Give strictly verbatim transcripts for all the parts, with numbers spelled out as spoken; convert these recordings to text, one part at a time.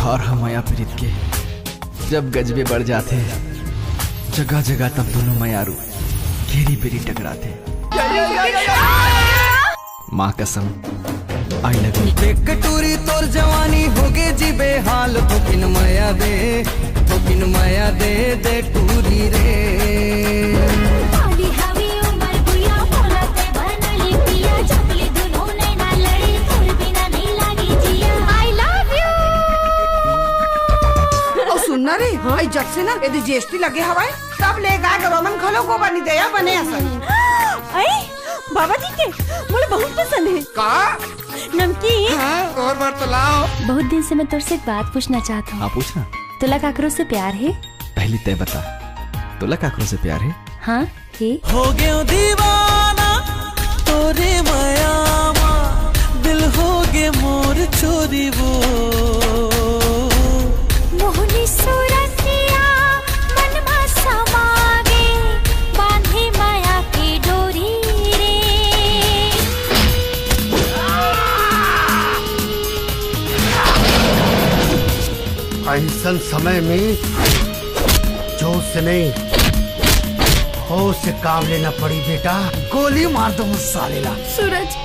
और हम मया प्रीत के जब गजबे बढ़ जाथे, जगह जगह तब दोनों मयारू घेरी बेरी टकराथे। माँ कसम, आई लव यू। देख टूरी तोर जवानी होगे जी बेहाल, थोकिन मया दे, थोकिन मया दे, दे टूरी रे। काली हवी उमर गुया, मोला ते बनली पिया, जबले दुनो नैना लड़ी, तोर बिना नहीं लागी जिया। I love you। अउ सुन ना रे, हाँ? जब से ना एदे जीएसटी लगे हवय, तब ले गाय गरवा मन घलो गोबर नहीं देया बने असन। आई, बाबा जी के मोला बहुत पसंद है। का? नमकीन। हाँ, और बार तो लाओ। बहुत दिन से मैं तोर से एक बात पूछना चाहता हूँ। हाँ, पूछना। तोला काकरो से प्यार है? पहली तय बता, तोला काकरो से प्यार है? हाँ, है। हो गयो दीवाना तोरे मया मा, दिल हो गे मोर चोरी वो। मोहनी सूरतिया मन मा समा गे, बांधे मया के डोरी रे। अइसन समय में जोश से नहीं, होश से काम लेना पड़ी बेटा। गोली मार दो उस साले ला। सूरज,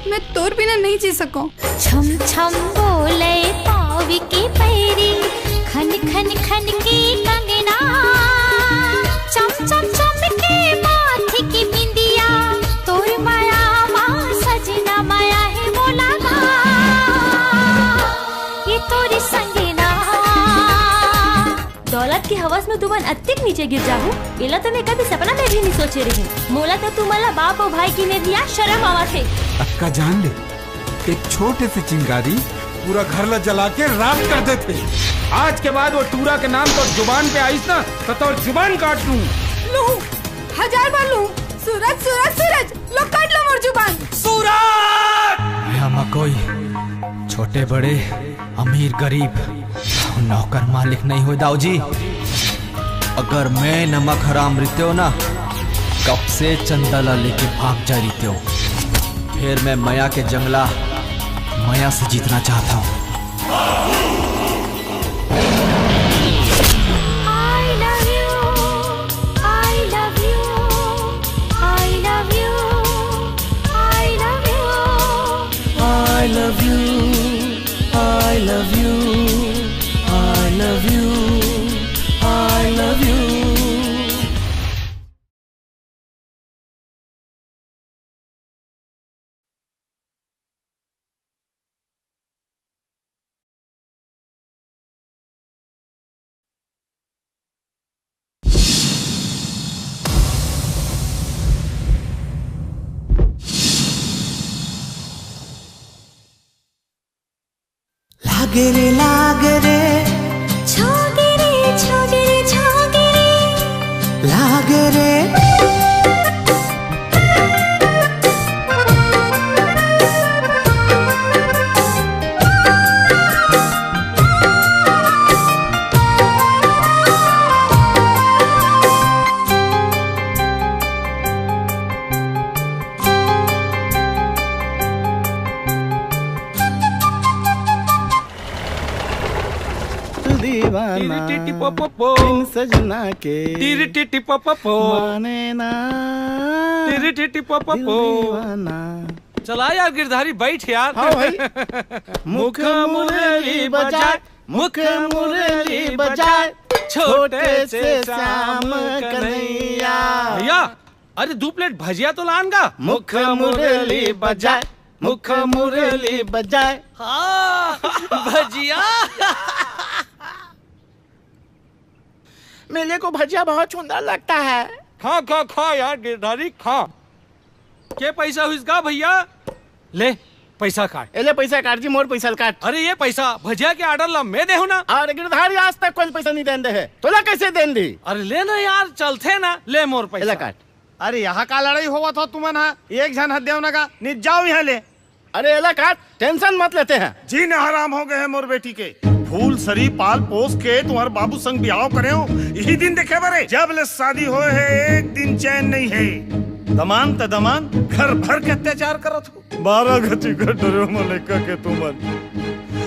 मैं तोर बिना नहीं जी सकूं। छम छम बोले पावी के पैरी, खन खन खन के कंगना, चम चम चम के माथे की बिंदिया, तोर माया मा सजना माया है मोला गा, ये तोर संगना। दौलत के हवस में तुमन अतिक नीचे गिर जाहू, एला तो मैं कभी सपना में भी नहीं सोचे रहे। मोला तो तुमन ला बाप अउ भाई की नजरिया शर्म आवत हे। अक्का जान ले, एक छोटे से चिंगारी पूरा घर ला जला के राख कर देथे। आज के बाद वो टूरा के नाम तोर जुबान पे आइस ना, तो तोर जुबान काट दूं। लू, हजार बार लू, सूरज, सूरज, सूरज, लो काट लो मोर जुबान। सूरज! यहाँ मा कोई छोटे बड़े, अमीर गरीब, नौकर मालिक नहीं होय दाऊ जी। अगर मैं नमक हराम रितेव ना, कब से चंदा ला लेके भाग जा रितेव। फिर मैं मया के जंगला मया से जीतना चाहता हूँ। I love you, I love you, I love you, I love you, I love you, I love you, I love you, I love you। लागे रे, लागे रे। छोगे रे, छोगे रे, छोगे रे। लागे रे। दीवाना। टिरी टिटी पो पो पो। बिन सजना के। टिरी टिटी पो पो पो। माने ना। टिरी टिटी पो पो दिल पो। दीवाना। चला यार गिरधारी, बैठ यार। हाँ भाई। मुख मुरली बजाए, मुख मुरली बजाए, छोटे से श्याम कन्हैया। भैया, अरे दू प्लेट भजिया तो लान गा। मुख मुरली बजाए, मुख मुरली बजाए। हाँ, भजिया। मेरे को भजिया बहुत सुंदर लगता है। खा, खा, खा यार गिरधारी, खा। के पैसा हुइस गा भैया? ले, पैसा काट। ए ले पैसा काट जी, मोर पैसा ल काट। अरे ये पैसा भजिया के ऑर्डर ला मैं देहूं ना। अरे गिरधारी आज तक कोई पैसा नहीं देन दे है, तोला कैसे देन दी? अरे ले ना यार, चलथे ना, ले मोर पैसा। ए ले काट। अरे यहाँ का लड़ाई होवत हो तुमन हा? एक झन ह देव ना का, नित जाओ यहाँ ले। अरे एला काट, टेंशन मत लेते हैं। जीना हराम हो गए हैं मोर बेटी के। फूल सरी पाल पोस के तुम्हारे बाबू संग बिहाव करे हो, यही दिन देखे बरे। जब ले शादी होए है, एक दिन चैन नहीं है। दमान त दमान, घर भर के अत्याचार करत हो। बारह गति के डरे मलेका के तुमन।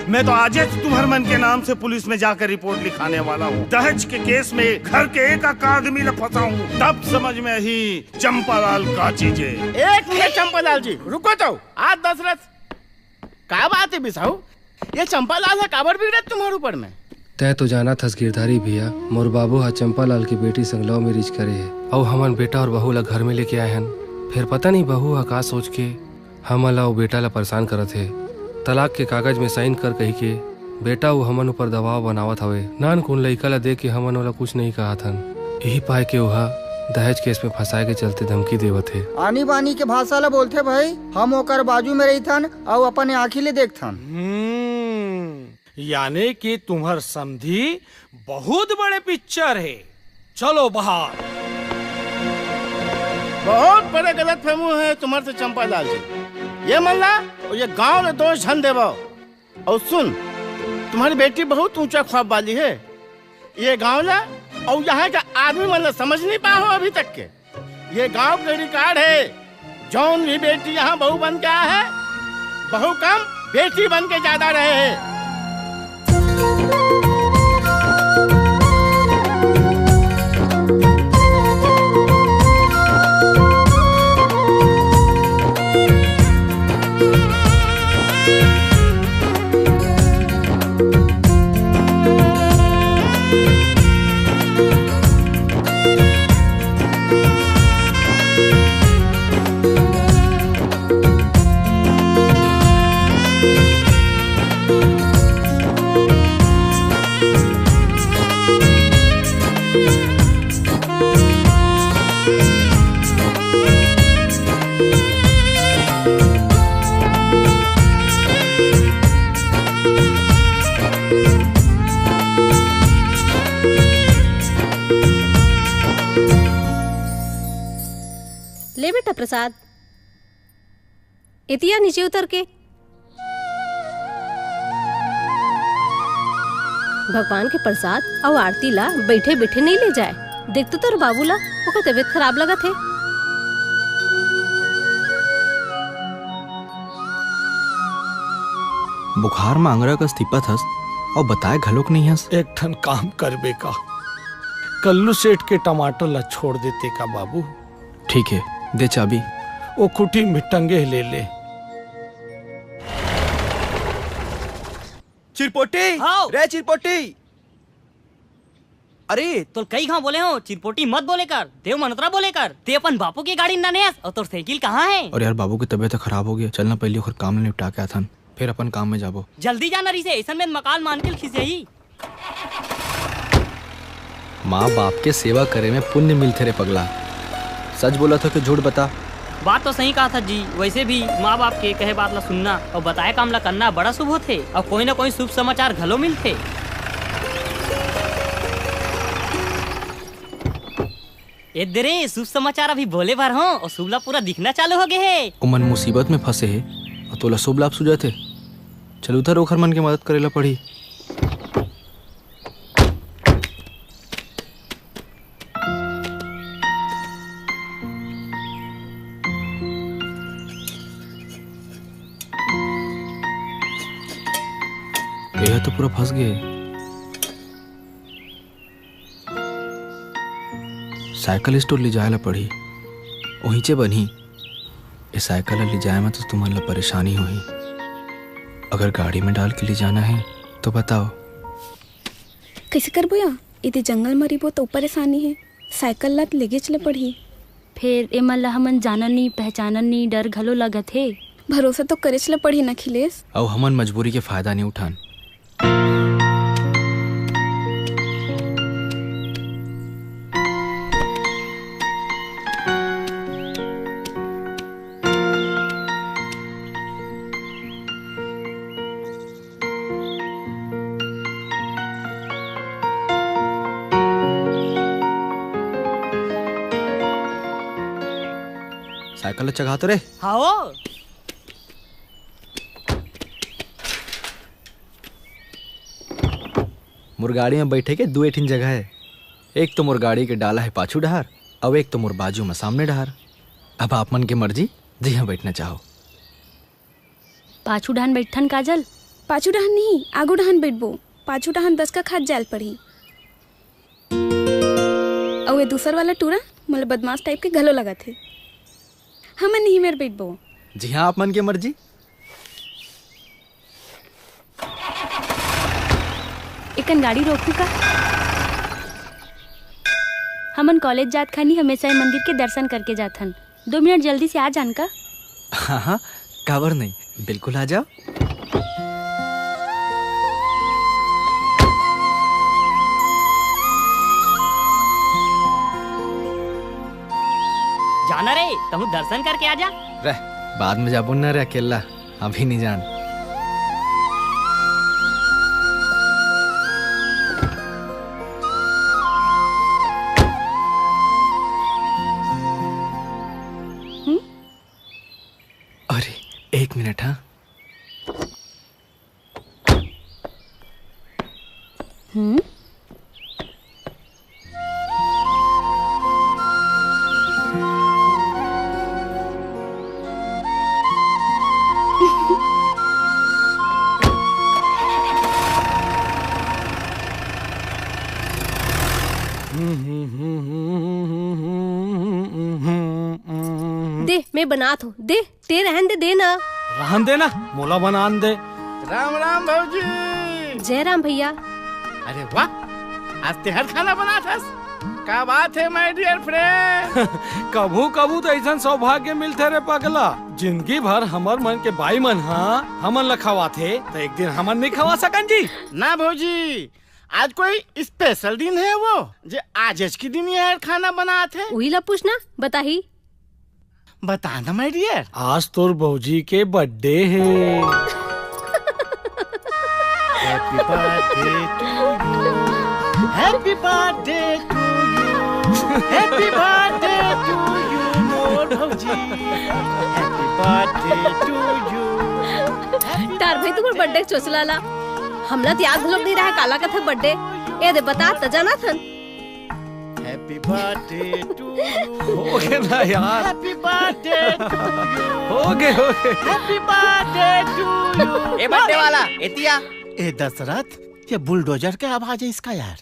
मैं तो आज ही तुम्हर मन के नाम से पुलिस में जाकर रिपोर्ट लिखाने वाला हूँ। दहेज के केस में घर के एक एक आदमी ला फंसाऊँ, तब समझ में आही चंपालाल का चीज हे। एक मिनट चंपालाल जी, रुको तो। आज दशरथ, का बात हे बिसाहू? ये चंपालाल ह काबर बिगड़त तुम्हर ऊपर में? तैं तो जानत हस गिरधारी भैया, मोर बाबू ह चंपालाल के बेटी संग लव मैरिज करे हे, अउ हमन बेटा अउ बहू ला घर में लेके आए हन। फेर पता नहीं बहू ह का सोच के हमन ला अउ बेटा ला परेशान करत हे। तलाक के कागज में साइन कर कहिके बेटा अउ हमन ऊपर दबाव बनावत हवे। नानकुन लइका ला देख के हमन ओला कुछ नहीं कहत हन। यही पाय के ओहा दहेज केस में फंसाए के चलते धमकी देवत हे। आनी बानी के भाषा ला बोलथे भाई, हम ओकर बाजू में रहिथन अउ अपन आँखी ले देखथन। हम्म, यानी कि तुम्हर समधी बहुत बड़े पिक्चर हे। चलो बाहर। बहुत बड़े गलत फहमी हे तुम्हर से चंपालाल जी। ये मन ला अउ ये गांव ला दोष झन देवव। अउ सुन, तुम्हर बेटी बहुत ऊंचा ख्वाब वाली हे। ये गांव ला अउ यहाँ के आदमी मन ला समझ नहीं पाए हो अभी तक के। ये गांव के रिकॉर्ड हे, जौन भी बेटी यहाँ बहू बन के आए हे, बहू कम, बेटी बन के ज्यादा रहे हे। ले बेटा प्रसाद, एतिया नीचे उतर के। भगवान के प्रसाद अउ आरती ला बैठे बैठे नहीं ले जाए। देख तो तोर बाबू ला, ओकर तबीयत खराब लगत हे। बुखार म अंगरा कस तिपत हस, अउ बताए घलोक नहीं हस। एक ठन काम करबे का, कल्लू सेठ के टमाटर ला छोड़ देते का बाबू? ठीक हे, दे चाबी। ओ खुटी में टंगे हे, ले ले। चिरपोटी, हाव। रे चिरपोटी। अरे तोल कई घांव बोले हों, चिरपोटी मत बोले कर, देव मंतरा बोले कर। ते अपन बापू के गाड़ी म नाने हस, अउ तोर साइकिल कहाँ हे? अरे यार, बाबू के तबीयत खराब हो गे, चल ना पहिली ओकर काम ल निपटा के आथन, फेर अपन काम में जाबो। जल्दी जा ना रिसे, अइसन में मकाल मानकिल खिसियाही। माँ बाप के सेवा करे में पुण्य मिलथे रे पगला। सच बोलत हों कि झूठ बता? बात तो सही कहत हस जी। वइसे भी माँ बाप के कहे बात ला सुनना अउ बताए काम ला करना बड़ा शुभ होथे अउ कोई ना कोई शुभ समाचार घलो मिलथे। ए दे रे, शुभ समाचार अभी बोले भर हों अउ शुभ लाभ पूरा दिखना चालू हो गे हे। ओमन मुसीबत में फंसे हे अउ तोला शुभ लाभ सूझत हे। चल उधर ओखर मन के मदद करे ला पड़ही। एहा तो पूरा फंस गे। साइकिल स्टोर ले जाए ला पड़ही, उहींचे बनही। ए साइकिल ला ले जाए में तो तुमन ला परेशानी होही। अगर गाड़ी में डाल के ले जाना हे तो बताओ। कइसे करबो या? एदे जंगल म रहिबो त अउ परेशानी हे। साइकिल ला त लेगेच ले पड़ही। फेर एमन ला हमन जानन नी, पहचानन नी, डर घलो लगत हे। भरोसा तो करेच ले पड़ही न अखिलेश। अउ हमन मजबूरी के फायदा नी उठान। साइकिल ल चघा तो रे। हाओ। मोर गाड़ी में बैठे के दू ठिन जगह हे। एक तो मोर गाड़ी के डाला हे पाछू डहार, अउ एक तो मोर बाजू में सामने डहार। अब आप मन के मर्जी, जिहां बैठना चाहो। पाछू डहान बैठन काजल। पाछू डहन नहीं, आगू डहन बइठबो। पाछू डहन दस का खात जायल पड़ही। अउ ये दूसर वाला टूरा मोला बदमाश टाइप के घलो लगत हे। हमन नहीं मेर बइठबो। जी हाँ, आप मन के मर्जी। एकन गाड़ी रोकहू का? हमन कॉलेज जात खानी हमेशा ये मंदिर के दर्शन करके जाथन। दो मिनट जल्दी से आ जान का? हाँ हाँ, काबर नहीं, बिल्कुल आ जाओ। जाना रे, तहूँ दर्शन करके आ जा। रह, बाद में जाबो ना रे अकेला, अभी नहीं जान। हम्म? अरे, एक मिनट, हाँ। हम्म। दे, मैं बनात हूँ। दे, ते रहन दे, दे ना। रहन दे ना, मोला बनान दे। राम राम भौजी। जय राम भैया। अरे वाह, आज तेहर खाना बनात हस। का बात है my dear friend। कभू कभू तो ऐसन सौभाग्य मिलथे रे पगला, जिंदगी भर हमर मन के बाई मन हा हमन ला खवाथे, तो एक दिन हमन नहीं खवा सकन जी? ना भौजी, आज कोई स्पेशल दिन है वो, जे आज के दिन ये खाना बनात है। उही ला पूछना, बताही। बता ना my dear। आज तोर भौजी के बर्थडे है। Happy birthday to you, happy birthday to you, happy birthday to you, मोर भौजी। Happy birthday to you। तार भाई तुम्हार बर्थडे चोचला ला, हमला तो याद घलोक नहीं रहा काला कथा बर्थडे। ए दे बता त जाना थन। Happy birthday to you। हो गए ना यार। Happy birthday to you। हो गए, हो गए। Happy birthday to you। A birthday वाला, एतिया। ए दशरथ, ये बुलडोजर के आवाज है इसका यार।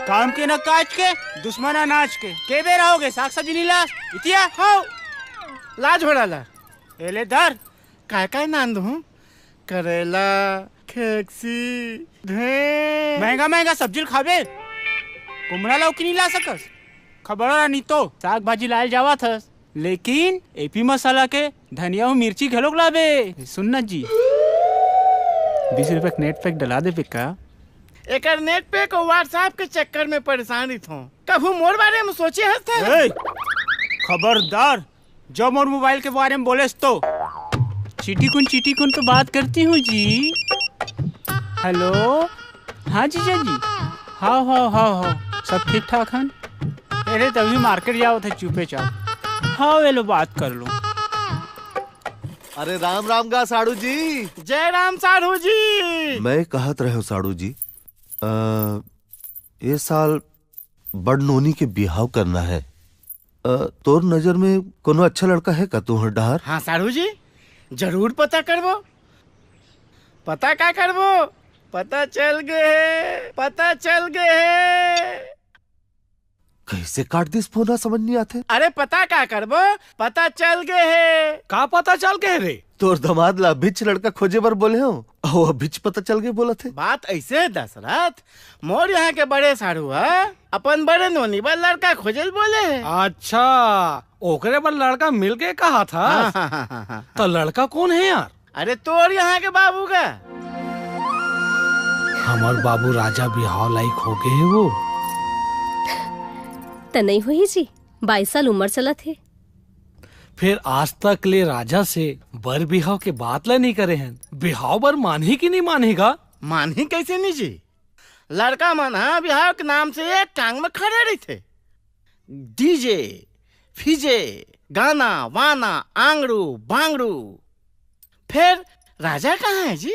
काम के ना काज के, दुश्मन अनाज के। के बेरा हो गए, साग सब्जी नहीं लास? इतिया। हो। ला झोला ला। ए ले धर। काय काय नान दूँ? करेला, खेकसी, ढेर। महंगा महंगा सब्जी ल खाबे, कुमड़ा लौकी नहीं ला सकस। खबर रहा नहीं तो साग भाजी लायल जावत हस, लेकिन एपी मसाला के धनिया अउ मिर्ची घलोक लाबे। सुन ना जी, बीस रुपया के नेट पैक डला देबे का? एकर नेट पैक अउ WhatsApp के चक्कर में परेशान रहिथों। कभू मोर बारे में सोचे हस ते? ए, खबरदार, जो मोर मोबाइल के बारे में बोलेस तो। चीटी कुन, चीटी कुन तो बात करती हूँ जी। हेलो, हाँ जीजा जी, हाँ हाँ हाँ हाँ, सब ठीक ठाक हन। अरे तभी मार्केट जाओ थे चुपे चाप। हाँ, वे लो बात कर लो। अरे राम राम गा साड़ू जी। जय राम साड़ू जी। मैं कहत रहे हूँ साड़ू जी, अ, ये साल बड़ नोनी के बिहाव करना है। अ, तोर नजर में कोनो अच्छा लड़का है का तुहर डहार? हाँ साड़ू जी, जरूर पता करबो। पता का करबो? पता चल गए हे, पता चल गए हे। कैसे काट दिस फोन, समझ नहीं आते। अरे पता का करबो, पता चल गए हे। का पता चल गए रे? तोर दमाद ला अभिच लड़का खोजे बर बोले हो, अहो अभिच पता चल गए बोलत हे। बात ऐसे हे दशरथ, मोर यहाँ के बड़े साढ़ू ह अपन बड़े नोनी बर लड़का खोजे ल बोले हे। अच्छा, ओकरे बर लड़का मिल गए कहा था? हाँ, हाँ, हाँ, हाँ, हाँ। तो लड़का कौन है यार? अरे तोर यहाँ के बाबू का। हमर बाबू राजा बिहाव लायक हो गए हे वो। त नहीं होही जी, बाईस साल उम्र चलत हे। फिर आज तक ले राजा से बर बिहाव के बात ला नहीं करे हन। बिहाव बर मानही कि नहीं मानही गा? मानही कैसे नहीं जी? लड़का मन ह बिहाव के नाम से एक टांग में खड़े रहिथे। डीजे, फीजे, गाना, वाना, आंगड़ू, बांगड़ू। फिर राजा कहाँ है जी?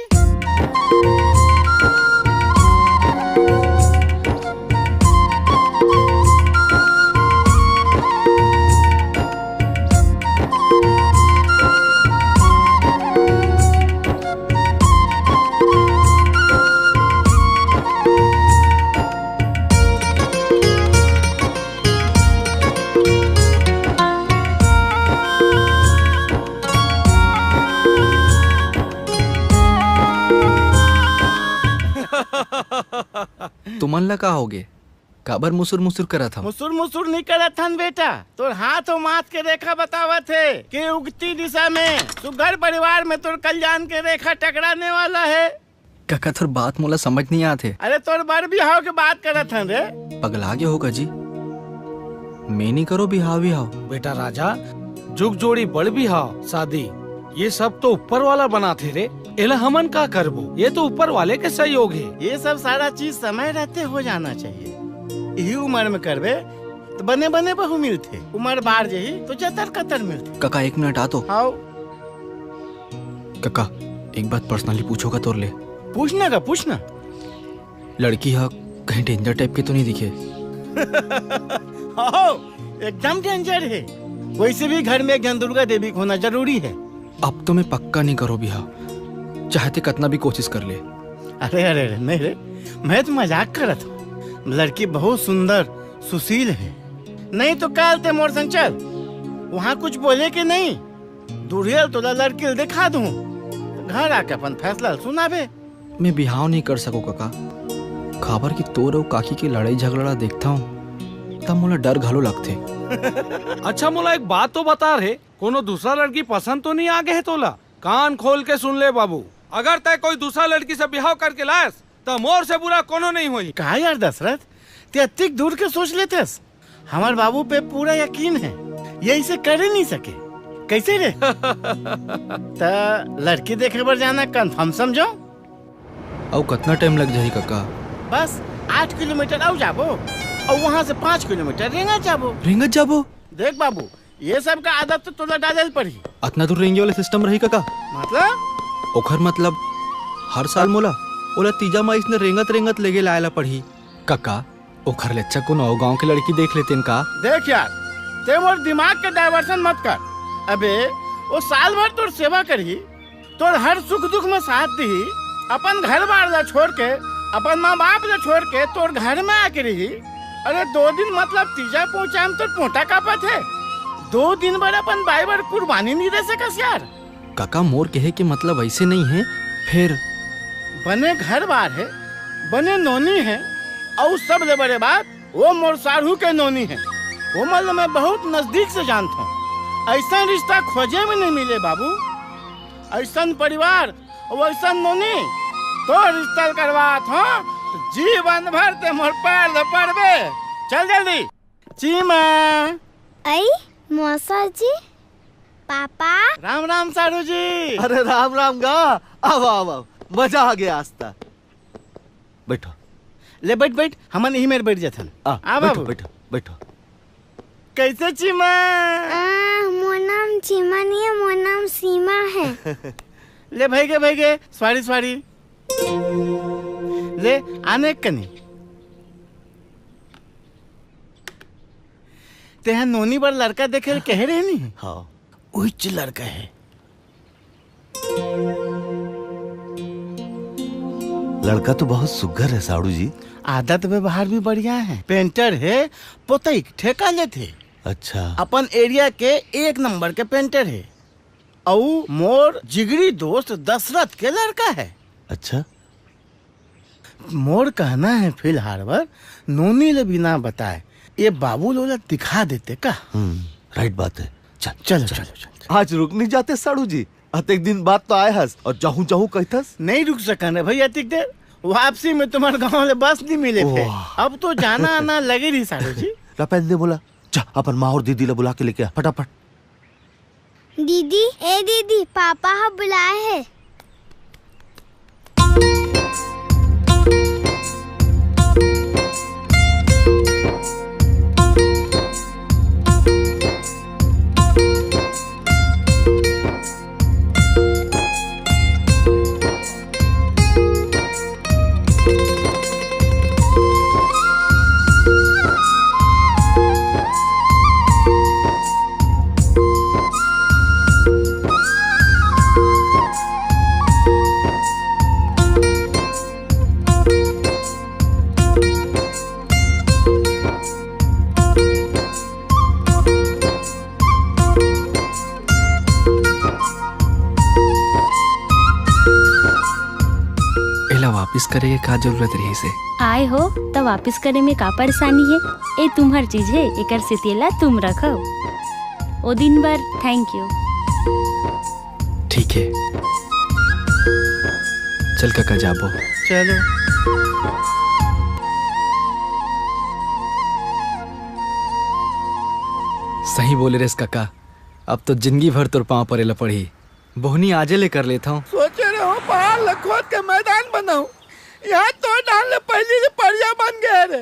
तुमन ला का होगे? काबर मुसुर मुसुर करत हव? मुसुर मुसुर नहीं करत हन बेटा, तोर हाथ अउ माथ के रेखा बतावत हे कि उगती दिशा में सुघर परिवार में तोर कल्याण के रेखा टकराने वाला हे। कका, तोर बात मोला समझ नहीं आत हे। अरे, तोर बर बिहाव के बात करत हन रे। पगला गे हो का जी? मैं नहीं करो बिहाव बिहाव। बेटा राजा, जुग जोड़ी बड़ बिहाव शादी, ये सब तो ऊपर वाला बनाथे रे। एला हमन का करबो? ये तो ऊपर वाले के सहयोग हे। ये सब सारा चीज समय रहते हो जाना चाहिए। इही उम्र में करबे तो बने बने बहू मिलथे, उम्र बाढ़ जही तो जतर कतर मिलथे। कका, एक मिनट आ तो। हाव। कका, एक बात personally पूछों का तोर ले? पूछना का, पूछना। लड़की ह कहीं danger type के तो नहीं दिखे? हाव, एकदम danger हे। वैसे भी घर में एक झन दुर्गा देवी के होना जरूरी हे। अब तो मैं पक्का नहीं करो बिहाव, चाहे ते कतना भी कोशिश कर ले। अरे, अरे, अरे, नहीं रे, मैं तो मजाक करत हूँ। लड़की बहुत सुंदर, सुशील हे। नहीं तो काल ते मोर संग चल, वहाँ कुछ बोले के नहीं, दूरियल तोला लड़की ल दिखा दूँ, घर आके अपन फैसला ल सुनाबे। मैं बिहाव नहीं कर सको कका, काबर कि तोर अउ काकी के लड़ाई झगड़ा ला देखता हूँ, तब मोला डर घलो लगथे। अच्छा, मोला एक बात तो बता रे, कोनो दूसरा लड़की पसंद तो नहीं आ गे हे तोला? कान खोल के सुन ले बाबू, अगर तय कोई दूसरा लड़की से बिहाव करके लायस, त मोर से बुरा कोनो नहीं होही। का यार दशरथ, ते अतिक दूर के सोच लेथस? हमर बाबू पे पूरा यकीन हे, ये इसे कर ही नहीं सके। कैसे रे? त लड़की देखे बर जाना confirm समझो। अउ कतना time लग जाही कका? बस आठ किलोमीटर अउ जाबो, अउ वहाँ से पाँच किलोमीटर रेंगत जाबो। रेंगत जाबो? देख बाबू, ये सब का आदत तो तोला डाले ल पड़ही। अतना दूर रेंगे वाला system रही कका? मतलब? ओखर मतलब, हर साल मोला ओला तीजा म अइसने रेंगत रेंगत लेगे लाए ला पड़ही। कका, ओखर ले अच्छा कोनो अउ गांव के लड़की देख लेतेन का? देख यार, ते मोर दिमाग के diversion मत कर। अबे, वो साल भर तोर सेवा करही, तोर हर सुख दुख में साथ दिही, अपन घर बार ला छोड़ के, अपन माँ बाप ला छोड़ के तोर घर में आके रही। अरे, दो दिन मतलब तीजा पहुँचाए में तोर पोटा कांपत हे। दो दिन बर अपन बाई बर कुर्बानी नहीं दे सकस यार। काका, मोर कहे के मतलब ऐसे नहीं हे। फिर बने घर बार हे, बने नोनी हे, अउ सबले बड़े बात, वो मोर साढ़ू के नोनी हे। वो मतलब मैं बहुत नजदीक से जानत हूँ। ऐसा रिश्ता खोजे में नहीं मिले बाबू। ऐसन परिवार, वैसन नोनी, तोर रिश्ता करवात हो, तो जीवन भर ते मोर पैर ल पड़बे। चल जल्दी। चीमा। आई, मौसा जी, पापा। राम राम साढ़ू जी। अरे राम राम गा, आओ, आओ, आओ, मजा आ गया आज तक। बैठो। ले बैठ, बैठ, हमन इही मेर बैठ जाथन। आ, आ बैठो, बाबू। बैठो, बैठो। कैसे चीमा? आ, मोर नाम चीमा नहीं है, मोर नाम सीमा है। ले भाई के, भाई के, सॉरी, सॉरी। ले, आने कनी। तेहा नोनी बर लड़का देखे ल कहे रहनी? हाँ। उहिच लड़का है। लड़का तो बहुत सुग्घर है साड़ू जी। आदत व्यवहार भी बढ़िया है। पेंटर है, पोतई के ठेका लेथे। अच्छा। अपन एरिया के एक नंबर के पेंटर है। अऊ मोर जिगरी दोस्त दशरथ के लड़का है। अच्छा। मोर कहना है फिलहाल बर नोनी ले बिना बताए ये बाबू ल ओला दिखा देते का? हम्म, राइट बात है। चल, चलो, चल। चलो, चलो, चलो। आज रुक नहीं जाते साड़ू जी, अतेक दिन बाद तो आए हस और जाहूं जाहूं कहथस। नहीं रुक सकन रे भाई अतिक देर, वापसी में तुम्हारे गांव ले बस नहीं मिले थे। वाह। अब तो जाना आना लगे रही साड़ू जी। रपेन ने बोला, जा अपन माँ और दीदी ला बुला के लेके आ फटाफट। दीदी, ए दीदी, पापा ह बुलाए हे। करे के का जरूरत रहिस हे? आए हो त वापिस करे में का परेशानी हे? ए तुम्हर चीज हे, एकर सेती एला तुम रखव। ओ दिन बर thank you। ठीक हे, चल कका जाबो। चलो। सही बोले रेस कका, अब तो जिंदगी भर तोर पाँव परे ला पड़ही। बोहनी आजे ले कर लेत हंव। सोचे रहे हो पहाड़ ल खोद के मैदान बनाऊं, यहाँ तो डाल ले पहली ले पड़िया बन गए रे।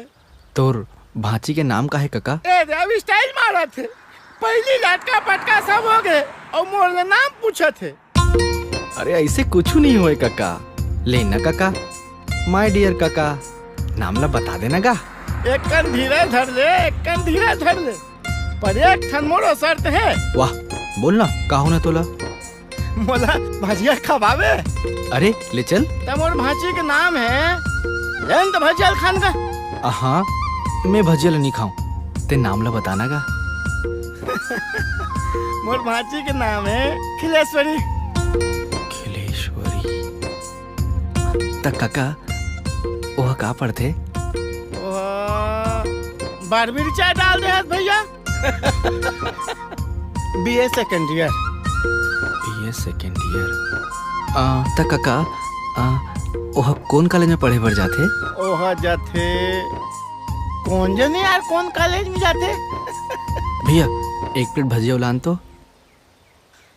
तोर भांची के नाम का हे कका? ए रे, अब style मारत हे। पहली लटका पटका सब हो गए और मोर ले नाम पूछत हे। अरे ऐसे कुछ नहीं होए कका, ले ना कका, my dear कका, नाम ला बता देना गा। एक कन धीरे धर ले, एक कन धीरे धर ले, पर एक ठन मोरो शर्त हे। वाह, बोल ना, का होना तोला? मोला भजिया खवावे। अरे, ले चल। त मोर भांची के नाम हे, ले न त भजिया ल खान का। हाँ, मैं भजिया ल नहीं खाऊं, ते नाम ला बताना गा। मोर भांची के नाम हे खिलेश्वरी। खिलेश्वरी। त कका, ओह का पढ़थे? ओह बारहवीं रिचार्ज डाल दे हस भैया। B A second year। B A second year। आ, त कका, आ, ओह कोन कॉलेज में पढ़े बर जाथे? ओह जाथे, कोन जने यार, कोन कॉलेज में जाथे? भैया, एक प्लेट भजिया उलान तो।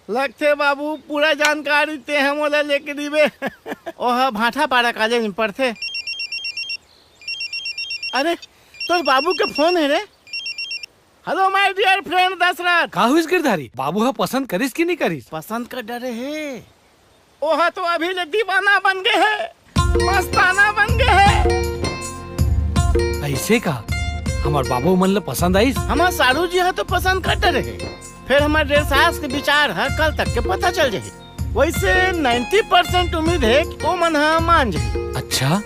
लगथे बाबू, पूरा जानकारी ते ह मोला लेके दिबे। ओह भाटापारा कॉलेज में पढ़थे। अरे, तोर बाबू के फोन हे रे। Hello my dear friend Dashrath. का होइस गिरधारी? बाबू ह पसंद करिस कि नहीं करिस? पसंद कर डरे हे। ओह तो अभी ले दीवाना बन गए हे, मस्ताना बन गए हे। ऐसे का? हमार बाबू मन ल पसंद आइस? हमार सारू जी ह तो पसंद कर डरे हे, फिर हमार डेढ़ सास के विचार ह कल तक के पता चल जाही। वैसे ninety percent उम्मीद हे कि ओ मन ह मान जाही। अच्छा,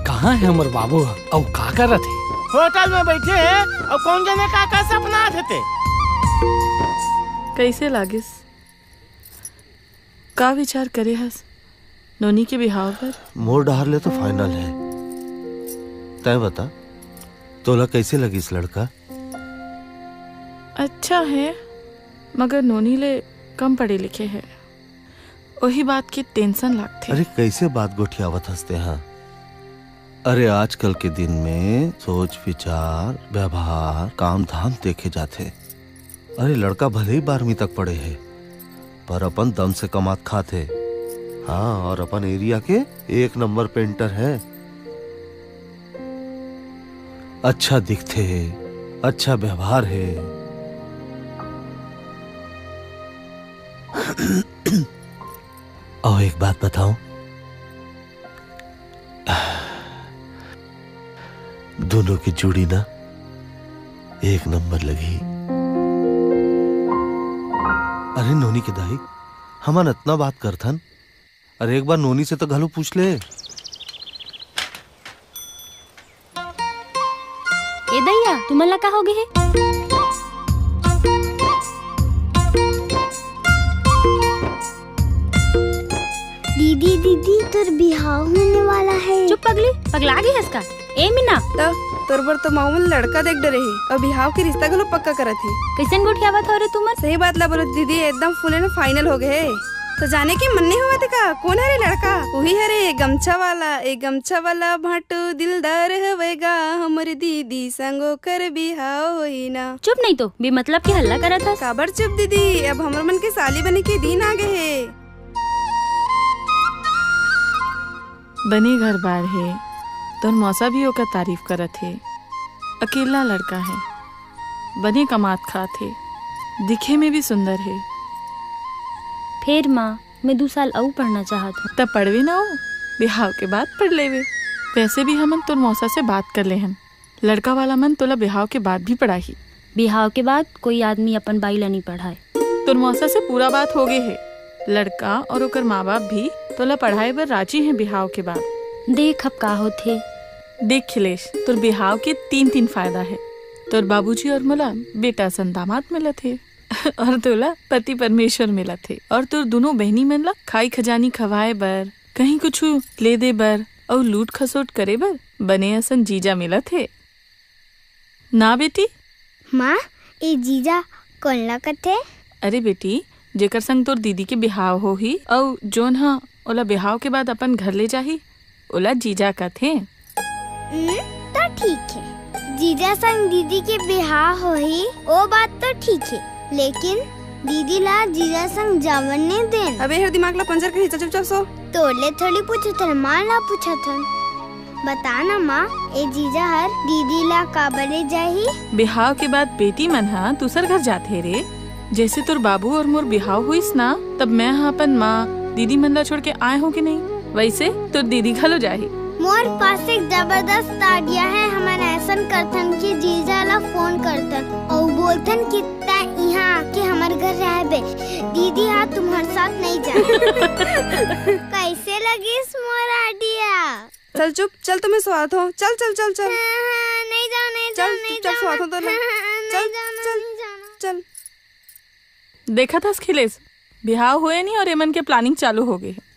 कहाँ हे हमर बाबू ह? अउ का करत हे? होटल में बैठे हे अउ कोन जने का का सपना आथे ते। कैसे लागिस? का विचार करे हस नोनी के बिहाव बर? मोर डहार ले तो final हे। तैं बता, तोला कैसे लगिस लड़का? अच्छा हे, मगर नोनी ले कम पढ़े लिखे हे, ओही बात के tension लागथे। अरे, कैसे बात गोठियावत हस ते हा? अरे, आजकल के दिन में सोच विचार, व्यवहार, काम धाम देखे जाथे। अरे, लड़का भले ही बारहवीं तक पढ़े हे, पर अपन दम से कमात खात हे। हाँ, और अपन area के एक नंबर painter हे। अच्छा दिखथे, अच्छा व्यवहार हे। अउ एक बात बताओ, दोनों की जोड़ी ना एक नंबर लगी। अरे नोनी के दाई, हमन अतना बात करथन, अरे एक बार नोनी से तो घलो पूछ ले। ए दइया, तुमन ला का हो गे हे? दीदी, दीदी, तोर बिहाव होने वाला हे। चुप पगली, पगला गे हस का? ए मीना। त तोर बर तो माऊ मन लड़का देख डरे हे, अउ बिहाव के रिश्ता घलो पक्का करत हे। कइसन गोठियावत हो रे तुमन? सही बात ला बोलो दीदी, एकदम full and final हो गे हे। तो जाने के मन नहीं हुआ थे का? कौन हरे लड़का? वही हरे गमछा वाला, ए गमछा वाला भाटो दिलदार हवेगा, हमर दीदी संग ओकर बिहाव होई ना। चुप नहीं तो, बेमतलब के हल्ला करत हस। काबर चुप दीदी, अब हमर मन के साली बने के दिन आ गए हे। बने घर बार हे, तोर मौसा भी ओकर तारीफ करत हे। अकेला लड़का हे, बने कमात खात हे, दिखे में भी सुंदर हे। फेर माँ, मैं दू साल अउ पढ़ना चाहत हूँ। त पढ़वे ना हो, बिहाव के बाद पढ़ लेवे। वैसे भी हमन तोर मौसा से बात कर ले हन, लड़का वाला मन तोला बिहाव के बाद भी पढ़ाही। बिहाव के बाद कोई आदमी अपन बाई ला नहीं पढ़ाए। तोर मौसा से पूरा बात हो गे हे। लड़का और ओकर माँ बाप भी तोला पढ़ाए बर राजी हैं बिहाव के बाद। देख अब का होथे। देख खिलेश, तोर बिहाव के तीन तीन फायदा हे। तोर बाबूजी और मोला बेटा असन दामाद मिलत हे और तोला पति परमेश्वर मिलत हे और तोर दोनों बहनी मन ला खाई खजानी खवाए बर, कहीं कुछु ले दे बर अउ लूट खसोट करे बर बने असन जीजा मिलत हे। ना बेटी? माँ, ए जीजा कोन ला कथे? अरे बेटी, जेकर संग तोर दीदी के बिहाव होही अउ जोन ह ओला बिहाव के बाद अपन घर ले जाही, ओला जीजा कथे। हम्म, त ठीक हे। जीजा संग दीदी के बिहाव होही, ओ बात तो ठीक हे, लेकिन दीदी ला जीजा संग जावन नइ देन। अबे, एहर दिमाग ला पंजर कही, चल चुपचाप सो। तोर ले थोड़ी पूछत हन, माँ ला पूछत हन। बता ना माँ, ए जीजा हर दीदी ला काबर ले जाही? बिहाव के बाद बेटी मन ह दूसर घर जाथे रे। जैसे तोर बाबू अउ मोर बिहाव होइस ना, तब मैं ह अपन माँ, दीदी मन ला छोड़ के आए हों कि नहीं, वैसे तोर दीदी घलो जाही। मोर पास एक जबरदस्त idea हे, हमन अइसन करथन कि जीजा ला फोन करथन अउ बोलथन कि तैं इहाँ आके हमर घर रहबे, दीदी हा तुम्हर साथ नइ जाय। कइसे लगिस मोर idea? चल चुप, चल तो मैं सुवात हों। चल, चल, चल, चल। हाँ, हाँ, नइ जाओं, नइ चल, जाओं, नइ चुपचाप जाओं। सुवात हों तो ना। हाँ, हाँ, नइ चल, जाना, चल, नइ जाना। चल। देखत हस अखिलेश, बिहाव होए नहीं अउ एमन के planning चालू हो गे हे।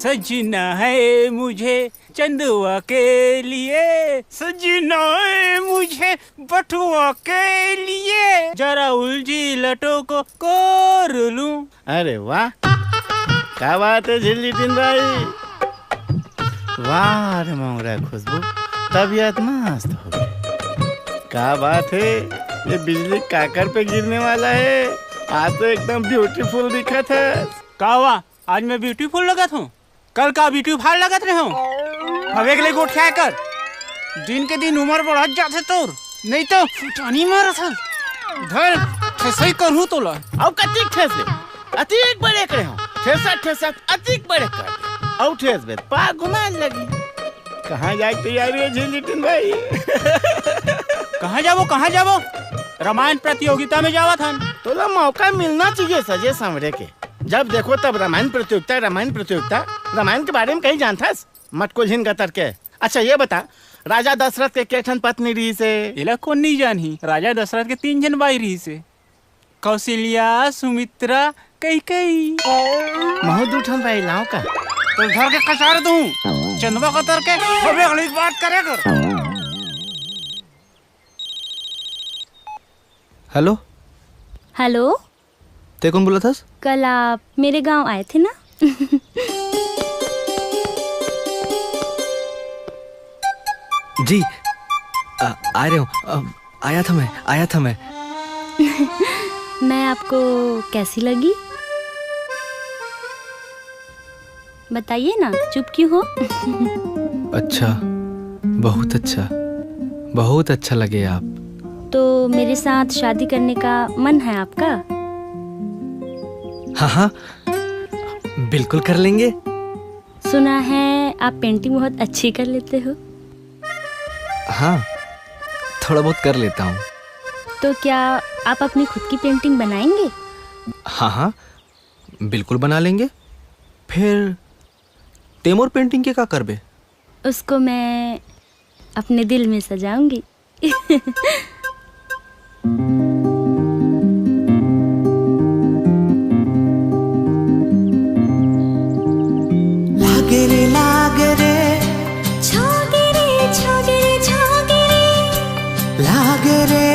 सजना है मुझे चंदवा के लिए, सजना है मुझे बटुआ के लिए, जरा उलझी लटों को कोर लूं। अरे वाह, का बात है झिल्ली टिन भाई। वाह रे मोंगरा खुशबू, तबीयत मस्त हो गई। का बात है, ये बिजली काकर पे गिरने वाला है। आज तो एकदम ब्यूटीफुल दिखत है। का हुआ, आज मैं ब्यूटीफुल लगत हूँ? कल का ब्यूटीफाल लगत रहे हूँ? अब एक ले गोठिया कर, दिन के दिन उम्र बढ़त जाथे तोर, नहीं तो फुटानी मारत हस। धर, ठेसई करहूँ तोला। अउ कतिक ठेस ले? अतिक बड़े करे हो। ठेसत ठेसत अतिक बड़े कर दे। अउ ठेस बे पा गुमान लगी। कहाँ जाए के तैयारी है झिल्ली टिन भाई? कहाँ जाबो, कहाँ जाबो? रामायण प्रतियोगिता में जावत हन। तोला मौका मिलना चाहिए सजे संवरे के। जब देखो तब रामायण प्रतियोगिता, रामायण प्रतियोगिता। रामायण के बारे में कहीं जानथस? मटकुलहिन गतर के। अच्छा ये बता, राजा दशरथ के के ठन पत्नी रहिस हे? एला कोन नहीं जानही, राजा दशरथ के तीन झन बाई रहिस हे, कौशल्या, सुमित्रा, कैकई। महू दू ठन बाई लाओ का? तो घर के कचार दूं, चंदवा कतर के, अबे अगली बात करे कर। हेलो। हेलो। ते कोन बोलत हस? कल आप मेरे गांव आए थे ना? जी, आ, आ रहे हूँ। आ, आया था मैं, आया था मैं। मैं आपको कैसी लगी? बताइए ना, चुप क्यों हो? अच्छा, बहुत अच्छा, बहुत अच्छा लगे आप। तो मेरे साथ शादी करने का मन है आपका? हाँ हाँ, बिल्कुल कर लेंगे। सुना है आप पेंटिंग बहुत अच्छी कर लेते हो। हाँ, थोड़ा बहुत कर लेता हूँ। तो क्या आप अपनी खुद की पेंटिंग बनाएंगे? हाँ हाँ, बिल्कुल बना लेंगे। फिर ते मोर पेंटिंग के का करबे? उसको मैं अपने दिल में सजाऊंगी। लागे रे, लागे रे। छोगे रे, छोगे रे, छोगे रे। लागे रे।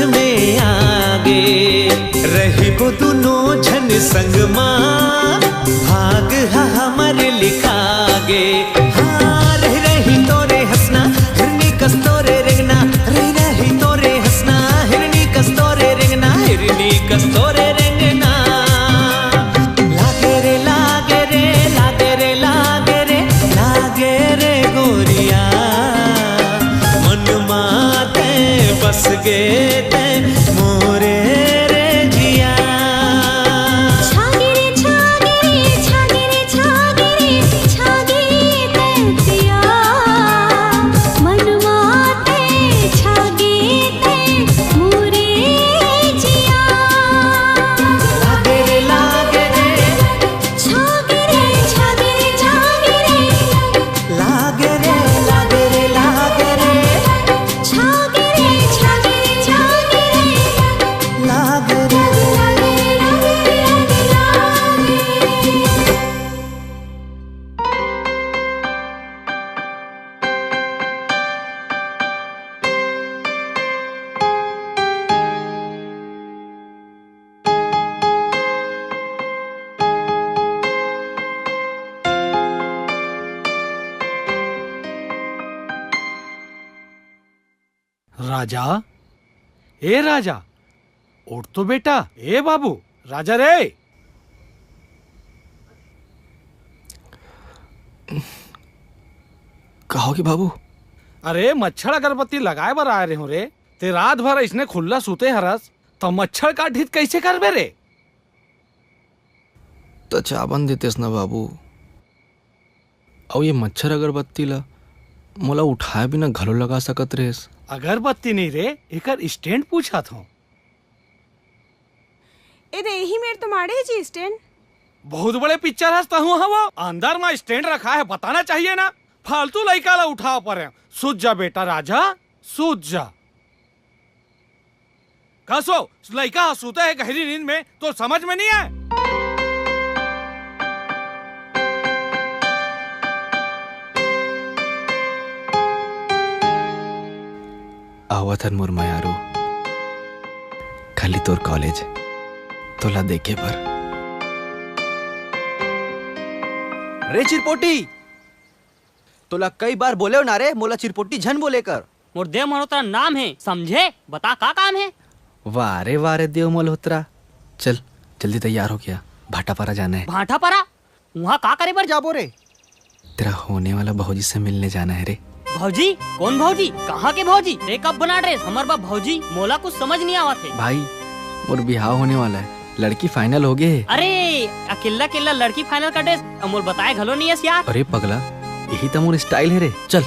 में आगे, रहिबो दुनो झन संग मा, भाग ह हमर लिखागे। हाँ, रहि रहि तोरे हँसना, हिरनी कस तोरे रेंगना, रहि रहि तोरे हँसना, हिरनी कस तोरे रेंगना, हिरनी कस तोरे रेंगना। लागे रे, लागे रे, लागे रे, लागे रे, लागे रे गोरिया, मन मा तैं बस गे तैं मोरे रे जिया। छागे रे, छागे रे, छागे रे, छागे रे, छागे तैं जिया। मन मा तैं छागे तैं मोरे जिया। लागे रे, लागे रे। छागे रे, छागे रे, छागे रे। लागे रे, लागे रे, लागे रे। छागे रे, छागे रे, छागे रे। लागे रे। राजा, ए राजा, उठ तो बेटा। ए बाबू, राजा रे। का होगे बाबू? अरे, मच्छर अगरबत्ती लगाए बर आए रहे हो रे। ते रात भर इसने खुल्ला सुते हरस, त मच्छर काटही त कइसे करबे रे? त चाबन देतेस ना बाबू। अउ ये मच्छर अगरबत्ती ला मोला उठाए बिना घलो लगा सकत रहेस। अगरबत्ती नहीं रे, एकर स्टैंड पूछत हों। ए दे, एही मेर तो माड़े हे जी स्टैंड। बहुत बड़े पिक्चर हस तहूं ह वो। अंदर मा स्टैंड रखा है, बताना चाहिए ना। फालतू लइका ला उठाव परे। सूत जा बेटा राजा, सूत जा। कसो, लइका ह सूते हे गहरी नींद में, तो समझ में नहीं आए? आवत हन मोर मयारू, खाली तोर कॉलेज तोला देखे बर। रे चिरपोटी, तोला कई बार बोलेव ना रे, मोला चिरपोटी झन बोले कर। मोर देव मल्होत्रा नाम हे, समझे? बता का काम हे? वाह रे वाह रे देव मल्होत्रा। चल, जल्दी तैयार हो गया, भाटापारा जाना है। भाटापारा? उहाँ का करे बर जाबो रे? तेरा होने वाला भौजी से मिलने जाना है रे। भौजी? कौन भौजी? कहाँ के भौजी? ते कब बना ड्रेस? हमर बा भौजी, मोला कुछ समझ नहीं आवत हे। भाई, मोर बिहाव होने वाला है, लड़की फाइनल हो गए हे। अरे, अकेल्ला अकेल्ला लड़की फाइनल कर ड्रेस, अउ मोला बताए घलो नहीं हस यार। अरे पगला, यही तो मोर स्टाइल है रे। चल।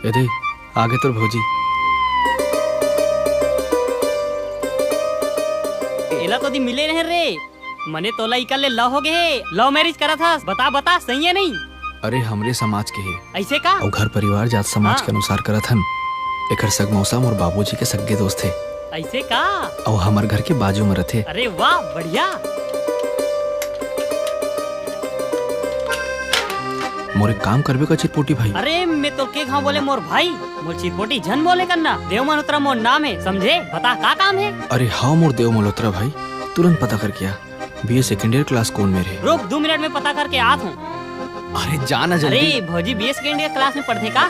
ए दे, आगे तोर भौजी। एला तो दी मिले रहे रे। मने तोला इकर ले लव हो गे हे। लव मैरिज करत हस? बता, बता, सही है नहीं? अरे, हमरे समाज के हे। ऐसे का? अउ घर परिवार जात समाज हाँ। के अनुसार करत हन। एकर सग मौसा मोर बाबूजी के सग्गे दोस्त हे। ऐसे का? अउ हमर घर के बाजू में रथे। अरे वाह, बढ़िया। मोर एक काम करबे का चिरपोटी भाई? अरे, मैं तो के घाव बोले मोर भाई, मोर चिरपोटी झन बोले करना। देव मल्होत्रा मोर नाम है, समझे? बता का काम है? अरे हाँ मोर देव मल्होत्रा भाई, तुरंत पता करके आ। बीए सेकंड ईयर क्लास कौन में रे? रुक, दो मिनट में पता करके आत हूँ। अरे जा ना जल्दी। अरे भौजी बीए सेकंड ईयर क्लास में पढ़थे का?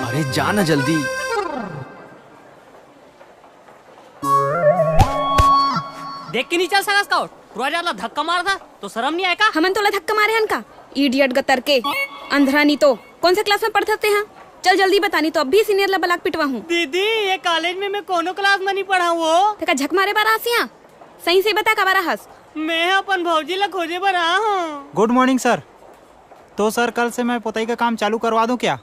अरे जा ना जल्दी। देख के नहीं चल सकस का? टुरा जात ला धक्का मारत हस, तो शरम नहीं आए का? हमन तोला धक्का मारे हन का? इडियट गतर के, अंधरा नहीं तो। कौन से क्लास में पढ़त हस तेहा? चल जल्दी बता, नहीं तो अभी सीनियर ला बलाक पिटवा हूँ। दीदी, ये कॉलेज में मैं कोनो क्लास में नहीं पढ़ा हूँ। तेका झक मारे बर आसिया? सही से बता, काबर आहस? मैं अपन भौजी ला खोजे बर आ हूँ। गुड मॉर्निंग सर। तो सर, कल से मैं पुताई का काम चालू करवा दूं क्या?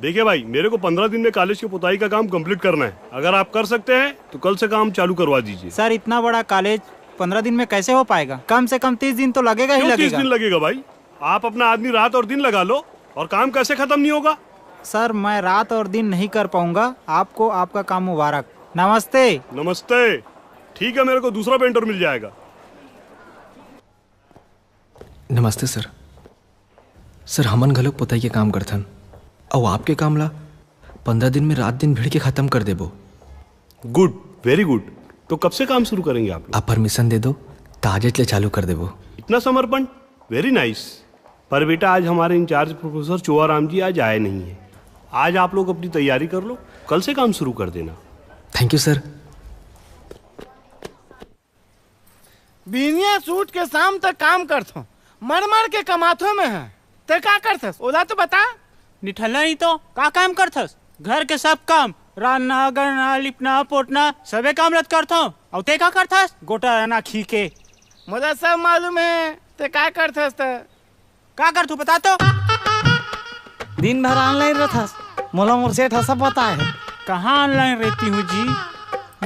देखिए भाई, मेरे को पंद्रह दिन में कॉलेज की पुताई का काम कंप्लीट करना है। अगर आप कर सकते हैं तो कल से काम चालू करवा दीजिए। सर, इतना बड़ा कॉलेज पंद्रह दिन में कैसे हो पाएगा? कम से कम तीस दिन तो लगेगा ही क्यों तीस लगेगा। दिन लगेगा भाई? आप अपना आदमी रात और दिन लगा लो, और काम कैसे खत्म नहीं होगा? सर, मैं रात और दिन नहीं कर पाऊंगा। आपको आपका काम मुबारक। नमस्ते। नमस्ते। ठीक है, मेरे को दूसरा पेंटर मिल जाएगा। नमस्ते सर। सर, हमन घलोक पोतई के काम करथन, अउ आपके काम ला पंद्रह दिन में रात दिन भिड़ के खत्म कर देबो। गुड, वेरी गुड। तो कब से काम शुरू करेंगे आप लोग? आप परमिशन दे दो, त आजेच ले चालू कर देबो। इतना समर्पण, वेरी नाइस। पर बेटा, आज हमारे इंचार्ज प्रोफेसर चोआराम जी आज आए नहीं है। आज आप लोग अपनी तैयारी कर लो, कल से काम शुरू कर देना। Thank you sir. बिहनिया से उठ के शाम तक काम करथों, मर मर के कमाथों में है। ते का करथस, ओला तो बता। निठल्ला ही तो, का काम करथस? घर के सब काम, रांधना, गढ़ना, लिपना, पोटना, सबे काम लत करथों। अउ ते का करथस? गोटा रहना खी के। मोला सब मालूम है, ते का करथस त। का करथू बता तो? दिन भर ऑनलाइन रहथस, मोला मोर सेठ ह सब पता है। कहाँ ऑनलाइन रहती हूँ जी,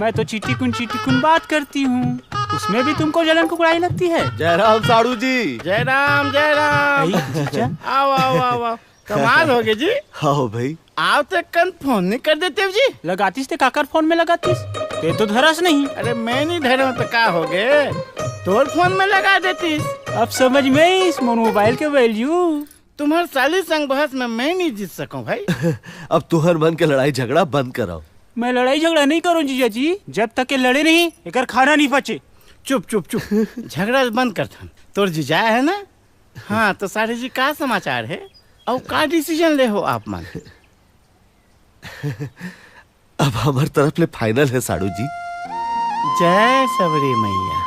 मैं तो चिटिकुन चिटिकुन बात करती हूँ, उसमें भी तुमको जलन कुकड़ाई लगती है। जय राम साड़ू जी। जय राम, जय राम। अई, जीजा। आओ, आओ, आओ, आओ। कमाल हो गए जी। हाँ भाई। आओ ते कन फोन नहीं कर देते जी। लगातीस ते काकर फोन में लगातीस? ते तो धरस नहीं। अरे मैं नहीं धरव तो का हो गए? तोर फोन में लगा देतीस। अब समझ में आइस मोर मोबाइल के वैल्यू। तुम्हार साली संग बहस में मैं नहीं जीत सकूं भाई। अब तुहर मन के लड़ाई झगड़ा बंद कराओ। मैं लड़ाई झगड़ा नहीं करूं जीजा जी, जब तक ये लड़े नहीं, एकर खाना नहीं पचे। चुप, चुप, चुप। झगड़ा बंद कर थन। तोर जीजा है ना? हाँ, तो साढ़ू जी का समाचार है? अउ का डिसीजन ले हो आप मन? अब हमर तरफ ले फाइनल है साड़ू जी। जय सबरी मैया।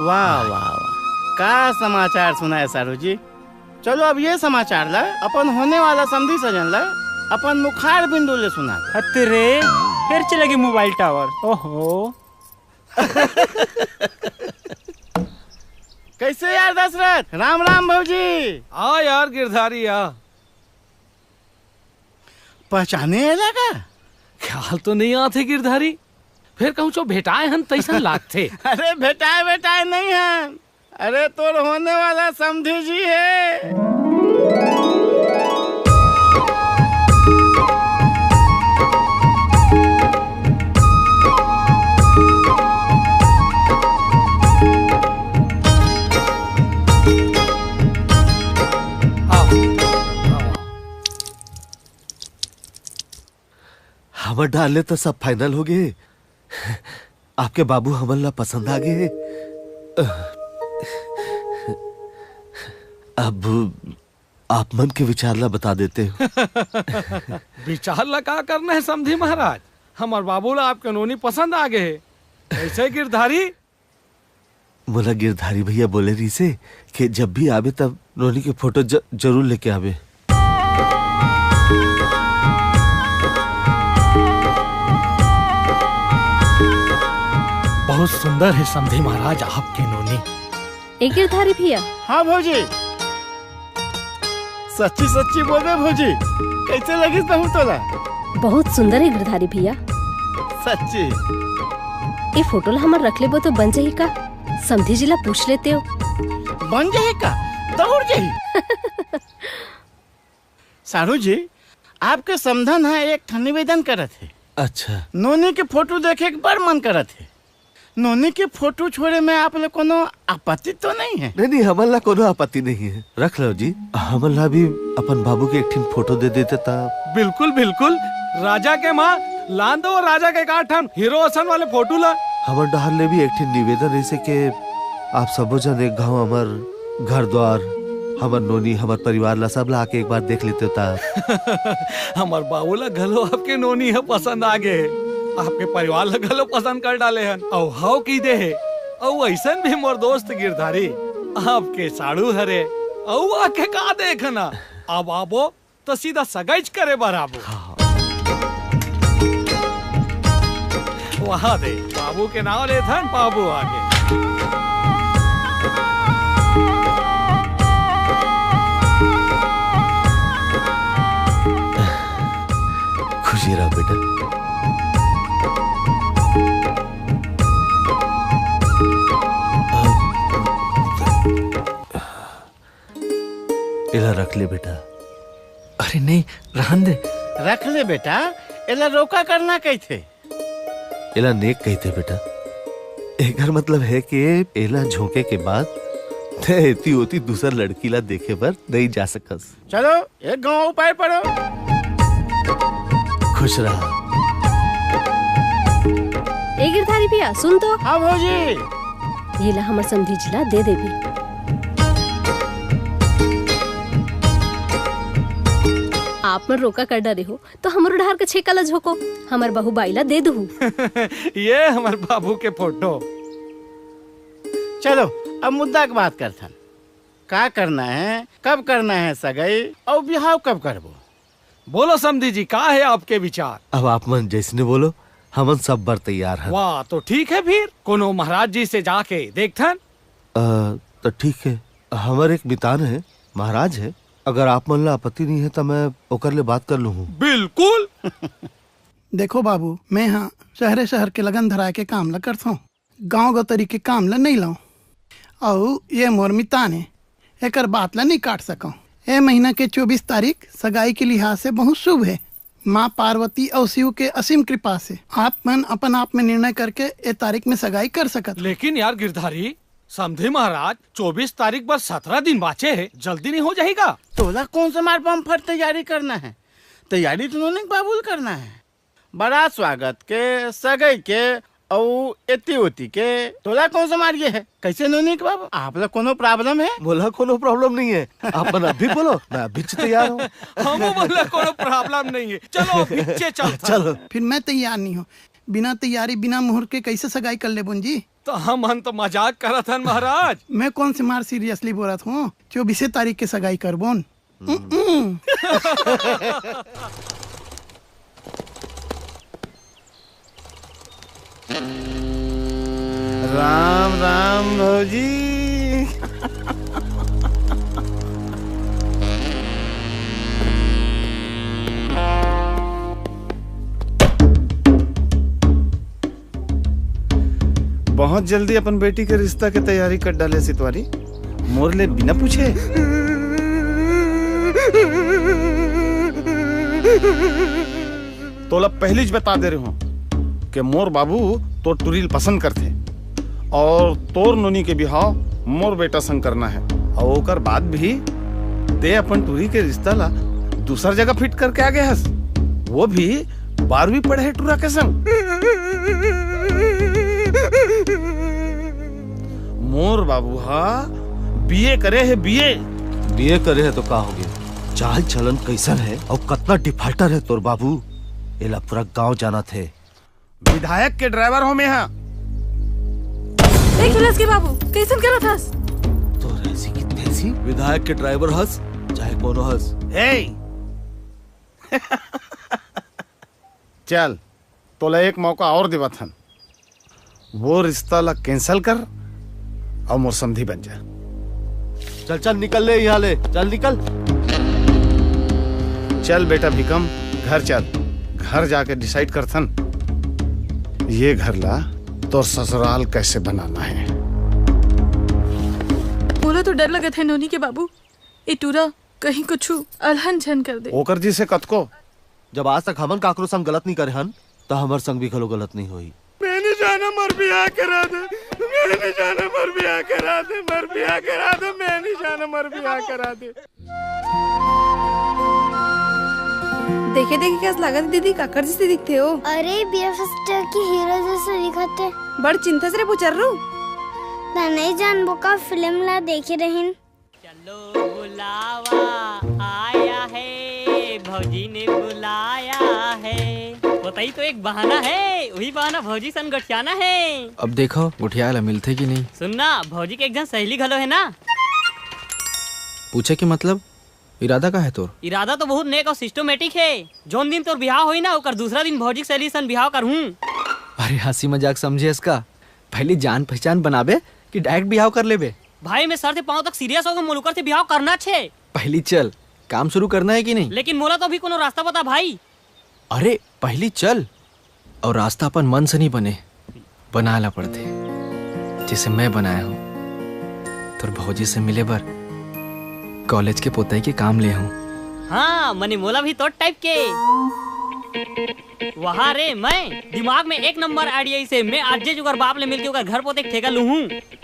वाह, वाह, वाह। का समाचार सुनाए साड़ू जी। चलो अब ये समाचार ला, अपन होने वाला समधी सजन ला, अपन मुखार बिंदु ले सुना। हत रे, फिर चले गए मोबाइल टावर। ओहो। कैसे यार दशरथ? राम राम भौजी। आ यार गिरधारी आ। पहचाने एला का? ख्याल तो नहीं आते गिरधारी, फिर कहूँ चो भेटाए हन तैसन लागथे। अरे भेटाए भेटाए नहीं हन, अरे तोर होने वाला समधी जी है। हमर डाले तो सब फाइनल हो गए। आपके बाबू हमन ला पसंद आ गए। अब आप मन के विचार ला बता देते हो। विचार ला का करना है समधी महाराज, हमर बाबू ला आपके नोनी पसंद आ गए है। ऐसे गिरधारी मोला गिरधारी भैया बोले रहिसे कि जब भी आबे तब नोनी के फोटो ज-, जरूर लेके आबे। बहुत सुंदर है समधी महाराज आपके नोनी। ए गिरधारी भैया। हाँ भौजी। सच्ची सच्ची बोलबे भौजी, कैसे लगिस बहू तोला? बहुत सुंदर है गिरधारी भैया। सच्ची। ए फोटो ला हमर रख लेबो तो बन जाही का? समधी जी ला पूछ लेते हो। बन जाही का? दौड़ जाही। साढ़ू जी, आपके समधन ह एक ठन निवेदन करत हे। अच्छा। नोनी के फोटो देखे के बड़ मन करत हे। नोनी के फोटो छोड़े में आप ला कोनो आपत्ति तो नहीं है? नहीं, नहीं, हमन ला कोनो आपत्ति नहीं है। रख लो जी, हमन ला भी अपन बाबू के एक ठिन फोटो दे देते ता। बिल्कुल, बिल्कुल। राजा के माँ लान दो राजा के एक आध ठन हीरो असन वाले फोटो ला। हमर डहर ले भी एक ठिन निवेदन रहिसे के आप सबो जन एक घाव हमर घर द्वार, हमर नोनी, हमर परिवार ला सब ला आके एक बार देख लेते ता। हमर बाबू ला घलो आपके नोनी ह पसंद आ गे हे, आपके परिवार ला घलो पसंद कर डाले हन, अउ हव कहि दे हे। अउ अइसन भी मोर दोस्त गिरधारी आपके साड़ू हरे, अउ आके का देखना, अब आबो तो सीधा सगाईच करे बर आबो। हाँ। वहाँ दे, बाबू के नाव लेथन, बाबू आगे। खुशी रह बेटा। एला रख ले बेटा। अरे नहीं, रहन दे। रख ले बेटा, एला रोका करना कहिथे। एला नेक कहिथे बेटा। एकर मतलब है कि एला झोंके के बाद ते एती ओती दूसर लड़की ला देखे बर नइ जा सकस। चलो, एक गांव अउ पार पड़ो। खुश रहा। ए गिरधारी भैया, सुन तो। हाँ भौजी। ये ला हमर समधी जी ला दे देबे। आप मन रोका कर डरे हो, तो हमरो डहर के छेका ला झोंको, हमर बहू बाई ला दे दुहू। ये हमर बाबू के फोटो। चलो, अब मुद्दा के बात करथन। का करना है, कब करना है सगाई, अउ बिहाव कब करबो? बोलो समधी जी, का है आपके विचार? अब आप मन जैसने बोलो, हमन सब बर तैयार हन। वाह, तो ठीक है फिर, कोनो महाराज जी से जाके देखथन। अ, तो ठीक है, हमर एक मितान है, महाराज है, अगर आप मन ला आपत्ति नहीं है, तो मैं ओकर ले बात कर लूँ हूँ। बिल्कुल। देखो बाबू, मैं हा शहरे शहर के लगन धराए के काम ल करथौं, गांव गतरी के काम ल नइ लौं। अउ ये मोर मितान हे, एकर बात ल नइ काट सकौं। ए महीना के चौबीस तारीख सगाई के लिहाज से बहुत शुभ हे। माँ पार्वती अउ शिव के असीम कृपा से आप मन अपन आप में निर्णय करके ए तारीख में सगाई कर सकत हो। लेकिन यार गिरधारी, समधी महाराज, चौबीस तारीख बर सतरा दिन बाचे हे, जल्दी नहीं हो जाही का? तोला कौन से मार बम फट तैयारी करना है? तैयारी तो नोनी के बाबू ल करना है। बड़ा स्वागत के, सगई के, अउ एती ओती के, तोला कौन से मार ये है? कैसे नोनी के बाबू? आप ला कोनो problem है? मोला कोनो problem नहीं है, आप मन अभी बोलो, मैं अभी तैयार हूँ। हमू मन ला कोनो problem नहीं है, चलो अभी चलथन। चलो। फिर मैं तैयार नहीं हूँ, बिना तैयारी, बिना मुहूर्त के कैसे सगाई कर लेबोन जी? तो हमन तो मजाक करत हन महाराज। मैं कौन से मार seriously बोलत हूँ, चौबीसे तारीख के सगाई करबोन। राम राम भौजी। बहुत जल्दी अपन बेटी के रिश्ता के तैयारी कर डाले सितवारी, मोर ले बिना पूछे। तोला पहली ज बता दे रहे हूँ कि मोर बाबू तोर टुरी ल पसंद करथे और तोर नोनी के बिहाव मोर बेटा संग करना है। और ओकर बाद भी ते अपन टुरी के रिश्ता ला दूसर जगह fit करके आ गए हस, वो भी बारहवीं पढ़े टुरा के संग। मोर बाबू हा बीए करे हे, बीए। बीए करे हे तो का हो गया? चाल चलन कैसन है और कतना defaulter है तोर बाबू, एला पूरा गांव जानत है। विधायक के driver हो मैं हा। देख लस के बाबू, कैसन करत हस? तो ऐसी की तैसी विधायक के driver हस, चाहे कोनो हस। हे, चल, तोला एक मौका और देवत हन, वो रिश्ता ला cancel कर और मोर समधी बन जा। चल, चल, निकल ले यहाँ ले, चल निकल। चल बेटा भिकम, घर चल, घर जाके decide करथन, ये घर ला तोर ससुराल कैसे बनाना है। मोला तो डर लगत है नोनी के बाबू, ए टूरा कहीं कुछु अलहन झन कर दे। ओकर जी से कतको। जब आज तक हमन काकरो संग गलत नहीं करे हन, त हमर संग भी घलो गलत नहीं होही। मैं नहीं जाना, मोर बियाह करा दे। मैं नहीं जाना, मोर बियाह करा दे, मोर बियाह करा दे, मैं नहीं जाना, मोर बियाह करा दे। देखे देखे कस लागत हे दीदी, काकर जैसे दिखथे हो। अरे, बियर फेस्टिवल के हीरो जैसे दिखत हे। बड़ चिंता से रे बुचर्रू। त नहीं जानबो का, फिल्म ला देखे रहिन। चलो बुलावा आया है, भौजी ने बुलाया है। बताई तो एक बहाना है, वही बहाना भौजी सन गोठियाना है। अब देखो गोठिया ला मिलथे कि नहीं। सुन ना, भौजी के एक झन सहेली घलो है ना। पूछे के मतलब, इरादा का है तोर? इरादा तो बहुत नेक और systematic है। जोन दिन तोर बिहाव होई ना, ओकर दूसरा दिन भौजी के सहेली सन बिहाव करहूँ। अरे हंसी मजाक समझे इसका, पहली जान पहचान बनाबे कि direct बिहाव कर लेबे? भाई, मैं सर से पाँव तक serious हो गए, मोला ओकर से बिहाव करना छे। पहली चल, काम शुरू करना है कि नहीं? लेकिन मोला तो अभी कोनो रास्ता बता भाई। अरे, पहली चल, और रास्ता अपन मन से नहीं बने, बनाए ला पड़थे, जैसे मैं बनाया हूँ, तोर भौजी से मिले बर कॉलेज के पोताई के काम ले हूँ। हाँ, मने मोला भी तोर type के। वहा रे, मैं दिमाग में एक नंबर idea से, मैं आज जे जुगर बाप ले मिलके ओकर घर पोते के ठेका लूहूं।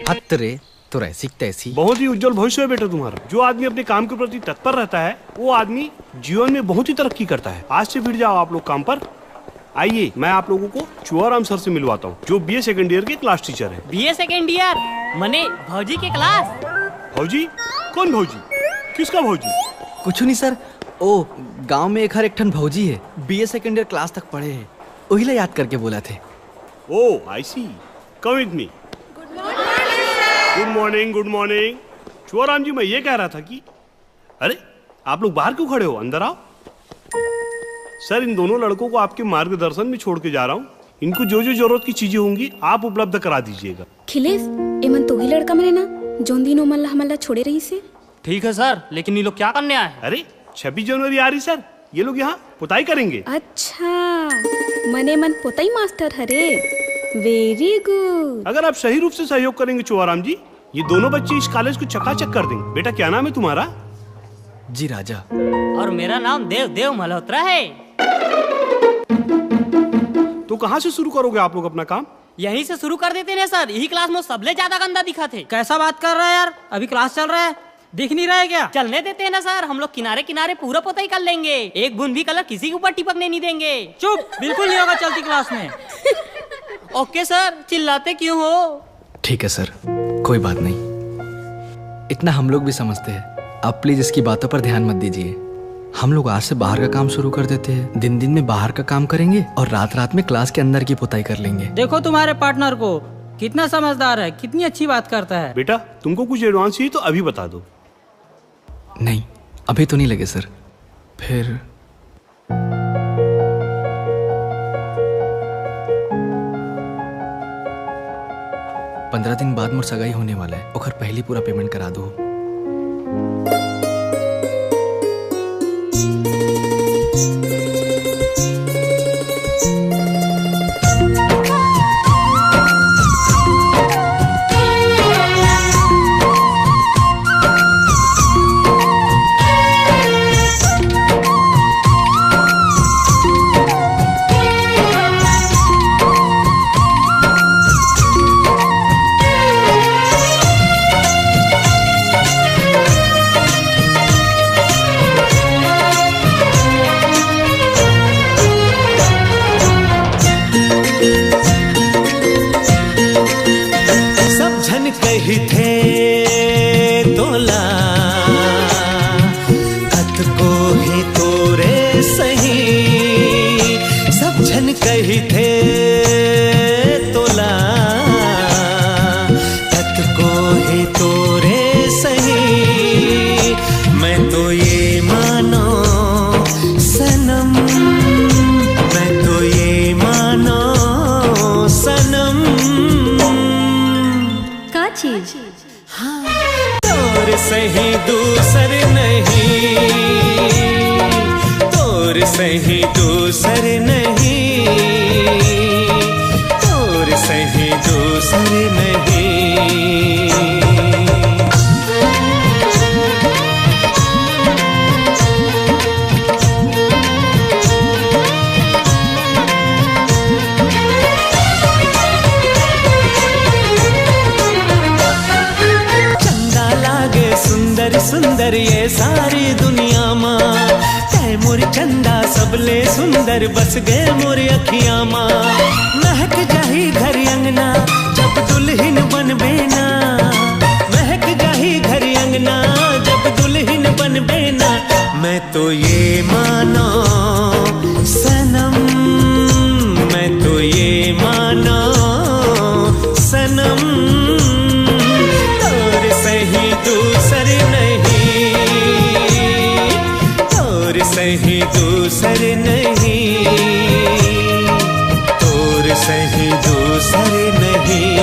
हत रे, तो ऐसी तैसी। बहुत ही उज्जवल भविष्य है बेटा तुम्हारा। जो आदमी अपने काम के प्रति तत्पर रहता है, वो आदमी जीवन में बहुत ही तरक्की करता है। आज से फिर जाओ आप लोग काम पर। आइए, मैं आप लोगों को चुआराम सर से मिलवाता हूँ, जो बीए सेकंड ईयर के क्लास टीचर है। BA second year? मने भौजी के क्लास? भौजी? कौन भौजी? किसका भौजी? कुछ नहीं सर, ओ गांव में एक हर एक ठन भौजी है, बीए सेकंड ईयर क्लास तक पढ़े है, वही ला याद करके बोला थे। Oh, I see. Come with me. Good morning, good morning. चुआराम जी, मैं ये कह रहा था कि अरे, आप लोग बाहर क्यों खड़े हो? अंदर आओ। सर, इन दोनों लड़कों को आपके मार्गदर्शन में छोड़ के जा रहा हूँ। इनको जो जो जरूरत की चीजें होंगी, आप उपलब्ध करा दीजिएगा। खिलेश, एमन तो ही लड़का मने ना, जोन दिन ओमन ला हमन ला छोड़े रही से। ठीक है सर, लेकिन ये लोग क्या करने आए हैं? अरे, छब्बीस जनवरी आ रही सर, ये लोग यहाँ पुताई करेंगे। अच्छा, मने मन पोतई मास्टर हरे। वेरी गुड। अगर आप सही रूप से सहयोग करेंगे चुआराम जी, ये दोनों बच्चे इस कॉलेज को चकाचक कर देंगे। बेटा, क्या नाम है तुम्हारा? जी राजा। और मेरा नाम देव देव मल्होत्रा है। तो कहाँ से शुरू करोगे आप लोग अपना काम? यहीं से शुरू कर देते हैं सर, यही क्लास में सबले ज्यादा गंदा दिखा थे। कैसा बात कर रहा है यार, अभी क्लास चल रहा है, दिख नहीं रहा है क्या? चलने देते हैं ना सर, हम लोग किनारे किनारे पूरा पोताई कर लेंगे, एक बूंद भी कलर किसी के ऊपर टिपकने नहीं देंगे। चुप, बिल्कुल नहीं होगा चलती क्लास में। ओके सर, चिल्लाते क्यों हो? ठीक है सर, कोई बात नहीं, इतना हम लोग भी समझते हैं। आप प्लीज इसकी बातों पर ध्यान मत दीजिए। हम लोग आज से बाहर का काम शुरू कर देते हैं। दिन दिन में बाहर का काम करेंगे और रात रात में क्लास के अंदर की पुताई कर लेंगे। देखो तुम्हारे पार्टनर को, कितना समझदार है, कितनी अच्छी बात करता है। बेटा, तुमको कुछ एडवांस चाहिए तो अभी बता दो। नहीं, अभी तो नहीं लगे सर। फिर पंद्रह दिन बाद मोर सगाई होने वाला है, ओखर पहली पूरा पेमेंट करा दो। कहिथे तोला अतको हे तोरे सही, सब झन कहिथे तोला अतको हे तोरे सही। मैं तो ये मानो सनम, मैं तो ये मानो सनम। का चीज? तोर सही दूसर नहीं, तोर सही दूसर नहीं, तोर सही दूसर नहीं। सुंदर ये सारी दुनिया मा, तै मोर चंदा सबले सुंदर बस गए मोर अखिया मा। महक जाही घर अंगना जब दुल्हन बनबे ना, महक जाही घर अंगना जब दुल्हन बनबे ना। मैं तो ये मानो सनम, मैं तो ये मानो सनम। सही दूसर नहीं, तोर सही दूसर नहीं, तोर सही दूसर नहीं।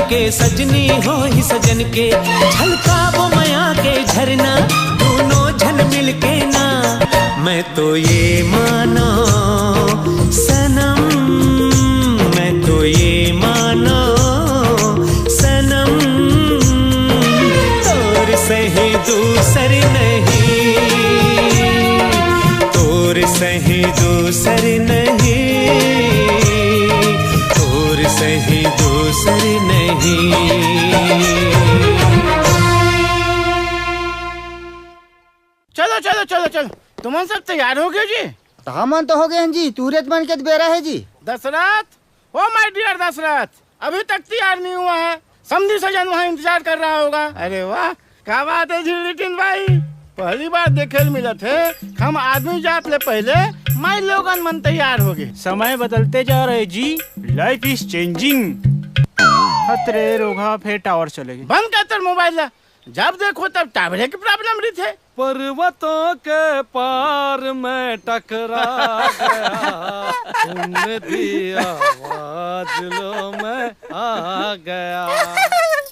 के सजनी हो ही सजन के झलका वो मया के। तो ये मानो सनम, मैं तो ये मानो सनम, तोर सही दूसर नहीं, तोर सही दूसर नहीं, तोर सही दूसर नहीं। चलो, चलो, चलो, चलो, तुमन सब तैयार हो गए जी? त हमन तो हो गए हैं जी, तूरेच मन के त बेरा है जी। दशरथ, ओ my dear दशरथ, अभी तक तैयार नहीं हुआ है। समधी सजन वहाँ इंतजार कर रहा होगा। अरे वाह, क्या बात है झिल्ली टिन भाई, पहली बार देखे ल मिलत है। हम आदमी जात ले पहले माई लोगन मन तैयार हो गए। समय बदलते जा रहे जी, life is changing। हतरे रोघा फेर टावर चले गए। बंद कर तेर मोबाइल ला, जब देखो तब टावरे के प्रॉब्लम रहिथे। पर्वतों के पार मैं टकरा गया, सुन दी आवाज लो मैं आ गया।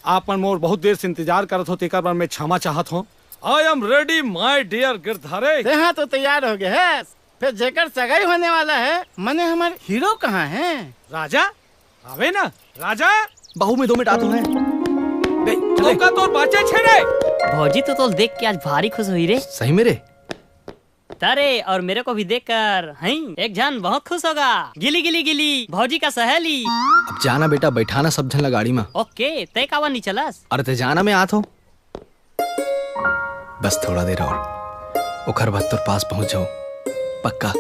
आप मन मोर बहुत देर से इंतजार करत हो, तेकर बर मैं क्षमा चाहत हूँ। I am ready my dear Girdhari. तेहा तो तैयार हो गए है, फिर जेकर सगाई होने वाला है, मने हमारे हीरो कहाँ हैं? राजा, आवे ना राजा। बहू में दो मिनट आतो है। दे, चले। मौका तो बाचे छे रे। भौजी तो तोल देख के आज भारी खुश हुई रे। सही में रे। तारे और मेरे को भी देखकर हैं एक जन बहुत खुश होगा। गिली गिली गिली, भौजी का सहेली। अब जाना बेटा, बैठाना सब झन ला गाड़ी में। ओके, तय कावा नहीं चलस? अरे ते जाना, मैं आत हो। बस थोड़ा देर और, ओखर बाद तोर पास पहुंच जाऊं, पक्का।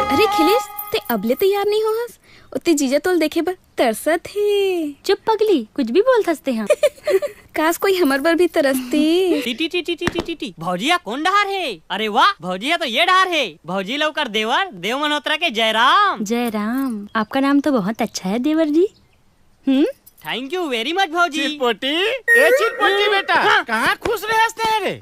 अरे खिलेश, ते अबले तैयार नहीं हो हस? ओती जीजा तोल देखे बर तरसत हे। चुप पगली, कुछ भी बोलथस ते हा। काश कोई हमर बर भी तरसती। टी टी टी टी टी टी टी टी। भौजिया कोन डहार हे? अरे वाह, भौजिया तो ये डहार हे। भौजी लौकर देवर, देव मल्होत्रा के जयराम। जयराम, आपका नाम तो बहुत अच्छा है देवर जी। हम्म। Thank you very much भौजी। चिरपोटी, ए चिरपोटी बेटा, हाँ। कहाँ खुश रहस ते रे?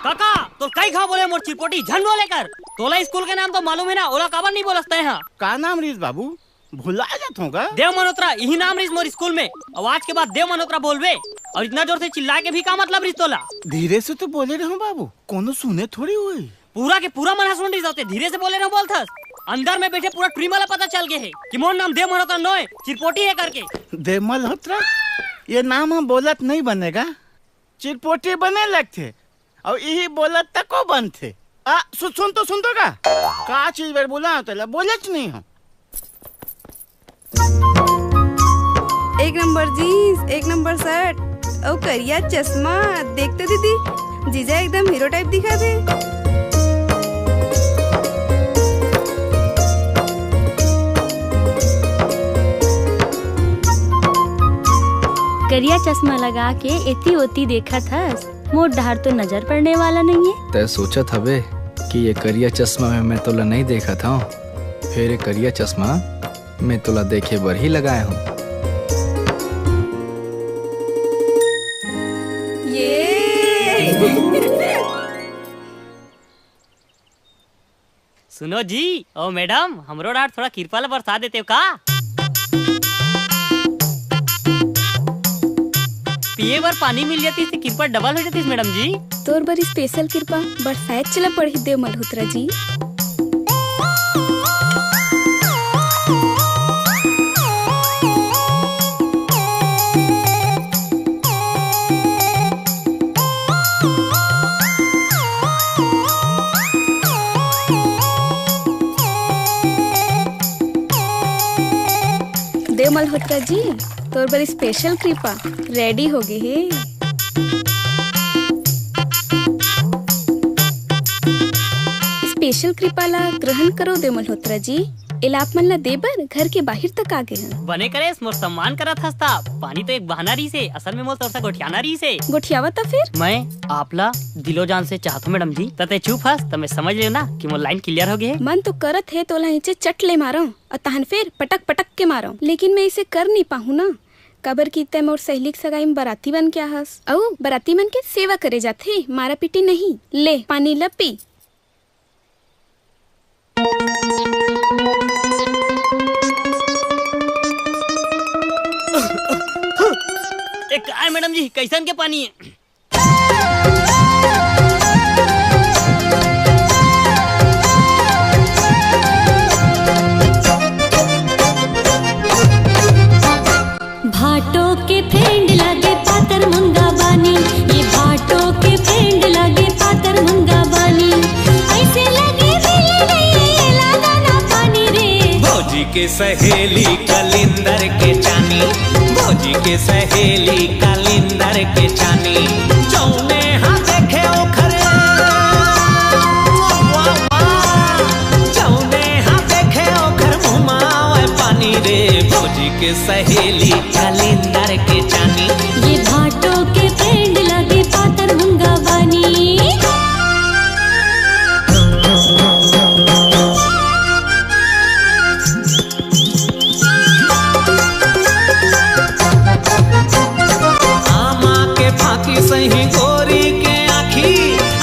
काका, तो कई घाव बोले मोर चिरपोटी, झन बोले कर। तोला स्कूल के नाम तो मालूम है ना, ओला काबर नहीं बोलस ते हा? का नाम रहिस बाबू? भुला जात हों का? देव मल्होत्रा, यही नाम रहिस मोर स्कूल में। और आज के बाद देव मल्होत्रा बोलबे, और इतना जोर से चिल्ला के भी का मतलब रहिस तोला? धीरे से तो बोले रहूं बाबू, कोनो सुने थोड़ी होही। पूरा के पूरा मन ह सुन रहिस, ते धीरे से बोले रहूं बोलथस। अंदर में बैठे पूरा टीम वाला पता चल गए है कि मोर नाम देव मल्होत्रा नोय, चिरपोटी है करके। देव मल्होत्रा, ये नाम हम बोलत नहीं बनेगा, चिरपोटी बने लगथे। अउ इही बोलत तको बनथे। आ, सु-, सुन तो, सुन तो का? का चीज बर बोला तेला? बोलेच नहीं हो। एक नंबर जींस, एक नंबर शर्ट, अउ करिया चश्मा। देख तो दीदी, जीजा एकदम हीरो टाइप दिखत हे। करिया चश्मा लगा के एती ओती देखत हस, मोर डहार तो नजर पड़ने वाला नहीं है। तय सोचत हबे कि ये करिया चश्मा में मैं तोला नहीं देखत हूँ, फिर ये करिया चश्मा मैं तोला देखे बर ही लगाए हूँ। ये सुनो जी, ओ मैडम, हमरो डांट थोड़ा किरपा ला बरसा देते हो का? पिए बर पानी मिल जातीस त किरपा डबल हो जातीस मैडम जी। तोर बर स्पेशल किरपा बरसाए चला पड़ही देव मल्होत्रा जी। देव मल्होत्रा जी, तोर बर स्पेशल कृपा रेडी हो गे हे। स्पेशल कृपा ला ग्रहण करो देव मल्होत्रा जी। एला आप मन ला दे बर घर के बाहिर तक आ गे हन। बने करेस, मोर सम्मान करत हस त। पानी तो एक बहाना रहिस हे, असल में मोर तोर से गोठियाना रहिस हे। गोठियावा त फिर? मैं आप ला दिलो जान से चाहत हूँ मैडम जी। त ते चुप हस त मैं समझ लेव ना कि मोर लाइन क्लियर हो गे हे। मन तो करत हे तोला इचे चट ले मारंव अउ तहन फिर पटक पटक के मारंव, लेकिन मैं इसे कर नहीं पाहूँ ना, काबर कि तै मोर सहेली के सगाई में बराती बन के आहस। अउ बराती मन के सेवा करे जाथे, मारा पीटी नहीं। ले पानी ल पी। ए, काय मैडम जी, कैसन के पानी हे? भाटो के friend लागे पातर मुंगा बानी, ये भाटो के friend लागे पातर मुंगा बानी। ऐसे लगे मिले नहीं ये लागा ना पानी रे। भौजी के सहेली कलिंदर के चानी, भौजी के सहेली कलिंदर के चानी। जौने हा देखे ओखर, वाह, वाह। जौने हा देखे ओखर मुँह मा आवे पानी रे। भौजी के सहेली कलिंदर के चानी। ये भाटो के friend लागे पातर मुंगा बानी। आमा के फांकी सही गोरी के आँखी,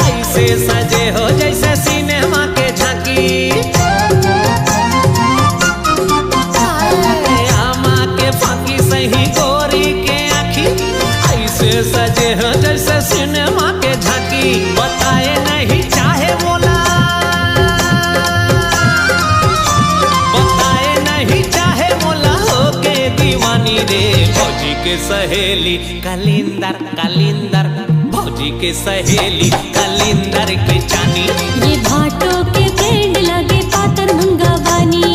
ऐसे सजे हो जैसे सिनेमा के झांकी। आमा के फांकी सही गोरी के आँखी, ऐसे सजे हो जैसे सिनेमा के झांकी। बताए नहीं चाहे मोला, बताए नहीं चाहे मोला होके दीवानी रे। भौजी के सहेली कलिंदर, कलिंदर, भौजी के सहेली कलिंदर के चानी। ये भाटो के friend लागे पातर मुंगा बानी।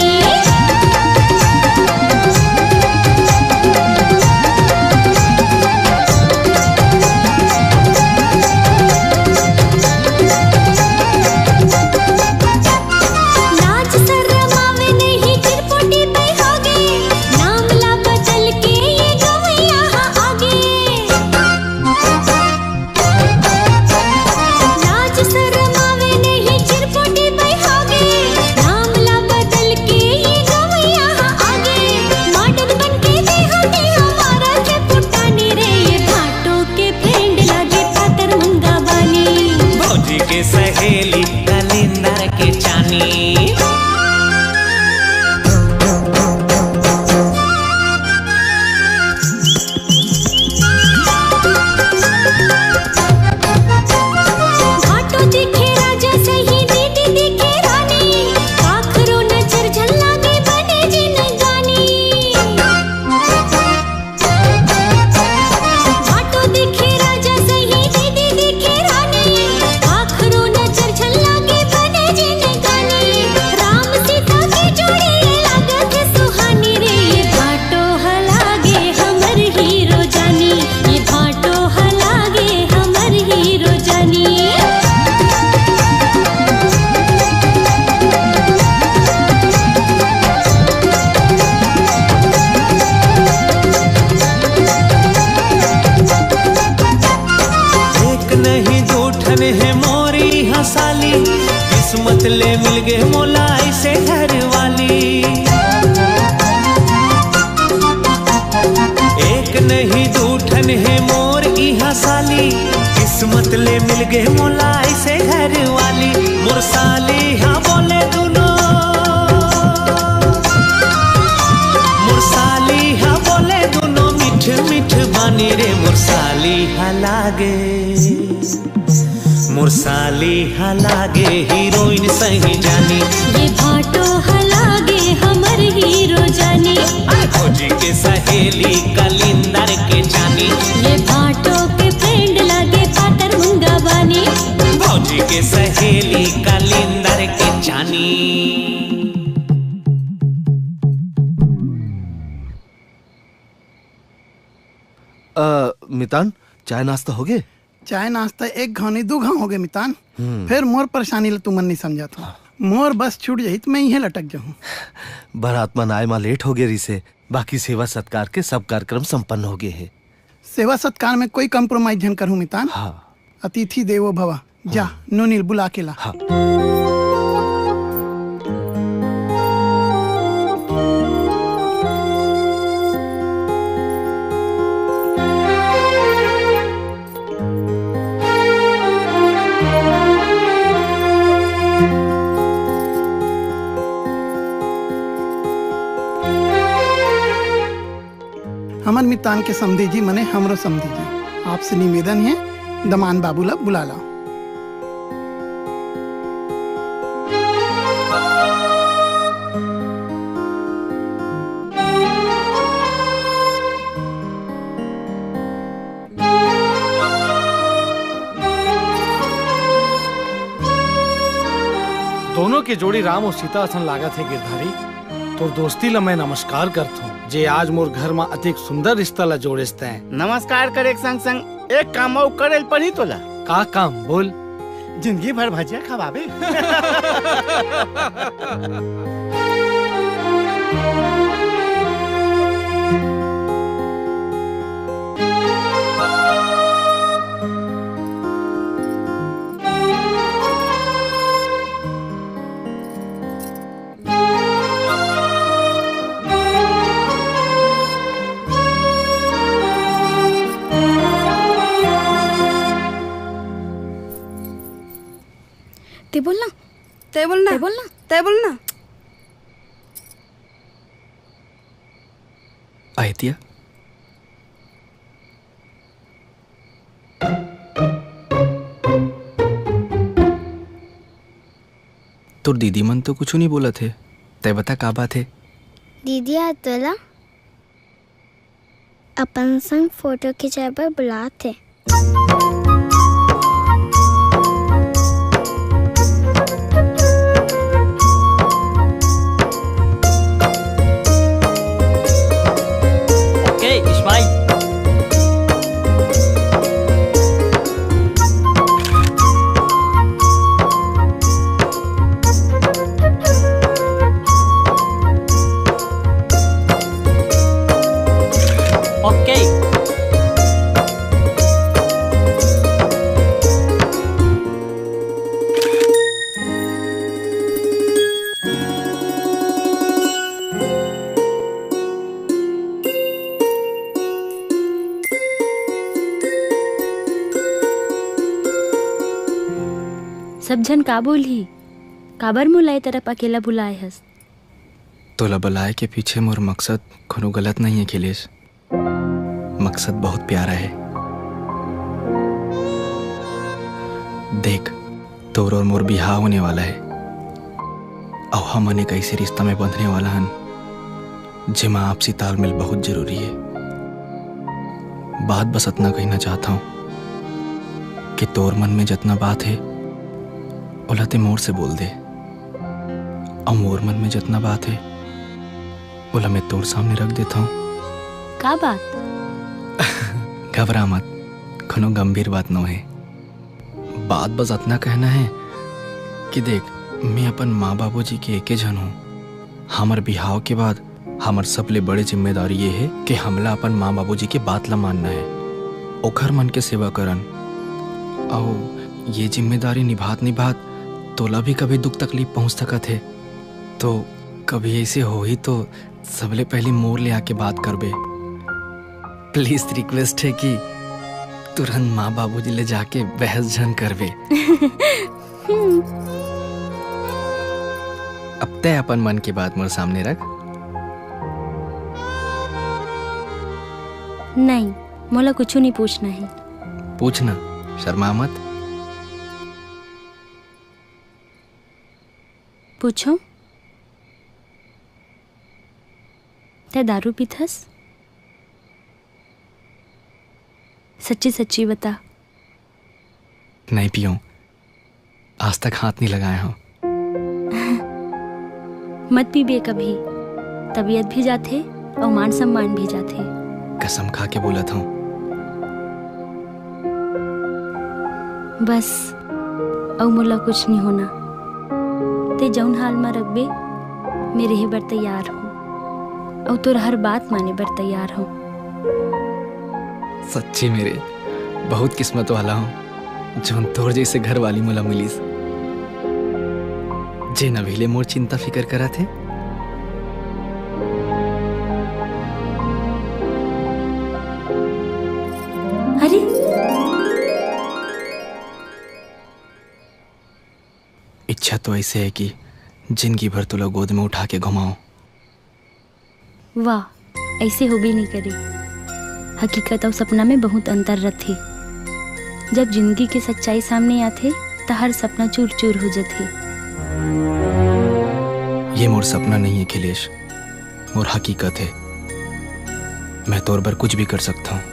लाज शरम आवे नहीं, चिरपोटी पे होगे, नाम ला बदल के ये गवैया हा आगे। लाज शरम आवे नहीं, चिरपोटी पे होगे, नाम ला बदल के ये गवैया हा आगे। Modern बन के देहा देहा मारा थे फुटानी रे, ये भाटो के friend लागे पातर मुंगा बानी। भौजी के सहेली कलिंदर के चानी। भाटो दिखे राजा सही, दीदी दिखे रानी, काखरो नजर झन लागे बने जिनगानी। भाटो दिखे राजा सही, दीदी दिखे रानी, आखरो नजर झन लागे बने जिनगानी। राम सीता के जोड़ी लागत सुहानी रे, ये भाटो ह लागे हमर हीरो जानी, ये भाटो ह लागे हमर हीरो जानी। एक नहीं दू ठन हे मोरी हंसाली, किस्मत ले मिल गे मोला ऐसे घर वाली। एक नहीं दू ठन हे मोर इहाँ साली, किस्मत ले मिल गे मोला ऐसे घर वाली। मोर साली हाँ बोले दुनो, मोर साली हाँ बोले दुनो मीठ मीठ बानी रे। मोर साली हाँ लागे, मोर साली हा लागे हीरोइन सही जानी। ये भाटो हा लागे हमर हीरो जानी। अरे भौजी के सहेली कलिंदर के चानी। ये भाटो के फ्रेंड लागे पातर मुंगा बानी। भौजी के सहेली कलिंदर के चानी। अ, मितान, चाय नाश्ता होगे? चाय नाश्ता एक घाव नहीं, दू घाव होगे मितान। हम्म। फेर मोर परेशानी ल तुमन नहीं समझत हो। मोर बस छूट जाही त मैं इहें लटक जाहूं। बरात मन आए मा लेट हो गे रिसे, बाकी सेवा सत्कार के सब कार्यक्रम संपन्न हो गे हे। सेवा सत्कार में कोई compromise झन करहूं मितान। हाँ। अतिथि देवो भव। जा, हम्म। नोनी ल बुला के ला। हाँ। हमर मितान के समधी जी मने हमरो समधी जी, आपसे निवेदन हे, दमांद बाबू ला बुला ला। दोनों के जोड़ी राम अउ सीता असन लागत हे गिरधारी। तोर दोस्ती ला मैं नमस्कार करथों, जे आज मोर घर मा अतेक सुंदर रिश्ता ला जोड़ेस तैं। नमस्कार करे के संग संग एक काम अउ करे ल पड़ही तोला। का काम? बोल। जिंदगी भर भजिया खवाबे। ते बोल ना। ते बोल ना। ते बोल ना। ते बोल ना। आदित्य, तोर दीदी मन तो कुछु नहीं बोलत हे, तै बता का बात हे? दीदी आज तोला अपन संग फोटो खिंचाए बर बुलात हे। ओके, स्माइल। ओके। सब झन का बोलही? काबर मोला ए तरफ अकेला बुलाए हस? तोला बलाए के पीछे मोर मकसद कोनो गलत नहीं है, अखिलेश। मकसद बहुत प्यारा है। देख, तोर और मोर बिहाव होने वाला है, अउ हमन एक ऐसे रिश्ता में बंधने वाला हन, जेमा आपसी तालमेल बहुत जरूरी है। बात बस अतना कहना चाहता हूँ कि तोर मन में जतना बात है, ओला ते मोर से बोल दे, अउ मोर मन में जतना बात है, ओला मैं तोर सामने रख देता हूँ। का बात? घबरा मत, कोनो गंभीर बात नो है। बात बस अतना कहना है कि देख, मैं अपन माँ बाबूजी के एके झन हूँ। हमर बिहाव के बाद हमर सबले बड़े जिम्मेदारी ये हे कि हमला अपन माँ बाबूजी के बात ला मानना हे, ओखर मन के सेवा करन। अउ ये जिम्मेदारी निभात निभात तोला भी कभी दुख तकलीफ पहुँच सकत हे, तो कभी ऐसे होही तो सबले पहली मोर ले आके बात करबे। प्लीज रिक्वेस्ट हे कि तुरंत माँ बाबूजी ले जाके बहस झन करबे। अब तै अपन मन के बात मोर सामने रख। नहीं, मोला कुछु नहीं पूछना हे। पूछना, शर्मा मत। पूछो, तै दारू पीथस? सच्ची सच्ची बता। नहीं पीऊँ, आज तक हाथ नहीं लगाए हूँ। मत पीबे कभी, तबीयत भी जाथे अउ मान सम्मान भी जाथे। कसम खा के बोलत हूँ। बस, अउ मोला कुछ नहीं होना। ते जउन हाल म रखबे, मैं रेहे बर तैयार हूँ, अउ तोर हर बात माने बर तैयार हूँ। सच्ची में रे, बहुत किस्मत वाला हूँ, जउन तोर जइसे घरवाली मोला मिलिस, जेन अभी ले मोर चिंता फिकर करत हे। अरे, इच्छा तो ऐसे है कि जिंदगी भर तोला गोद में उठा के घुमाऊं। वाह, ऐसे होबे नहीं करे। हकीकत अउ सपना में बहुत अंतर रथे। जब जिंदगी के सच्चाई सामने आथे, त हर सपना चूर-चूर हो जथे। ये मोर सपना नहीं है, खिलेश, मोर हकीकत है। मैं तोर बर कुछ भी कर सकता हूँ।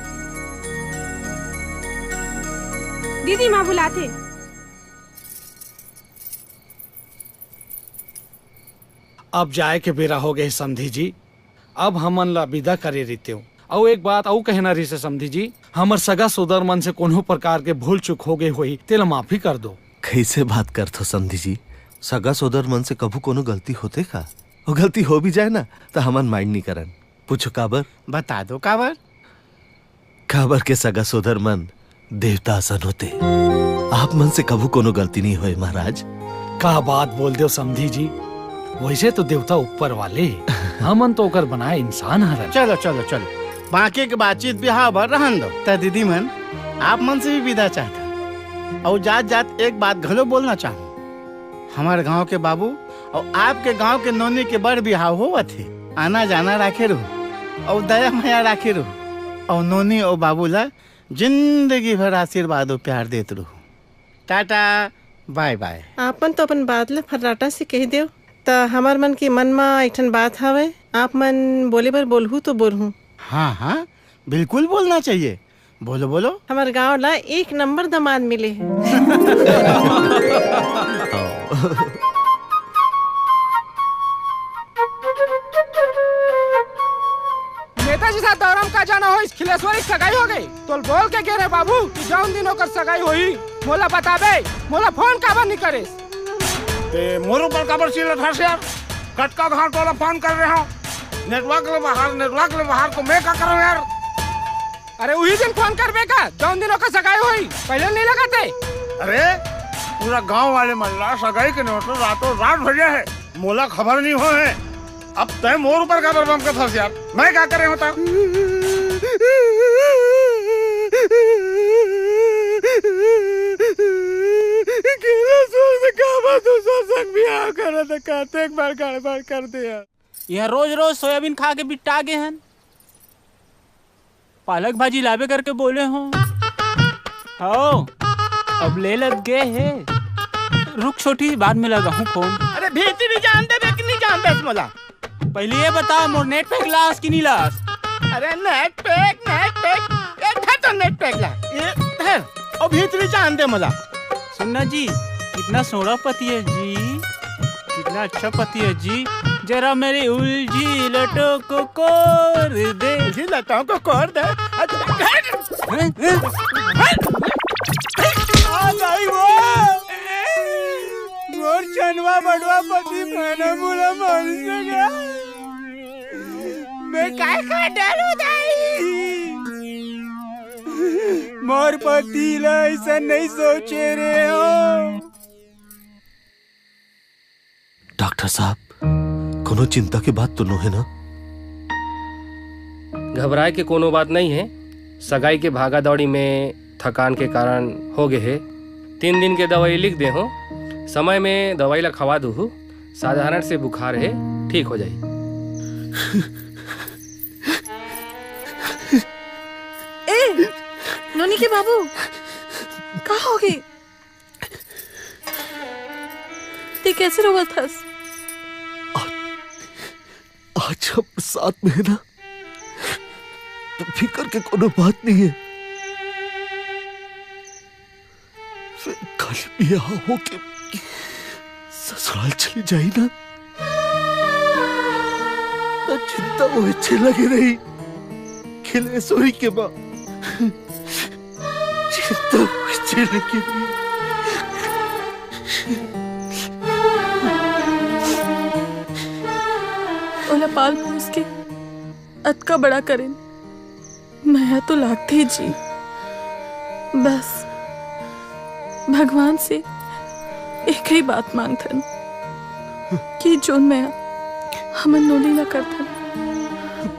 दीदी, माँ बुलाथे। अब जाए के बेरा हो गए समधी जी, अब हमन ला विदा करे रितेव। अउ एक बात अउ कहना रिसे समधी जी, हमर सगा सोदर मन से कोनो प्रकार के भूल चूक हो गए होही, तेला माफी कर दो। कैसे बात करथो समधी जी? सगा सोदर मन से कभू कोनो गलती होथे का? वो गलती हो भी जाए ना, त हमन mind नहीं करन। पूछो काबर? बता दो काबर? काबर के सगा सोदर मन देवता असन होते। आप मन से कभू कोनो गलती नहीं होए महाराज। का बात बोल देव समधी जी, वैसे तो देवता ऊपर वाले, हमन तो ओकर बनाए इंसान हरन। चलो, चलो, चलो, बाकी के बातचीत बिहाव बर रहन दो। त दीदी मन, आप मन से भी विदा चाहता। अउ जात जात एक बात घलो बोलना चाहूँ। हमार गांव के बाबू अउ आपके गांव के नोनी के बड़ बिहाव होवत हे। आना जाना राखे रहू, अउ दया मया राखे रहू, अउ नोनी अउ बाबू ला जिंदगी भर आशीर्वाद अउ प्यार देत रहू। टाटा, बाय बाय। आपन तो अपन बात ला फर्राटा से कह देव, त हमर मन के मन म एक ठन बात हवय, आप मन बोले बर बोलहू तो बोलहू। हाँ, हाँ, बिल्कुल बोलना चाहिए। बोलो, बोलो। हमर गांव ला एक नंबर दमाद मिले हे। नेताजी साथ दौरान का जाना होइस, खिलेश्वरी सगाई हो गई। तोल बोल के गे रे बाबू कि जौन दिन ओकर सगाई होही, मोला बताबे, मोला फोन काबर नहीं करे? ते मोर ऊपर काबर चिल्लाथस यार? कतका घांव तोला फोन कर रहे हो, नेटवर्क ले बाहर, नेटवर्क ले बाहर, तो मैं का करूं यार? अरे उही दिन फोन करबे का, जौन दिन ओकर सगाई होही, पहले नहीं लगाते? अरे पूरा गांव वाले मन ला सगाई के नोट रातों रात भेजे है, मोला खबर नहीं हो है। अब तय मोर ऊपर काबर बम के फंस यार, मैं का करे होता? केरा सोच काबर दूसर संग बियाह करत, कतेक बार गड़बड़ कर दे यार। यहाँ रोज रोज सोयाबीन खा के बिट्टा गे हन। पालक भाजी लाबे करके बोले हो। हो, अब ले लग गे हे। रुक छोटी, बाद में लगाहूँ फोन। अरे भीतरी जान दे बे कि नहीं जान दे मोला? पहले ये बता, मोर नेट पैक लास कि नहीं लास? अरे नेट पैक, नेट पैक, ये धर तो नेट पैक ला, ये धर। अब भीतरी जान दे मोला। सुनना जी, कितना सोहना पति है जी, कितना अच्छा पति है जी। जरा मेरी उलझी लटों को कोर दे। उलझी लटों को कोर दे। अच्छा, हैं? हैं? आ, दाई वो। मोर चनवा बड़वा पति खाना मुला मार सका। मैं काय का डरू दाई? मोर पति ला ऐसा नहीं सोचे रे हो। डॉक्टर साहब, कोनो चिंता के बात तो नो है ना? घबराए के कोनो बात नहीं है। सगाई के भागा दौड़ी में थकान के कारण हो गए है। तीन दिन के दवाई लिख दे हो, समय में दवाई ला खवा दूहू। साधारण से बुखार है, ठीक हो जाई। ए, नोनी के बाबू, का हो गए? ते कैसे रोवत हस? आज, आज हम साथ में है ना, तो फिकर के कोनो बात नहीं है। फिर कल बियाह होके ससुराल चली जाई ना, तो चिंता वो अच्छे लगे रही। खिलेश्वरी के माँ, चिंता वो अच्छे लगे रही। ओला पाल पोस के अतका बड़ा करेन, मया तो लागथे जी। बस भगवान से एक ही बात मांगथन कि जोन मया हमन नोनी ला करथन,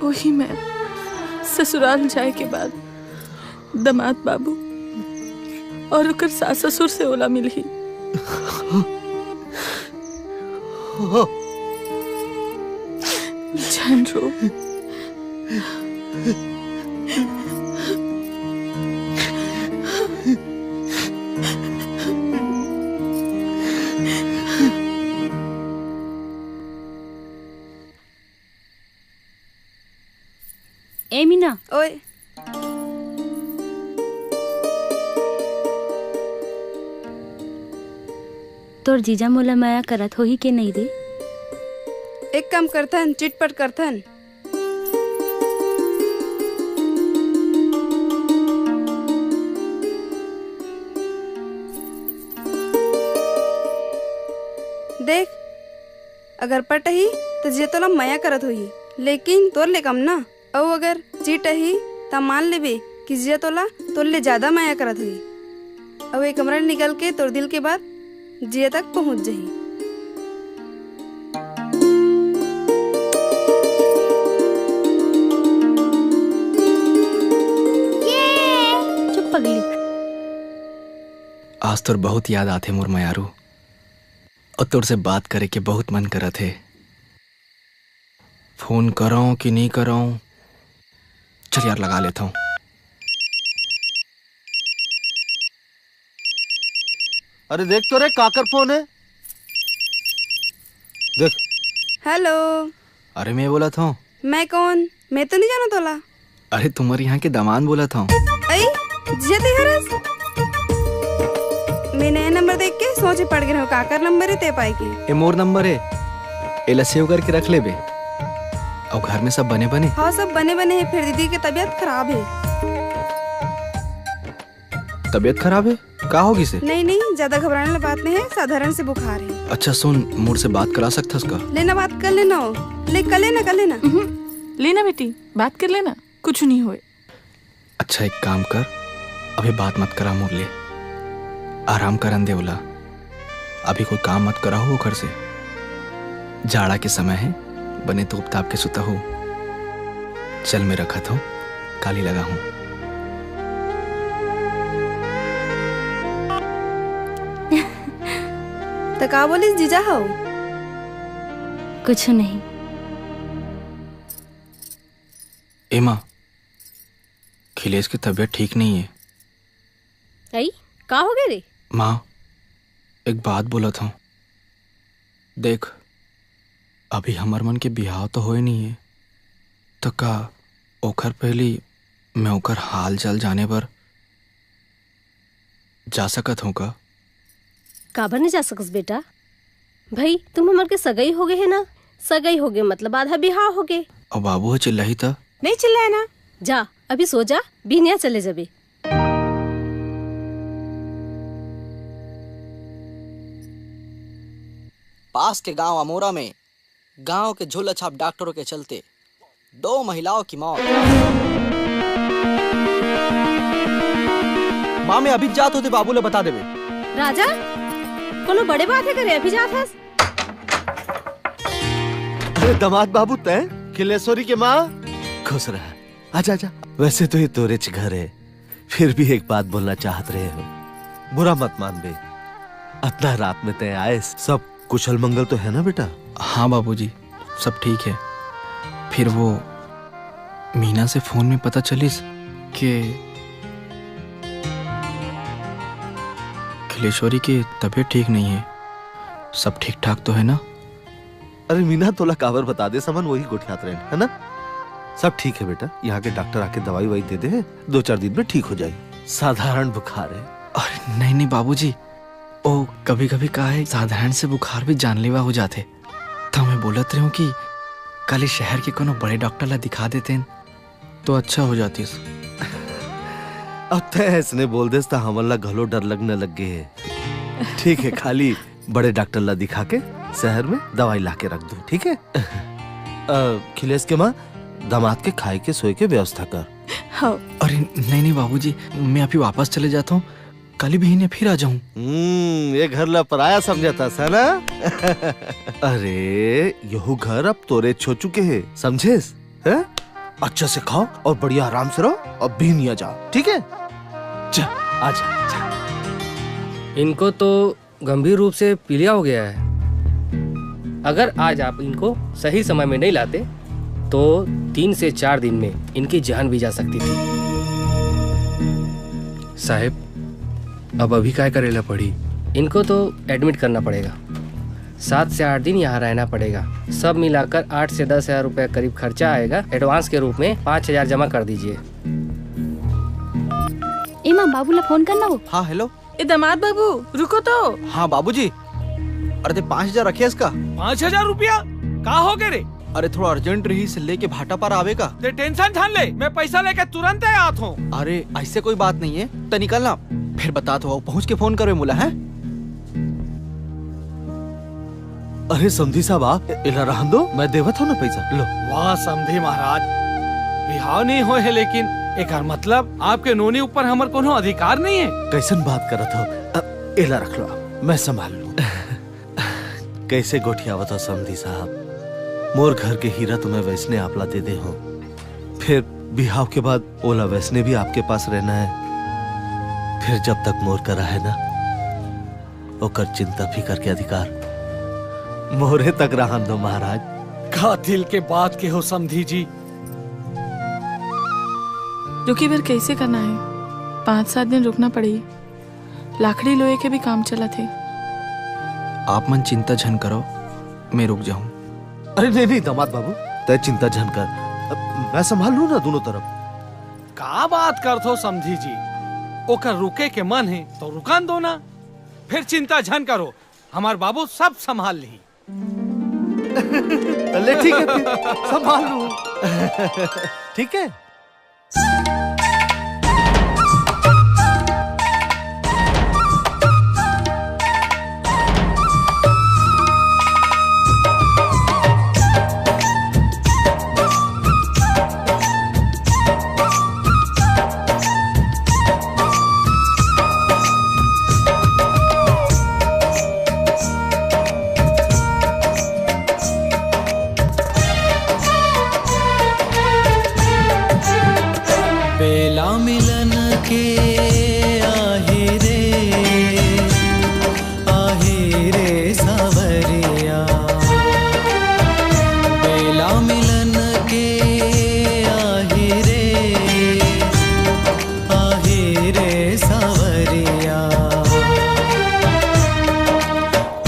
वही मया ससुराल जाए के बाद दमाद बाबू और ओकर सास ससुर से ओला मिलही। झन रो। ए मीना, ओए। तोर जीजा मोला मया करत होही के नहीं रे? एक काम करथन, चिटपट करथन। देख, अगर पटही, त जीजा तोला मया करत होही, लेकिन तोर ले कम ना। अउ अगर चिटही, त मान लेबे कि जीजा तोला तोर ले ज्यादा मया करत होही। अउ ए कमरा ले निकल के तोर दिल के बात जीजा तक पहुंच जही। चुप पगली। आज तोर बहुत याद आथे मोर मयारू, अउ तोर से बात करे के बहुत मन करत हे। फोन करंव कि नहीं करंव? चल यार, लगा लेथंव। अरे देख तो रे, काकर फोन हे। देख। हेलो। अरे मैं बोलत हंव। मैं कौन? मैं तो नहीं जानंव तोला। अरे तुम्हर इहाँ के दमांद बोलत हंव। अई, जिया ते हरस? मैं नया नंबर देख के सोचे पड़ गे हंव, काकर नंबर हे ते पाए के। ए मोर नंबर हे, एला save करके रख लेबे। अउ घर में सब बने बने? हाँ, सब बने बने हे, फेर दीदी के तबीयत खराब हे। तबीयत खराब हे? का हो गिस हे? नहीं, नहीं, ज्यादा घबराने वाला बात नहीं हे, साधारण से बुखार हे। अच्छा सुन, मोर से बात करा सकथस का? ले ना, बात कर ले ना। ले, कर ले ना, कर ले ना। उहुं, ले ना बेटी, बात कर ले ना, कुछ नहीं होय। अच्छा एक काम कर, अभी बात मत करा मोर ले, आराम करन दे ओला। अभी कोई काम मत कराहू ओकर से। जाड़ा के समय हे, बने तोप ताप के सुतहू। चल मैं रखत हंव, काली लगाहूं। त का बोलिस जीजा हव? कुछ नहीं। ए माँ, खिलेश के तबीयत ठीक नहीं हे। अई, का हो गे रे? माँ, एक बात बोलत हंव। देख, अभी हमर मन के बिहाव तो होय नहीं हे, त का ओखर पहिली मैं ओखर हाल चाल जाने बर जा सकत हंव का? काबर नहीं जा सकस बेटा? भई, तुम हमर के सगई हो गे हे ना? सगई हो गे मतलब आधा बिहाव हो गे। अउ बाबू ह चिल्लाही त? नहीं चिल्लाय ना। जा, अभी सो जा, बिहनिया चले जाबे। पास के गांव अमोरा में गांव के झोला छाप डॉक्टरों के चलते दो महिलाओं की मौत। माँ, मैं अभी जात हों ते बाबू ला बता देबे। राजा, कोनो बड़े बात हे करे, अभी जात हस? अरे दमाद बाबू, तैं खिलेश्वरी के माँ? खुश रह, आजा, आजा। वैसे तो ये तोरेच घर हे, फिर भी एक बात बोलना चाहत रहे हों। बुरा मत मानबे, अतना रात में तैं आएस। सब कुशल मंगल तो हे ना बेटा? हाँ बाबूजी, सब ठीक हे। फिर वो मीना से फोन में पता चलिस के खिलेश्वरी के तबीयत ठीक नहीं हे। सब ठीक ठाक तो हे ना? अरे मीना, तोला काबर बता देस, हमन वही गोठियात रहेन, हे ना? सब ठीक हे बेटा, इहाँ के डॉक्टर आके दवाई-ववाई दे दे हे, दो चार दिन में ठीक हो जाही। साधारण बुखार हे। अरे नहीं, नहीं बाबूजी, ओ कभी-कभी का हे, साधारण से बुखार भी जानलेवा हो जाथे। त मैं बोलत रहेंव कि काली शहर के कोनो बड़े डॉक्टर ला दिखा देतेन, तो अच्छा हो जातिस। अब तैं अइसने बोल देस त हमन ला घलो डर लगने लग गे हे। ठीक हे, काली बड़े डॉक्टर ला दिखा के शहर में दवाई ला के रख दूँ, ठीक हे? अ, खिलेश के माँ, दामाद के खाए के सोए के व्यवस्था कर। हाँ। अरे नहीं, नहीं बाबूजी, मैं अभी वापस चले जाता हूँ, काली बिहनिया फिर आ जाहूँ। हम्म, ये घर ला पराया समझत हस, है ना? अरे, यहू घर अब तोरेच हो चुके हे, समझेस? हैं? अच्छा से खाओ और बढ़िया आराम से रहो, अब बिहनिया जाओ, ठीक है? जा, आ जा, जा। इनको तो गंभीर रूप से पीलिया हो गया है। अगर आज आप इनको सही समय में नहीं लाते, तो तीन से चार दिन में इनकी जान भी जा सकती थी। साहेब, अब अभी काय करेला पड़ी? इनको तो एडमिट करना पड़ेगा, सात से आठ दिन यहाँ रहना पड़ेगा। सब मिलाकर आठ से दस हजार रुपए करीब खर्चा आएगा। एडवांस के रूप में पाँच हजार जमा कर दीजिए। ए माँ, बाबू ला फोन करना हो। हाँ, हेलो। ए दामाद बाबू, रुको तो। हाँ बाबूजी, अरे ते पाँच हजार रखे हस का? पाँच हजार रुपया? का हो गए रे? अरे थोड़ा अर्जेंट रहिस, लेके भाटापारा आबे का? ते टेंशन झन ले, मैं पैसा लेके तुरंत आत हूँ। अरे ऐसे कोई बात नहीं है, ते निकल ना, फिर बतात हँव, पहुँच के फोन करबे मोला, हैं? अरे समधी साहब, आप एला रहन दो, मैं देवत हँव ना पैसा, लो। वाह समधी महाराज, बिहाव नहीं होए हे, लेकिन एकर मतलब आपके नोनी ऊपर हमर कोनो अधिकार नहीं है। कैसन बात करत हो? अ, एला रख लो आप, मैं संभाल लूँ। कैसे गोठियावत हो समधी साहब? मोर घर के हीरा तो मैं वैसने आप ला दे दे हँव, फिर बिहाव के बाद ओला वैसने भी आपके पास रहना है। फिर जब तक मोर करा है ना, ओकर चिंता फिकर के अधिकार मोरे तक रहन दो महाराज। का दिल के बात के हो समधी जी। रुके बर कैसे करना है? पाँच सात दिन रुकना पड़ी। लाकड़ी लोए के भी काम चलत हे। आप मन चिंता झन करो, मैं रुक जाहूँ। अरे नहीं, नहीं, दामाद बाबू, तै चिंता झन कर, अब मैं संभाल लूँ ना दोनों तरफ। का बात करथो समधी जी, ओकर रुके के मन हे तो रुकन दो ना, फिर चिंता झन करो, हमार बाबू सब संभाल ली। ले ठीक है, फिर संभाल लूँ। ठीक है। बेला मिलन के आही रे, आही रे सावरिया। बेला मिलन के आही रे, आही रे सावरिया।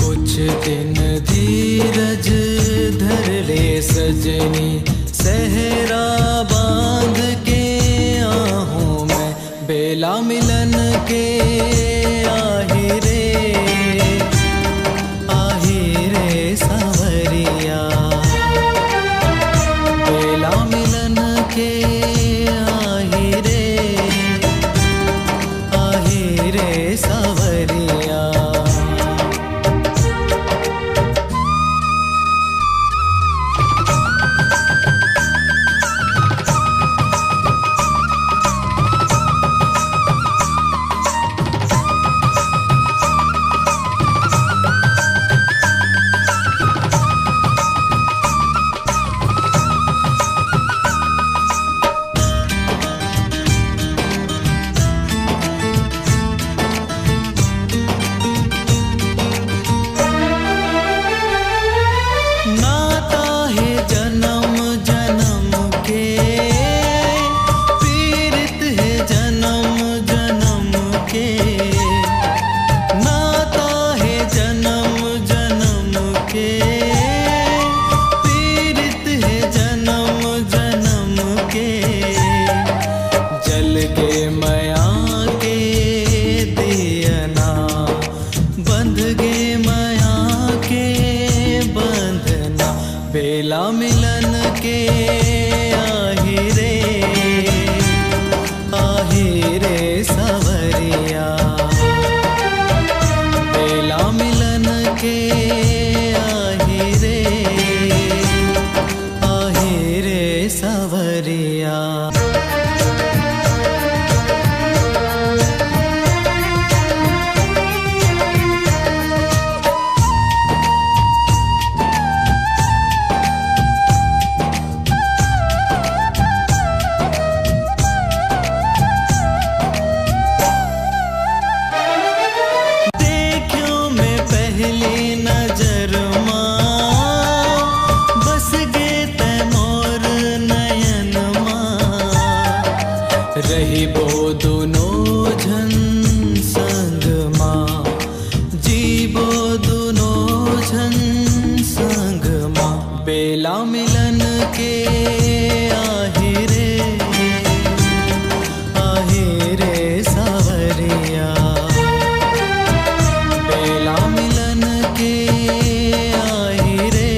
कुछ दिन धीरज धर ले सजनी, सहरा बांध के आहूँ मैं। बेला मिलन के आही रे, आही रे सावरिया। बेला मिलन के आही रे, आही रे सावरिया। नाता हे जन्म जन्म के, पीरित हे जन्म जन्म के। नाता हे जन्म जन्म के, पीरित हे जन्म जन्म के। जल के मया के दियना, बंध गे मया के बंधना। बेला मिलन के आही रे, आही रे सावरिया। बेला मिलन के आही रे, मिलन के आही रे, आही रे सावरिया। बेला मिलन के आही रे,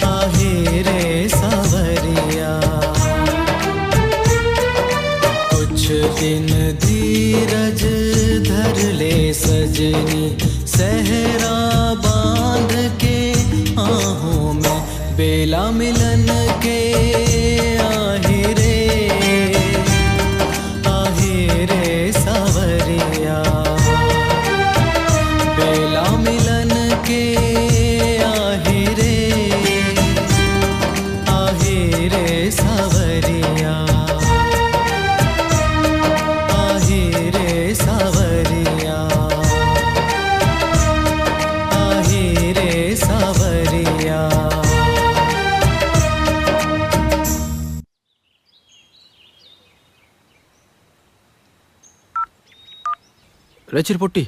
आही रे सावरिया। कुछ दिन धीरज धर ले सजनी, सहरा बांध के आहूं मैं। बेला मिलन के आही रे, आही रे सावरिया। बेला मिलन के आही रे, आही रे सावरिया। आही रे सावरिया, आही रे सावरिया। रे चिरपुट्टी,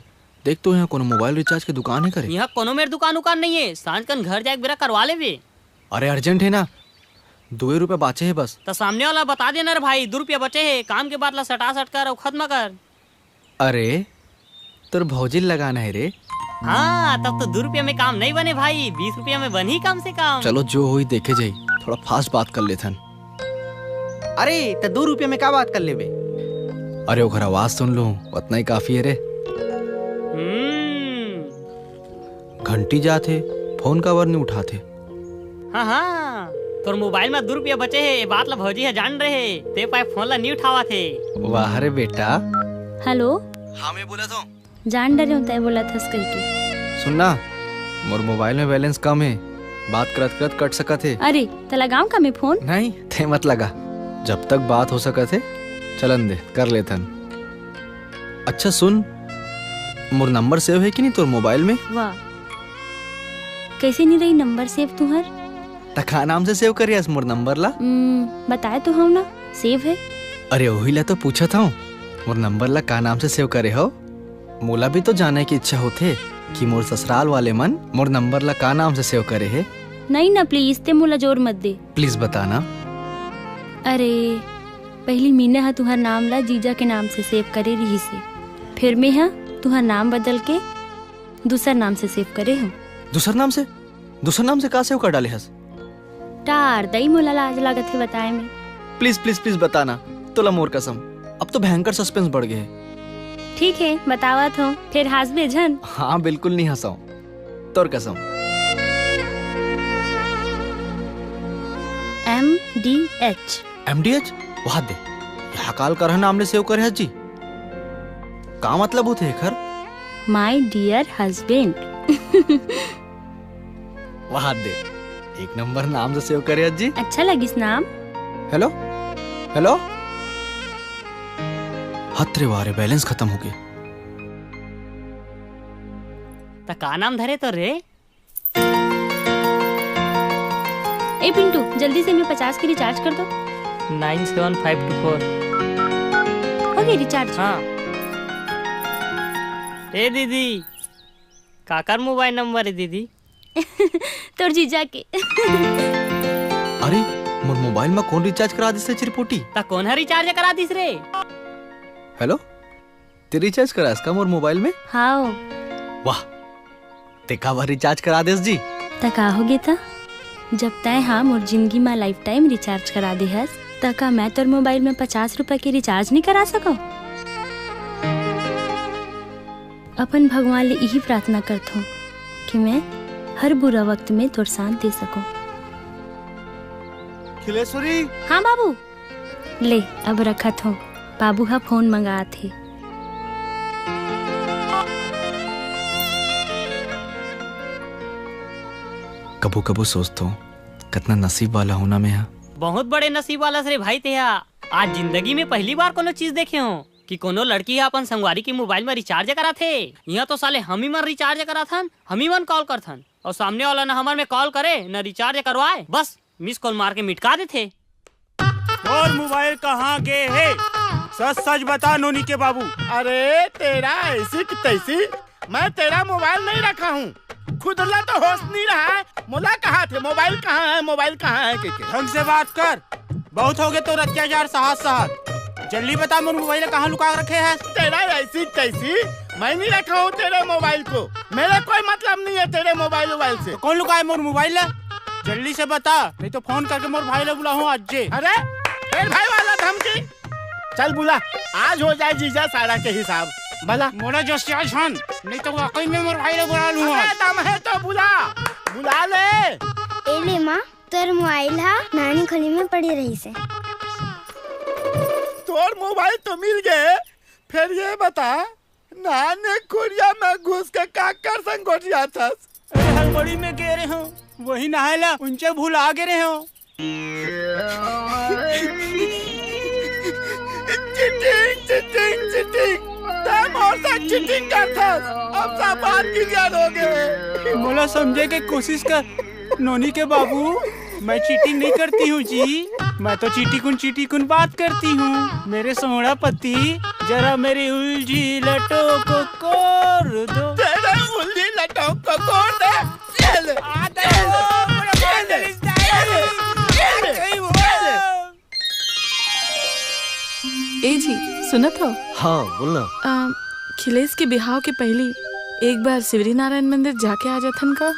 देख तो यहाँ कोनो मोबाइल रिचार्ज के दुकान हे करे? यहाँ कोनो मेर दुकान उकान नहीं है, सांझ कन घर जाए के बेरा करवा लेबे। अरे अर्जेंट है ना, दुए रुपया बाचे है बस। त सामने वाला बता देना रे भाई, दू रुपया बचे है, काम के बाद ला सटा सट कर अउ खत्म कर। अरे तोर भौजी ल लगाना है रे। हाँ, तब तो दू रुपया में काम नहीं बने भाई, बीस रुपया में बनही कम से कम। चलो जो होही देखे जाही, थोड़ा फास्ट बात कर लेथन। अरे त दू रुपया में का बात कर लेबे? अरे ओकर आवाज सुन लूं, उतना ही काफी है रे। हम्म। घंटी जात हे, फोन काबर नहीं उठात हे? हाँ हाँ, तोर मोबाइल में दू रुपया बचे हे, ये बात ला भौजी ह जान रहे, ते पाए फोन ला नहीं उठावत हे। वाह रे बेटा। हेलो। हाँ मैं बोलत हूँ। जान डरे हूँ तय बोलत हस कहिके। सुन ना, मोर मोबाइल में बैलेंस कम हे, बात करत करत कट सकत हे। अरे त लगाऊं का मैं फोन? नहीं, ते मत लगा, जब तक बात हो सकत हे चलन दे, कर लेथन। अच्छा सुन, मोर नंबर सेव हे कि नहीं तोर मोबाइल में? वाह, कैसे नहीं रही नंबर सेव तुहर? त का नाम से सेव करे हस मोर नंबर ला? हम्म, बताए तो हूँ ना, सेव हे। अरे ओही ला तो पूछत हूँ, मोर नंबर ला का नाम से सेव करे हो? मोला भी तो जाने की इच्छा होथे कि मोर ससुराल वाले मन मोर नंबर ला का नाम से सेव करे हे। नहीं ना, प्लीज, ते मोला जोर मत दे। प्लीज बताना। अरे, पहली मीना ह तुहर नाम ला जीजा के नाम से सेव करे रिहिस हे, फिर मैं ह तुहर नाम बदल के दूसर नाम से सेव करे हूँ। दूसर नाम से? दूसर नाम से का सेव कर डाले हस? टार दई, मोला लाज लागत हे बताए में। प्लीज प्लीज प्लीज बताना, तोला मोर कसम, अब तो भयंकर सस्पेंस बढ़ गए हे। ठीक हे, बतावत हूँ, फिर हंसबे झन। हाँ बिल्कुल नहीं हंसाऊं, तोर कसम। M D H. M D H? वहां दे, यहाँ काल करह नाम ले सेव करे हस जी। का मतलब होथे एखर? My dear husband। वहां दे, एक नंबर नाम से सेव करे हस जी। अच्छा लगिस नाम। Hello, hello. हत रे वाह रे, बैलेंस खत्म हो गए। त का नाम धरे तो रे? ए पिंटू, जल्दी से मैं पचास के रिचार्ज कर दो। Nine seven five two four। हो गई रिचार्ज? हाँ। ए दीदी, काकर मोबाइल नंबर है दीदी? तोर जीजा के। अरे, मोर मोबाइल में कौन रिचार्ज करा दिस रे चिरपोटी? त कौन है रिचार्ज करा दिस रे? हेलो, ते रिचार्ज करास का मोर मोबाइल में? हाँ। वाह, ते काबर रिचार्ज करा देस जी? त का होगे त? जब तैं हा मोर जिंदगी मा लाइफ टाइम रिचार्ज करा दे हस, त का मैं तोर मोबाइल में पचास रुपए के रिचार्ज नहीं करा सकव? अपन भगवान ले इही प्रार्थना करथों कि मैं हर बुरा वक्त में तोर साथ दे सकूं। खिलेश्वरी। हाँ बाबू। ले, अब रखत हों, बाबू ह फोन मंगात हे। कभू-कभू सोचथों, कतना नसीब वाला हों ना मैं ह। बहुत बड़े नसीब वाला हस रे भाई तेहा। आज जिंदगी में पहली बार कोनो चीज देखे हों कि कोनो लड़की ह अपन संगवारी के मोबाइल में रिचार्ज कराथे। इहाँ तो साले हमी मन रिचार्ज कराथन, हमी मन कॉल करथन, और सामने वाला न हमर में कॉल करे, न रिचार्ज करवाए, बस मिस कॉल मार के मिटका देथे। तोर मोबाइल कहाँ गे हे? सच सच बता नोनी के बाबू। अरे तेरा ऐसी की तैसी, मैं तेरा मोबाइल नहीं रखा हूँ। खुद ला तो होश नहीं रहा है, मोला कहा थे मोबाइल कहाँ है, मोबाइल कहाँ है के, के? ढंग से बात कर, बहुत हो गए तोर अत्याचार सहत सहत। जल्दी बता मोर मोबाइल कहाँ लुका रखे है? तेरा ऐसी तैसी, मैं नहीं रखा हूँ तेरे मोबाइल को, मेरा कोई मतलब नहीं है तेरे मोबाइल वोबाइल से। तो कौन लुकाए मोर मोबाइल ला? जल्दी से बता, नहीं तो फोन करके मोर भाई ला बुलाहूँ आज जे। अरे, फिर भाई वाला धमकी? चल बुला, आज हो जाए जीजा सारा के हिसाब। भला मोला जस आज हन, नहीं तो वाकई में मोर भाई ला बुला लूँ अबे आज। दम है तो बुला, बुला ले। ए ले माँ, तोर मोबाइल हा नानी खोली में पड़ी रहिसे। तोर मोबाइल तो मिल गए, फिर ये बता, नाने खोलिया में घुस के काकर संग गोठियाथस? अरे हड़बड़ी में गे रहे हों, वही नहाए ला उनचे भुला गे रहे हों। Cheating, cheating, cheating. तैं मोर साथ चीटिंग करथस। अब सब बात क्लियर हो गए। मोला समझे के कोशिश कर नोनी के बाबू, मैं चीटिंग नहीं करती हूँ जी, मैं तो चीटीकुन चीटीकुन बात करती हूँ। मेरे सोहरा पति, जरा मेरी उलझी लटों को कोर दो। तेरे उलझी लटों को कोर दे। ये ले। आ, ये ले। ये ले। ये ले। ए जी, सुनत हो? हाँ, बोलना। अ, खिलेश के बिहाव के पहली एक बार शिवरी नारायण मंदिर जाके आ जाथन का?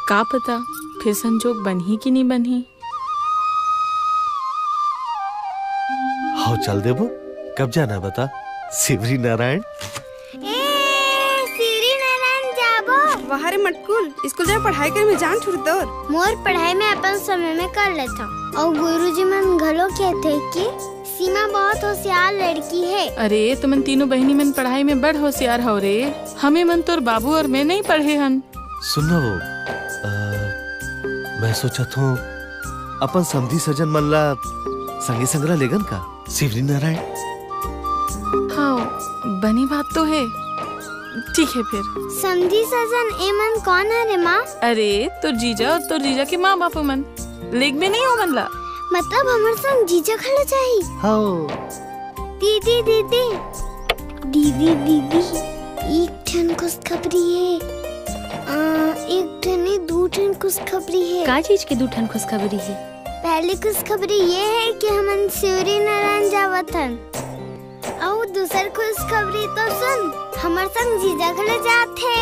का पता, फिर संजोग बनही कि नहीं बनही। हाँ, चल देबो। कब जाना है बता? शिवरी नारायण। ए, सिरी नारायण जाबो। वाह रे मटकुल, स्कूल जाए पढ़ाई करे में जान छुट तोर। मोर पढ़ाई में अपन समय में कर लेथव। अउ गुरुजी मन घलो कहथे कि सीमा बहुत होशियार लड़की है। अरे, तुमन तीनों बहिनी मन पढ़ाई में बड़ होशियार हव रे। हमें मन तोर बाबू और मैं नहीं पढ़े हन। सुन ना वो, अ, मैं सोचत हूँ अपन समधी सजन मन ला संगे संगरा लेगन का? शिवरी नारायण। हाँ, बनी बात तो है। ठीक है फिर। समधी सजन ए मन कौन है रे माँ? अरे, तोर जीजा और तोर जीजा के माँ बाप मन। लेग में नहीं हो मन ला। मतलब हमर संग जीजा घलो जाही? हाँ। दीदी, दीदी, दीदी, दीदी, एक ठन खुशखबरी हे। आ, एक ठन नहीं, दू ठन खुशखबरी हे। का चीज के दू ठन खुशखबरी हे? पहली खुशखबरी ये हे कि हमन शिवरी नारायण जावत हन, अउ दूसर खुशखबरी तो सुन, हमर संग जीजा घलो जात हे।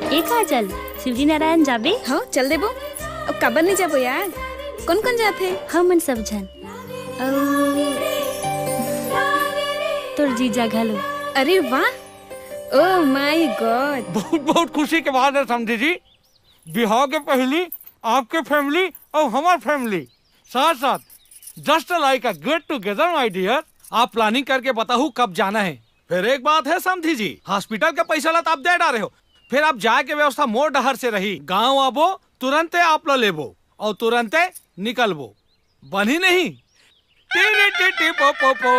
ए काजल, शिवजी नारायण जाबे? हाँ, चल देबो। अब काबर नहीं जाबो यार? कौन कौन जात हे? हमन सब झन। अउ तोर जीजा घलो। अरे वाह, oh my God। बहुत बहुत खुशी के बात है समधी जी। बिहाव के पहली आपके फैमिली और हमार फैमिली साथ साथ। Just like a get together my dear। आप प्लानिंग करके बताहू कब जाना है। फिर एक बात है समधी जी, हॉस्पिटल के पैसा ला तो आप दे डारे हो, फिर आप जाए के व्यवस्था मोर डहर से रही। गांव आबो, तुरंते आप ला लेबो और तुरंते निकलबो। बनी नहीं? टी टी टी पो पो पो।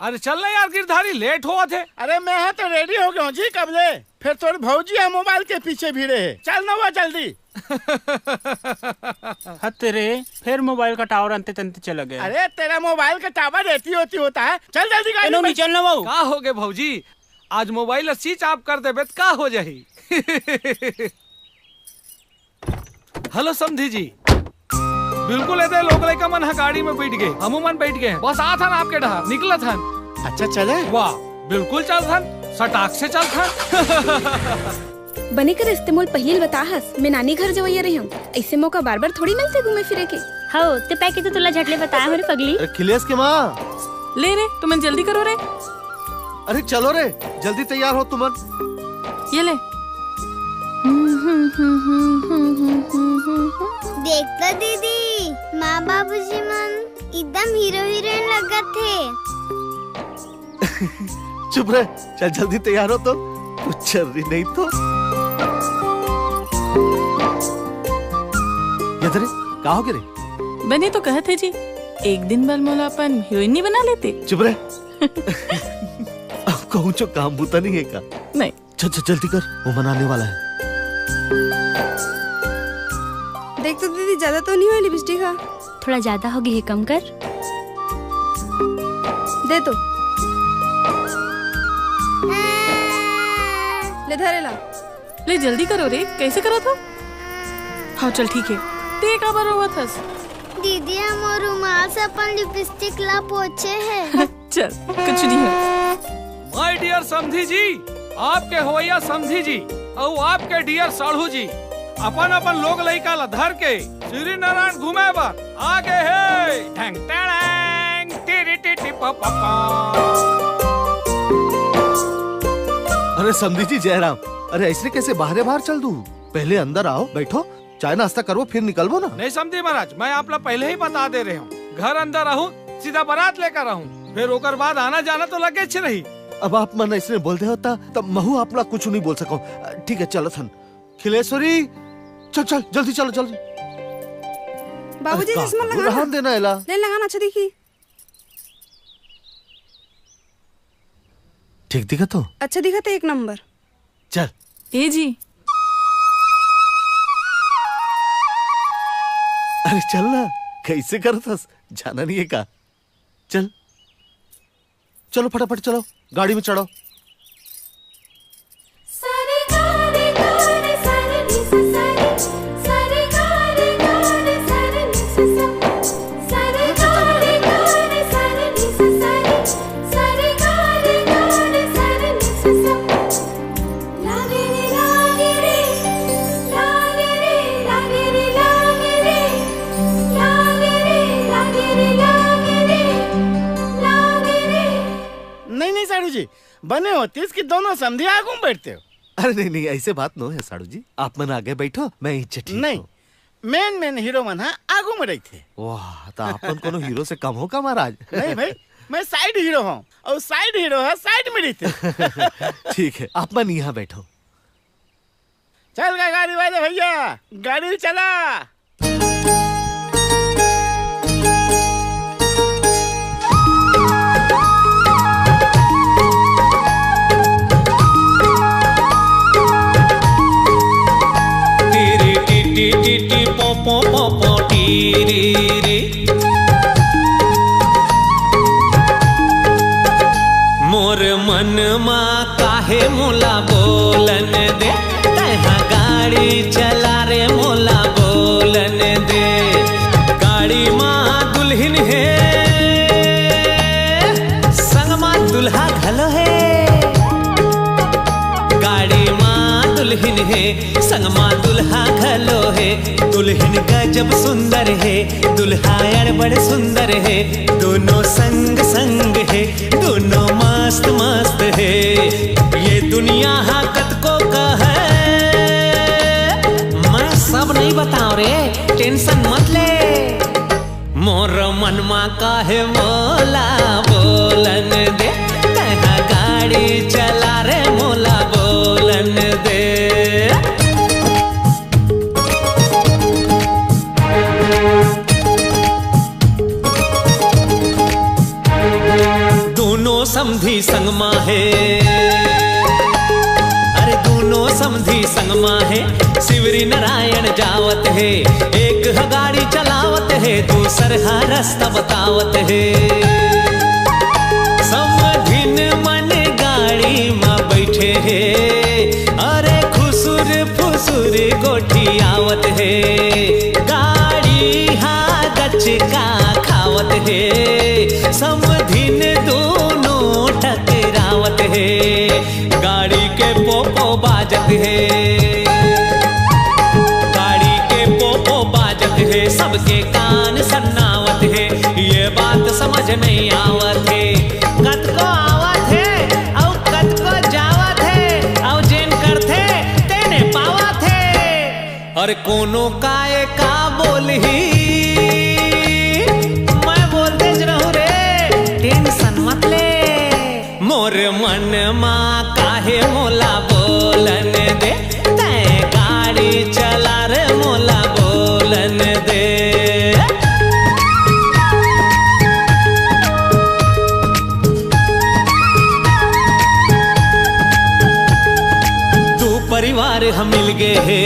अरे चल ना यार गिरधारी, लेट होवत हे। अरे मैं हा तो रेडी हो गया हूँ जी कब ले। फिर तोर भौजी हा मोबाइल के पीछे भिड़े हे। चल ना वो जल्दी। हत रे, फिर मोबाइल का टावर अंते तंते चला गया। अरे तेरा मोबाइल का टावर एती ओती होता है। चल जल्दी गाड़ी एनो में। नहीं चलना वो। का हो गए भौजी, आज मोबाइल स्विच ऑफ कर देबे त का हो जाही? हेलो समधी जी, बिल्कुल एदे लोग लइका मन ह गाड़ी में बैठ गए, हमू मन बैठ गए, बस आत हन आपके डहर, निकलत हन। अच्छा चले? वाह, बिल्कुल चलथन, सटाक से चलथन। बने करे इस्ते मोल पहिली ल बताहस, मैं नानी घर जवैया रही हूँ, ऐसे मौका बार बार थोड़ी मिलते घूमे फिरे के। हव, ते पै के तो तुला झटले बताया हूँ रे पगली। अरे खिलेश के माँ। ले रे, तुमन जल्दी करो रे। अरे चलो रे, जल्दी तैयार हो तुमन। ये ले। देख तो दीदी, माँ बाबूजी मन एकदम हीरो हीरोइन लगत हे। चुप रह, चल जल्दी तैयार हो तो, कुछ चल रही नहीं तो। ये तेरे, का हो गए रे? बने तो कहत हे जी, एक दिन बर मोला अपन हीरोइन नहीं बना लेते? चुप रह। अब कहूँ जो काम बूता नहीं है का? नहीं। चल, चल, जल्दी कर, वो मन आने वाला है। देख तो दीदी, ज्यादा तो नहीं हुआ लिपस्टिक हा? थोड़ा ज्यादा हो गई है, कम कर। दे तो। ले धरे ला। ले जल्दी करो रे, कैसे करत हो? हाँ चल ठीक है। ते काबर रोवत हस? दीदी, हम वो रुमाल से अपन लिपस्टिक ला पोछे है। चल, कुछ नहीं है। My dear समधी जी, आपके होवइया समधी जी अउ आपके dear साढ़ू जी अपन अपन लोग लइका ला धर के शिवरीनारायण घूमे बर आगे हे। ढंग टड़ांग, टिरी टिटी पा पा पा। अरे समधी जी, जयराम, अरे ऐसने कैसे बाहरे बाहर चल दू? पहले अंदर आओ, बैठो, चाय नाश्ता करबो, फिर निकलबो ना। नहीं समधी महाराज, मैं आप ला पहले ही बता दे रहे हूँ, घर अंदर रहूँ, सीधा बारात लेकर रहूँ, फिर ओकर बाद आना जाना तो लगेच रही। अब आप मन ऐसने बोल दे होता, तब महू आप ला कुछ नहीं बोल सकूँ। ठीक है, चलो थन। खिलेश्वरी, चल चल, जल्दी चलो, जल्दी। बाबूजी, अरे का, चश्मा लगा ना। रहन देना एला। ले लगा ना, अच्छा दिखी। ठीक दिखत हो? अच्छा दिखत है, एक नंबर। चल। ए जी। अरे चल ना, कैसे करत हस, जाना नहीं है का? चल, चलो फटाफट चलो, गाड़ी में चढ़ो। नहीं नहीं साढ़ू जी, बने होतीस कि दोनों समधी आगू में बैठते हो। अरे नहीं नहीं, ऐसे बात नो है साढ़ू जी, आप मन आगे बैठो, मैं इच्छे ठीक नहीं, हूँ। मेन मेन हीरो मन हा आगू में रहिथे। वाह, तो आप मन कोनो हीरो से कम हो का महाराज? नहीं भाई, मैं साइड हीरो हूँ और साइड हीरो हा साइड में रहिथे। ठीक है, आप मन यहाँ बैठो। चल गा गाड़ी वाले भैया, गाड़ी चला। टीरी टीटी टीटी पो पो पो पो टीरी री। मोर मन मा काहे मोला बोलन दे, तैहा गाड़ी चला रे मोला बोलन दे। गाड़ी मा दुल्हिन हे, संग मा दुल्हा घलो हे। गाड़ी मा दुल्हिन हे, संग मा दुल्हा घलो हे। दुल्हिन गजब सुंदर हे, दुल्हा अड़बड़ सुंदर हे। दोनों संग संग हे, दोनों मस्त मस्त हे। ये दुनिया हा कतको कहे, मैं सब नहीं बताओ रे, टेंशन मत ले। मोर मन मा काहे मोला बोलन दे, तैहा गाड़ी चला रे मोला बोलन दे। दोनों समधी संग मा हे, अरे दोनों समधी संग मा हे। शिवरी नारायण जावत हे, एक ह गाड़ी चलावत हे, दूसर ह रस्ता बतावत हे। समधिन मन गाड़ी मा बैठे हे, अरे खुसुर फुसुर गोठियावत हे। गाड़ी हा गचका खावत हे, समधिन दोनों टकरावत हे। गाड़ी के पोपो बाजत हे, गाड़ी के पोपो बाजत हे, सबके कान सन्नावत हे। ये बात समझ नहीं आवत हे, कतको आवत हे अउ कतको जावत हे, अउ जेन करथे तेने पावत हे। अरे कोनो काय का बोलही, मैं बोलतेच रहूं रे, टेंशन मत ले। मोर मन मा काहे मोला बोलन दे, तैं गाड़ी चला रे मोला बोलन दे। दू परिवार ह मिल गे हे,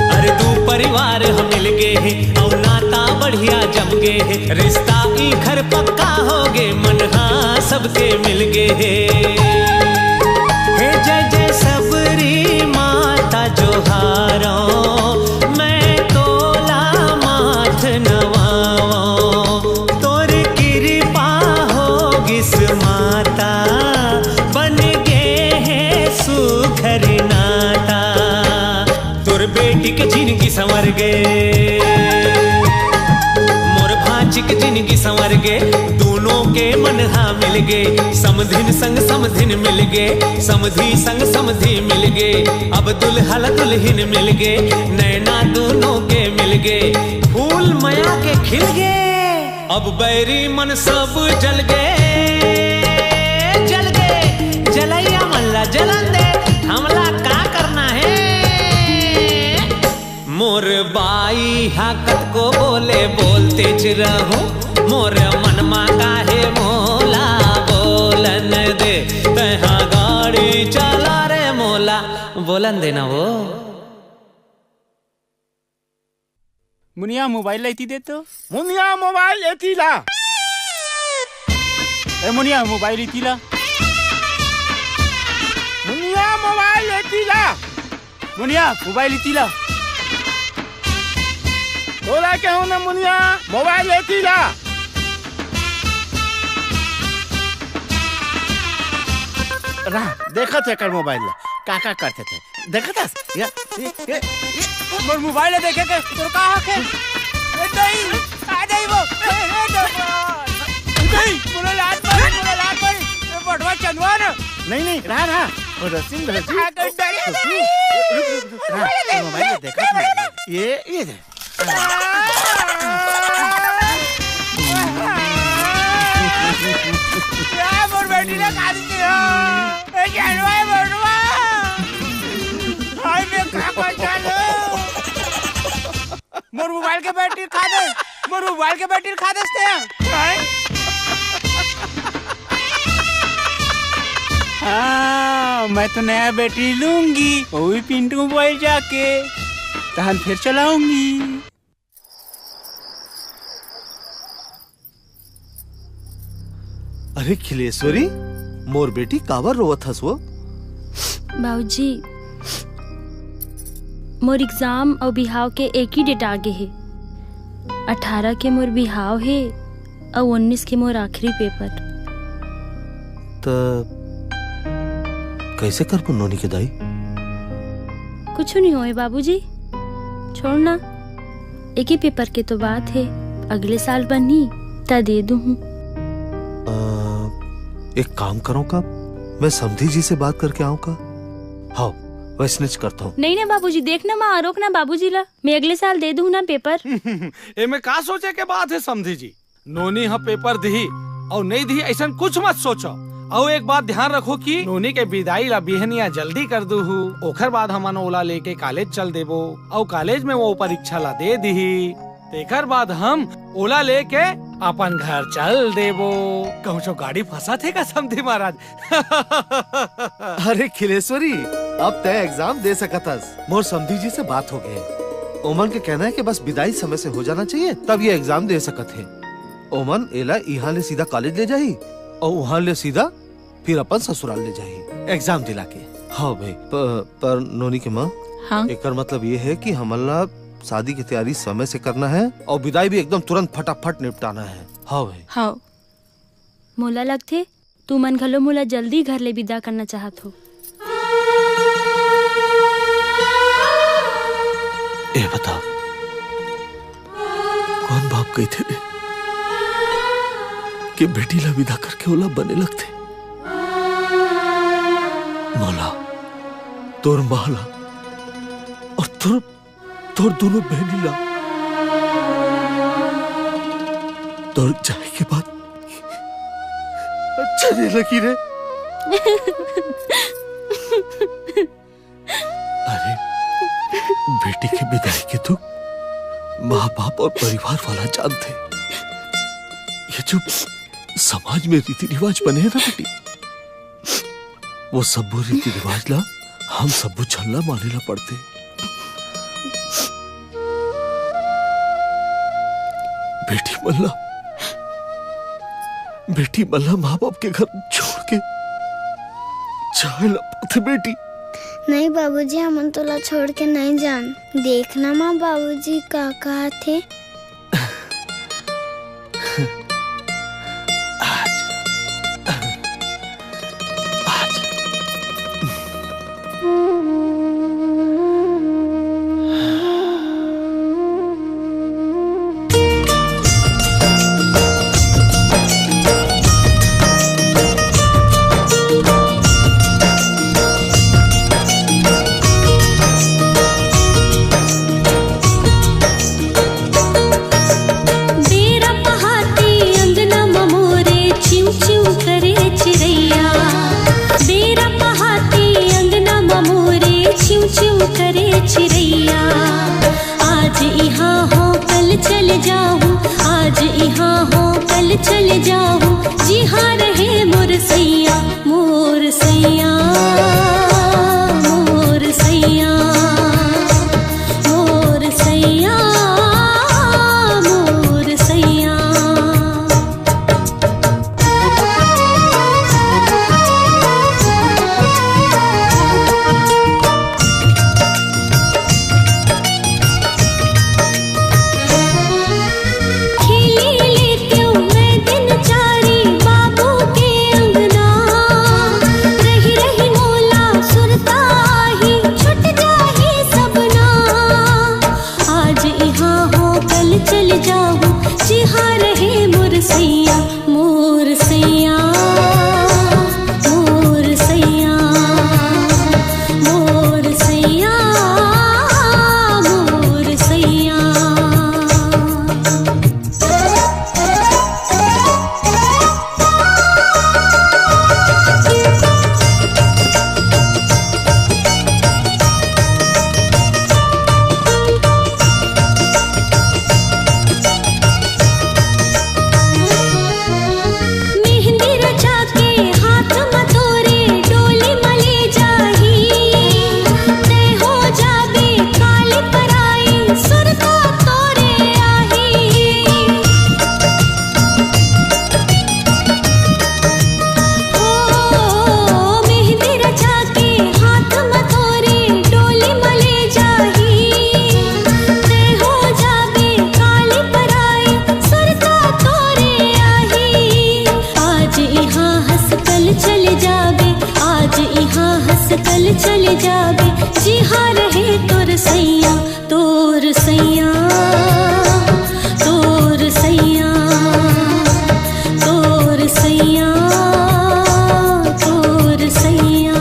अरे दू परिवार ह मिल गे हे, अउ बढ़िया जम गे हे, रिश्ता इखर पक्का हो गे, मन हा सबके मिल गे हे। हे जय जय सबरी माता जोहारो, मैं तोला माथ नवावो, तोर कृपा हो गिस माता, बन गे हे सुघर नाता। तोर बेटी के जिनगी संवर गे, मोर भांची के जिनगी संवर गे, दोनों के मन हा मिल गे, समधिन संग समधिन मिल गे, समधी संग समधी मिल गे, अब दुल्हा ला दुल्हिन मिल गे, नैना दोनों के मिल गे, फूल मया के खिल गे। अब बैरी मन सब जल गे, जल गे, जलैया मन ला जलन दे, हमला का करना हे? मोर बाई हा कतको बोले, बोलतेच रहूं, मोर मन मा काहे मोला बोलन दे, तैं हा गाड़ी चला रे मोला, बोलन दे ना वो। मुनिया, मोबाइल ला इती दे तो। मुनिया, मोबाइल एती ला। ए मुनिया, मोबाइल इती ला। मुनिया, मोबाइल एती ला। मुनिया, मोबाइल इती ला। तोला कहूं ना मुनिया, मोबाइल एती ला। रहा, देखत हे एकर मोबाइल ला, का का करथे ते। देखत हस? ये, ये, ये, ये। मोर मोबाइल ला देखे के तोर का हक हे? ए, नहीं, आ जाई वो। ए, ए, नहीं। नहीं, मोला लात मारी, मोला लात मारी। ए, बटवा चंदवा ना। नहीं, नहीं, रहा, रहा। वो रस्सी में धर दी। आ, तो डरे नहीं। रुक, रुक, रुक, रहा। मोबाइल ला देखत हे। ये, ये दे। ए, मोर बेटी ला खा दिस। ए, जानवर बटवा। हाय, मैं का बचा लो। मोर मोबाइल के बैटरी खा दे, मोर मोबाइल के बैटरी खा दे ते। हाय। हाँ, मैं तो नया बैटरी लूंगी, वो भी पिंटू मोबाइल जाके, तहन फिर चलाऊंगी। अरे खिलेश्वरी, मोर बेटी, काबर रोवत हस वो? बाबूजी, मोर एग्जाम अउ बिहाव के एक ही डेट आगे हे। अठारह के मोर बिहाव हे अउ उन्नीस के मोर आखिरी पेपर। त कइसे करबो नोनी के दाई? कुछु नहीं होय बाबूजी, छोड़ ना। एक ही पेपर के तो बात हे, अगले साल बनही, त दे दूहूं। अ, एक काम करो का, मैं समधी जी से बात करके आऊं का? हाँ, वैसनेच करता हूँ। नहीं ना बाबूजी, देख ना माँ, रोक ना बाबूजी ला, मैं अगले साल दे दूहूं ना पेपर। एमे का सोचे के बात हे समधी जी? नोनी ह पेपर दिही अउ नइ दिही, अइसन कुछ मत सोचो। अउ एक बात ध्यान रखो कि नोनी के बिदाई ला बिहनिया जल्दी कर दूहू, ओखर बाद हमन ओला लेके कॉलेज चल देबो, अउ कॉलेज में वो परीक्षा ला दे दिही, तेखर बाद हम ओला लेके अपन घर चल देबो। कहूँ गाड़ी फंसा थे का समधी महाराज? अरे खिलेश्वरी, अब तय एग्जाम दे सकत हस। मोर समधी जी से बात हो गए, ओमन के कहना है कि बस बिदाई समय से हो जाना चाहिए, तब ये एग्जाम दे सकत हे। ओमन एला इहां ले सीधा कॉलेज ले जाही अउ उहां ले सीधा फिर अपन ससुराल ले जाही एग्जाम दिला के। हाँ भाई, प-, पर नोनी के माँ, हाँ? एकर मतलब ये है कि हमन ला शादी की तैयारी समय से करना है अउ बिदाई भी एकदम तुरंत फटाफट निपटाना है। हाँ भाई। हाँ। मोला लगथे तुमन घलो मोला जल्दी घर ले बिदा करना चाहत हो। ए बता, कोन बाप कहिथे बे कि बेटी ला बिदा करके ओला बने लगथे? मोला, तोर माँ ला अउ तोर तोर दोनों बहनी ला तोर जाए के बाद अच्छा नहीं लगी रे। अरे, बेटी के बिदाई के दुख माँ बाप अउ परिवार वाला जानथे। ये जो समाज में रीति रिवाज बने हे ना बेटी, वो सब्बो रीति रिवाज ला हम सब्बो झन ला माने ला पड़थे। बेटी मन ला, बेटी मन ला माँ बाप के घर छोड़ के जाए ला पड़थे बेटी। नहीं बाबूजी, हमन तोला छोड़ के नहीं जान। देखना माँ बाबूजी का कहत हे। बेरा पहाती अंगना म मोरे चिव चिव करे चिरैया। बेरा पहाती अंगना म मोरे चिव चिव करे चिरैया। आज इहाँ हो कल चल जाहूँ, आज इहाँ हो कल चल जाहूँ। जिहाँ रहे मोर सैया, मोर सैया, मोर सैया, मोर सैया, मोर सैया। खेली लेतेव मैं दिन चारी बाबू के अंगना। रही रही मोला सुरता आही, छुट जाही सपना। आज इहाँ हो कल चल जाहूँ, जिहाँ रहे मोर सैया, मोर सैया, मोर सैया, मोर सैया, मोर सैया। मेहंदी रचा के हाथ म तोरे डोली म ले जाही। तैं हो जाबे काली पराई, सुरता तोरे आही। ओ, मेहंदी रचा के हाथ म तोरे डोली म ले जाही। तैं हो जाबे काली पराई, सुरता तोरे आही। आज इहाँ हँस कल चल जाबे, आज इहाँ हँस कल चल जाबे। जिहाँ रहे तोर सैया, तोर सैया, तोर सैया, तोर सैया, तोर सैया।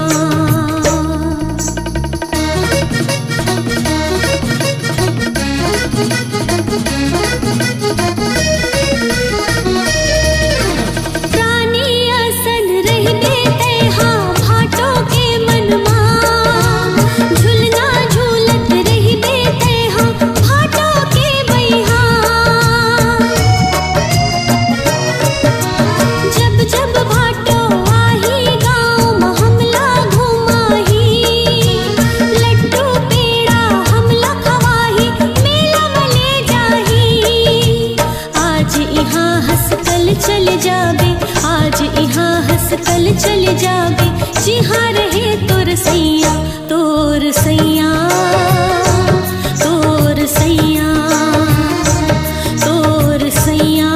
प्राणी असन रहिबे तैहा भाटो के मनमा, झुलना झूलत रहिबे तैहा भाटो के बइहा। जब जब भाटो आही गाँव म हमला घुमाही, लड्डू पेड़ा हमला खवाही, मेला म ले जाही। आज इहाँ हँस कल चल जाबे, आज इहाँ हँस कल चल जाबे। जिहाँ रहे तोर सैया, तोर सैया, तोर सैया, तोर सैया,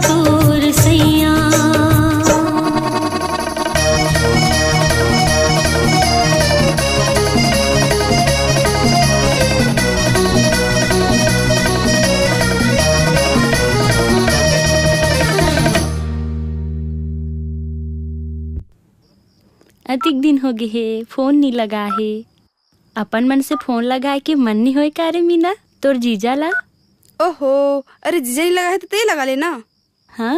तोर सैया। अतिक दिन हो गे हे, फोन नी लगा हे। अपन मन से फोन लगाए के मन नी होय का रे मीना, तोर जीजा ला? ओहो, अरे जीजा नी लगा हे त तें लगा ले ना। हाँ।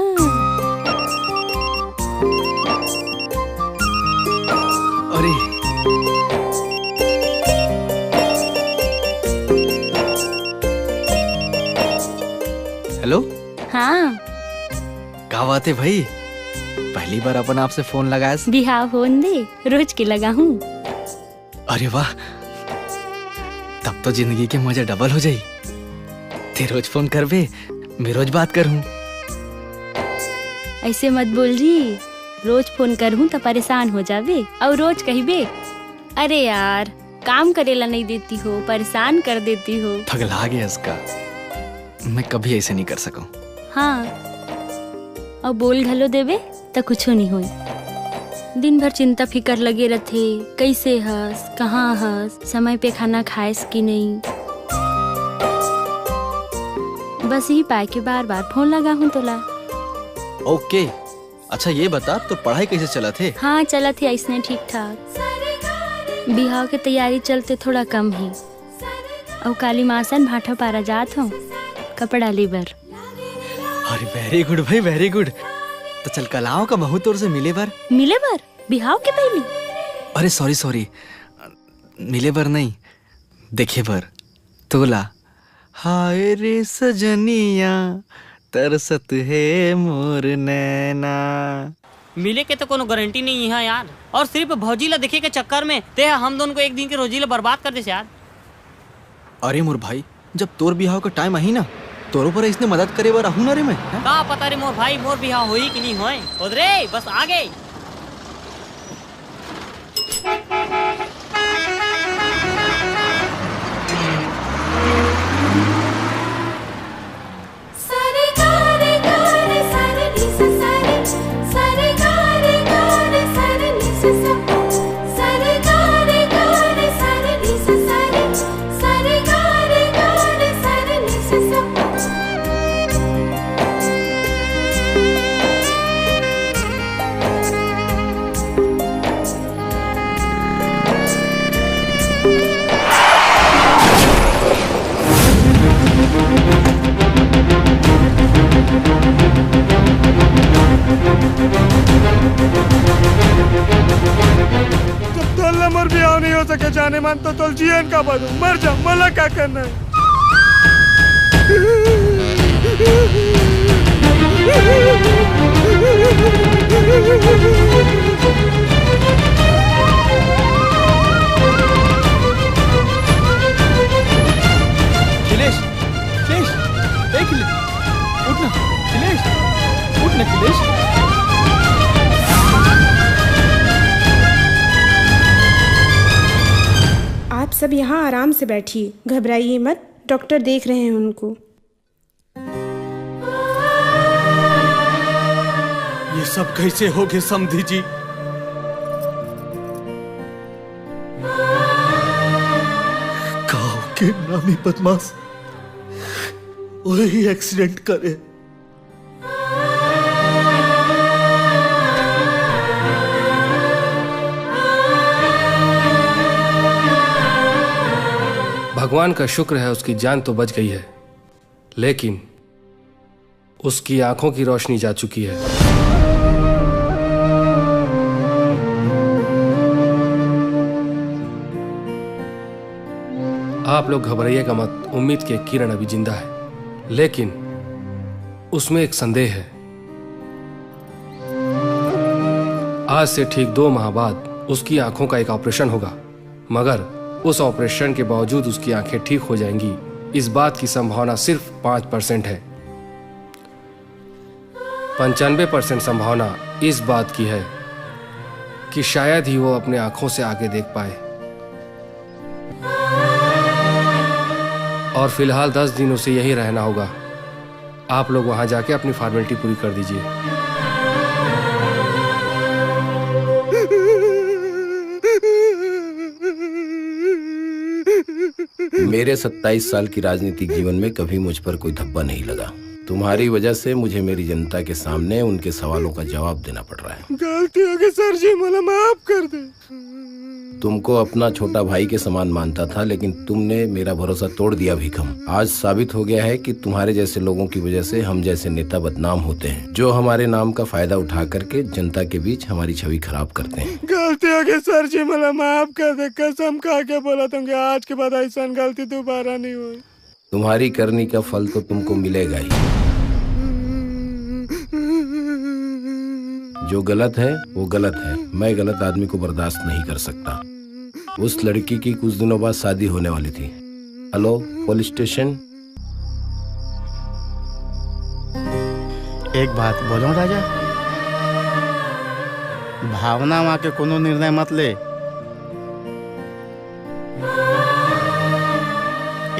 अरे। हेलो। हाँ। का बात हे भाई, पहली बार अपन आप से फोन लगायस? बिहाव होन दे, रोज के लगाहूँ। अरे वाह, तब तो जिंदगी के मजा डबल हो जाई। ते रोज फोन करबे, मैं रोज बात करहूँ। ऐसे मत बोल जी, रोज फोन करहूँ त परेशान हो जाबे। अउ रोज कहिबे, "अरे यार, काम करे ला नहीं देती हो, परेशान कर देती हो।" पगला गे हस का, मैं कभी ऐसे नहीं कर सकूँ। हाँ, अउ बोल घलो देबे त कुछो नहीं होई। दिन भर चिंता फिकर लगे रथे, कैसे हस, कहाँ हस, समय पे खाना खाएस कि नहीं। बस यही पाए के बार बार फोन लगा हूँ तोला। ओके, अच्छा ये बता, तो पढ़ाई कैसे चलत हे? हाँ, चलत हे ऐसने ठीक ठाक। बिहाव के तैयारी चलते थोड़ा कम हे। अउ काली मासन भाठा पारा जात हूँ कपड़ा ले बर। अरे very good भाई, very good। तो चल कल आव का महू तोर से मिले बर। मिले बर? बिहाव के पहली? अरे सॉरी सॉरी, मिले बर नहीं, देखे बर। तोला। हाय रे सजनिया, तरसत हे मोर नैना। मिले के तो कोनो गारंटी नहीं है यार, और सिर्फ भौजी ला देखे के चक्कर में ते ह हम दोनों को एक दिन के रोजी ला बर्बाद कर देस यार। अरे मोर भाई, जब तोर बिहाव का टाइम आही ना, तोरो पर इसने मदद करे बर आहू ना रे मैं, हैं? का पता रे मोर भाई, मोर बिहाव होही कि नहीं होए। खुद रे, बस आ गए। जब तोर ले मोर बिहाव नहीं हो सके जाने मन, तो तोल जियन का बदू, मर जा, मोला का करना है? अखिलेश, अखिलेश, ए अखिलेश, उठ ना, अखिलेश, उठ ना, अखिलेश। आप सब यहाँ आराम से बैठिए, घबराइए मत, डॉक्टर देख रहे हैं उनको। ये सब कैसे हो गए समधी जी? गांव के नामी बदमाश वही एक्सीडेंट करे। भगवान का शुक्र है, उसकी जान तो बच गई है, लेकिन उसकी आंखों की रोशनी जा चुकी है। आप लोग घबराइएगा मत, उम्मीद की एक किरण अभी जिंदा है, लेकिन उसमें एक संदेह है। आज से ठीक दो माह बाद उसकी आंखों का एक ऑपरेशन होगा, मगर उस ऑपरेशन के बावजूद उसकी आंखें ठीक हो जाएंगी, इस बात की संभावना सिर्फ पाँच परसेंट है। पंचानवे परसेंट संभावना इस बात की है कि शायद ही वो अपने आंखों से आगे देख पाए। और फिलहाल दस दिन उसे यहीं रहना होगा। आप लोग वहां जाके अपनी फॉर्मेलिटी पूरी कर दीजिए। मेरे सत्ताईस साल की राजनीतिक जीवन में कभी मुझ पर कोई धब्बा नहीं लगा। तुम्हारी वजह से मुझे मेरी जनता के सामने उनके सवालों का जवाब देना पड़ रहा है। गलती हो गई सर जी, मुझे माफ कर दे। तुमको अपना छोटा भाई के समान मानता था, लेकिन तुमने मेरा भरोसा तोड़ दिया भीखम। आज साबित हो गया है कि तुम्हारे जैसे लोगों की वजह से हम जैसे नेता बदनाम होते हैं, जो हमारे नाम का फायदा उठा करके जनता के बीच हमारी छवि खराब करते हैं। गलती हो गई सर जी, मुझे माफ कर दे, कसम खा के बोला तुमको आज के बाद ऐसा गलती दोबारा नहीं होई। तुम्हारी करनी का फल तो तुमको मिलेगा ही। जो गलत है वो गलत है, मैं गलत आदमी को बर्दाश्त नहीं कर सकता। उस लड़की की कुछ दिनों बाद शादी होने वाली थी। Hello, police station. एक बात बोलूं राजा, भावना म आके कोनो निर्णय मत ले।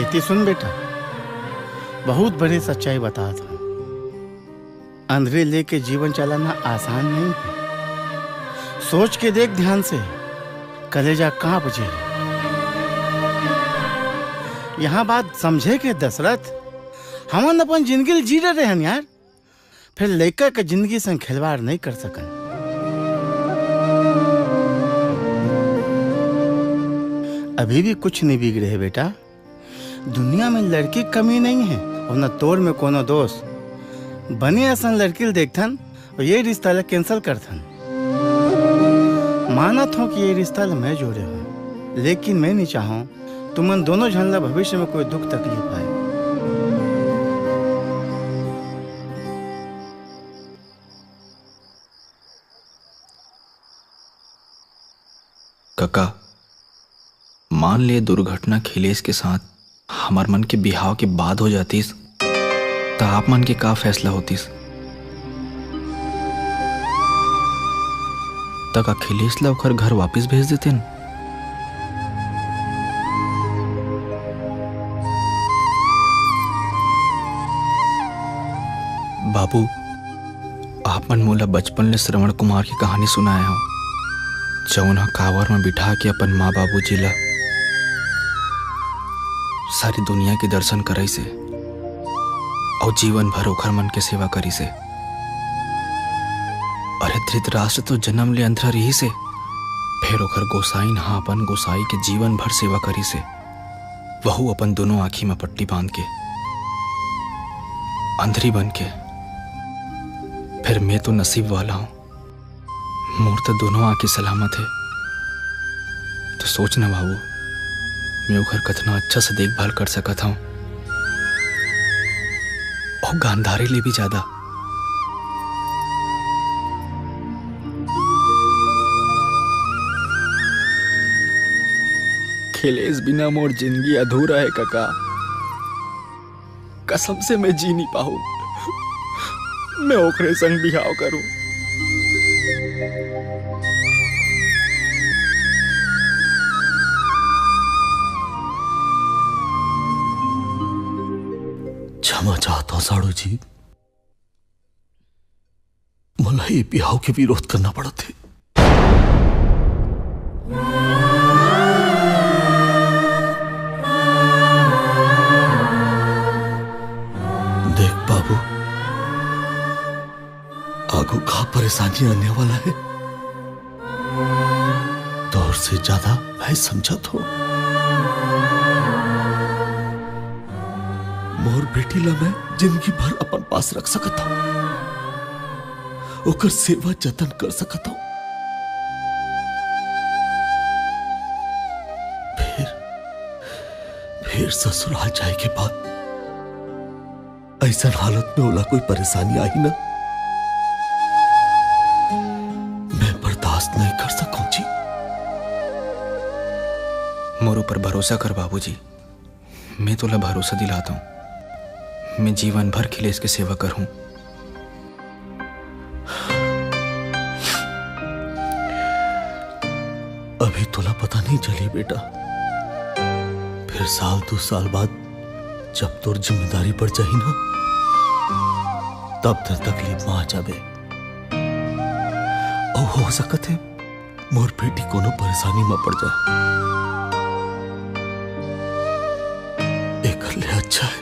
एती सुन बेटा, बहुत बड़े सच्चाई बतात हंव। अंधरी लेके जीवन चलाना आसान नहीं है। सोच के देख ध्यान से, कलेजा कांप जे। यहाँ बात समझे के दशरथ, हमन अपन जिंदगी ल जी डरे हन यार, फिर लइका के जिंदगी संग खिलवाड़ नहीं कर सकन। अभी भी कुछ नहीं बिगड़े है बेटा, दुनिया में लड़की के कमी नहीं है, अउ न तोर में कोनो दोष। बने असन लड़की ल देखथन अउ ये रिश्ता ल cancel करथन। मानत हंव कि ये रिश्ता ल मैं जोड़े हंव, लेकिन मैं नहीं चाहंव तुमन दोनों झन ल भविष्य में कोई दुख तकलीफ आए। कका, मान ले दुर्घटना खिलेश के साथ हमर मन के बिहाव के बाद हो जातिस, त आप मन के का फैसला होतिस? त का खिलेश ला ओकर घर वापिस भेज देतेन? बाबू, आप मन मोला बचपन ले श्रवण कुमार के कहानी सुनाए हव, जऊन ह कांवर म बिठा के अपन माँ बाबूजी ला सारी दुनिया के दर्शन कराइस हे अउ जीवन भर ओखर मन के सेवा करिस हे। अरे, धृतराष्ट्र तो जन्म ले अंधरा रिहिस हे, फेर ओखर गोसाइन ह अपन गोसाई के जीवन भर सेवा करिस हे। वहू अपन दोनों आँखी म पट्टी बांध के, अंधरी बन के। फेर मैं तो नसीब वाला हूँ, मोर तो दोनों आँखी सलामत हे। तो सोच ना बाबू, मैं ओखर कतना अच्छा से देखभाल कर सकत हूँ, अउ गांधारी ले भी ज्यादा। खिलेश बिना मोर जिंदगी अधूरा हे कका। कसम से मैं जी नहीं पाहूं। मैं ओकरे संग बिहाव करूं। क्षमा चाहता हूं साड़ू जी, मोला ये बिहाव के विरोध करना पड़त हे। देख बाबू, आगू का परेशानी आने वाला हे, तोर से ज्यादा मैं समझत हूँ। मोर बेटी ला मैं जिंदगी भर अपन पास रख सकत हूँ, ओकर सेवा जतन कर सकत हूँ। फिर, फिर ससुराल जाए के बाद ऐसन हालत में ओला कोई परेशानी आही ना, मैं बर्दाश्त नहीं कर सकूं जी। मोर ऊपर भरोसा कर बाबूजी, मैं तोला भरोसा दिलाता हूँ, मैं जीवन भर खिलेश के सेवा करहूँ। अभी तोला पता नहीं चली बेटा, फिर साल दो साल बाद जब तोर जिम्मेदारी बढ़ जाही ना, तब तक तकलीफ में आ जाबे। अउ हो सकत हे मोर बेटी कोनो परेशानी में पड़ जाए। एकर ले अच्छा हे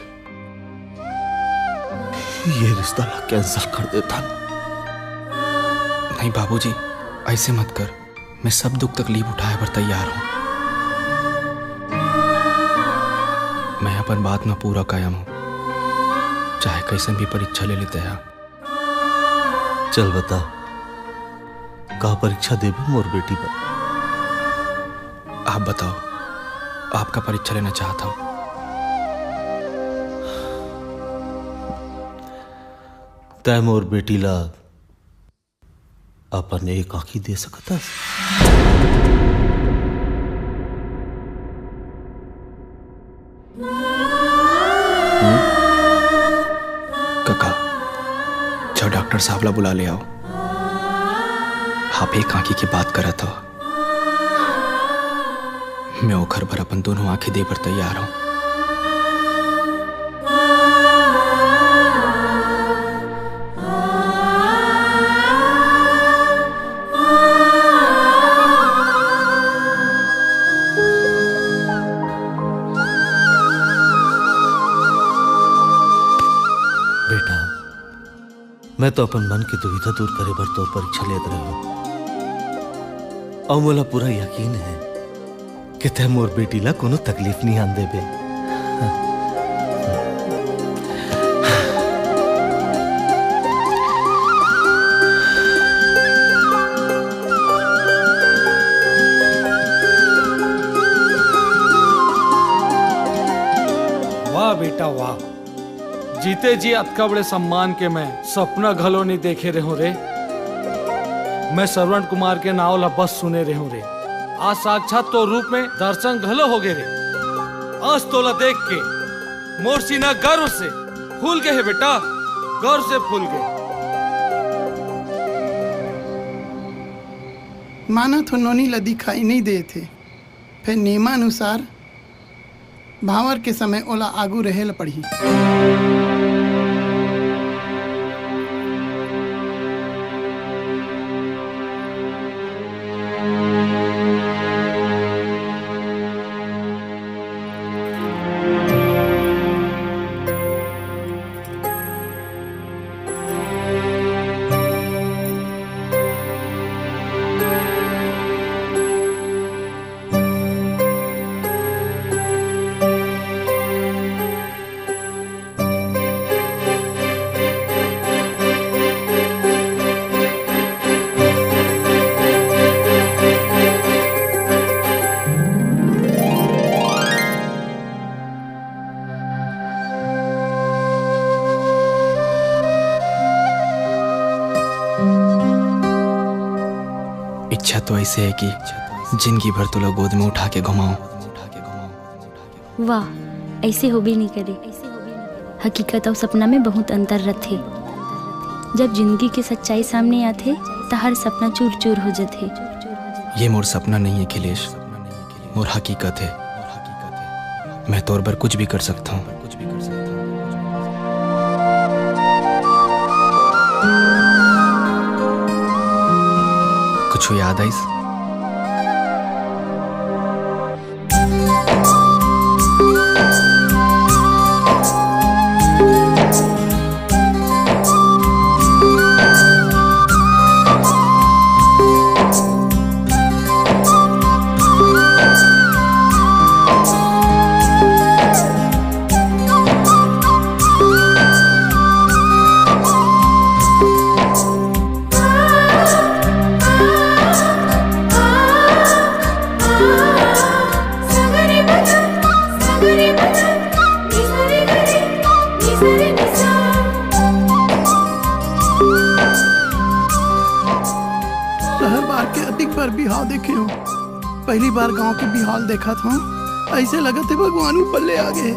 ये रिश्ता ला cancel कर देथन। नहीं बाबूजी, ऐसे मत कर। मैं सब दुख तकलीफ उठाए बर तैयार हूँ। मैं अपन बात में पूरा कायम हूँ, चाहे कैसन भी परीक्षा ले लेते हैं। चल बता, का परीक्षा देबे मोर बेटी बर? आप बताओ, आप का परीक्षा लेना चाहत हव? तै मोर बेटी ला अपन एक आँखी दे सकत हस? हम्म? कका, डॉक्टर साहब ला बुला ले आओ। आप एक आंखी के बात करत हो, मैं ओखर बर अपन दोनों आंखी दे बर तैयार हूँ। बेटा, मैं तो अपन मन के दुविधा दूर करे बर तोर परीक्षा लेत रहेंव। अउ मोला पूरा यकीन हे कि तैं मोर बेटी ला कोनो तकलीफ नइ आन देबे। वाह बेटा, वाह। जीते जी अतका बड़े सम्मान के मैं सपना घलो नइ देखे रहेंव रे। मैं श्रवण कुमार के नाव ला बस सुने रहेंव रे। आज साक्षात तोर रूप में दर्शन घलो होगे रे। आज तोला देख के मोर सीना गर्व से फूल गे हे बेटा, गर्व से फूल गे। मानत हों नोनी ला दिखाई नइ देत हे, फेर नियमानुसार भांवर के समय ओला आगू रहे ल पड़ही। इच्छा तो ऐसे है कि जिंदगी भर तोला गोद में उठा के घुमाऊं। वाह, ऐसे होबे नहीं करे। हकीकत अउ सपना में बहुत अंतर रथे। जब जिंदगी के सच्चाई सामने आथे, त हर सपना चूर-चूर हो जथे। ये मोर सपना नहीं है, अखिलेश। मोर हकीकत है। मैं तोर बर कुछ भी कर सकता हूँ। कुछ याद आइस? शहर बार के अतिक बार बिहाव देखे हूँ, पहली बार गांव के बिहाव देखत हूँ। ऐसे लगत है भगवान ऊपर ले आ गए।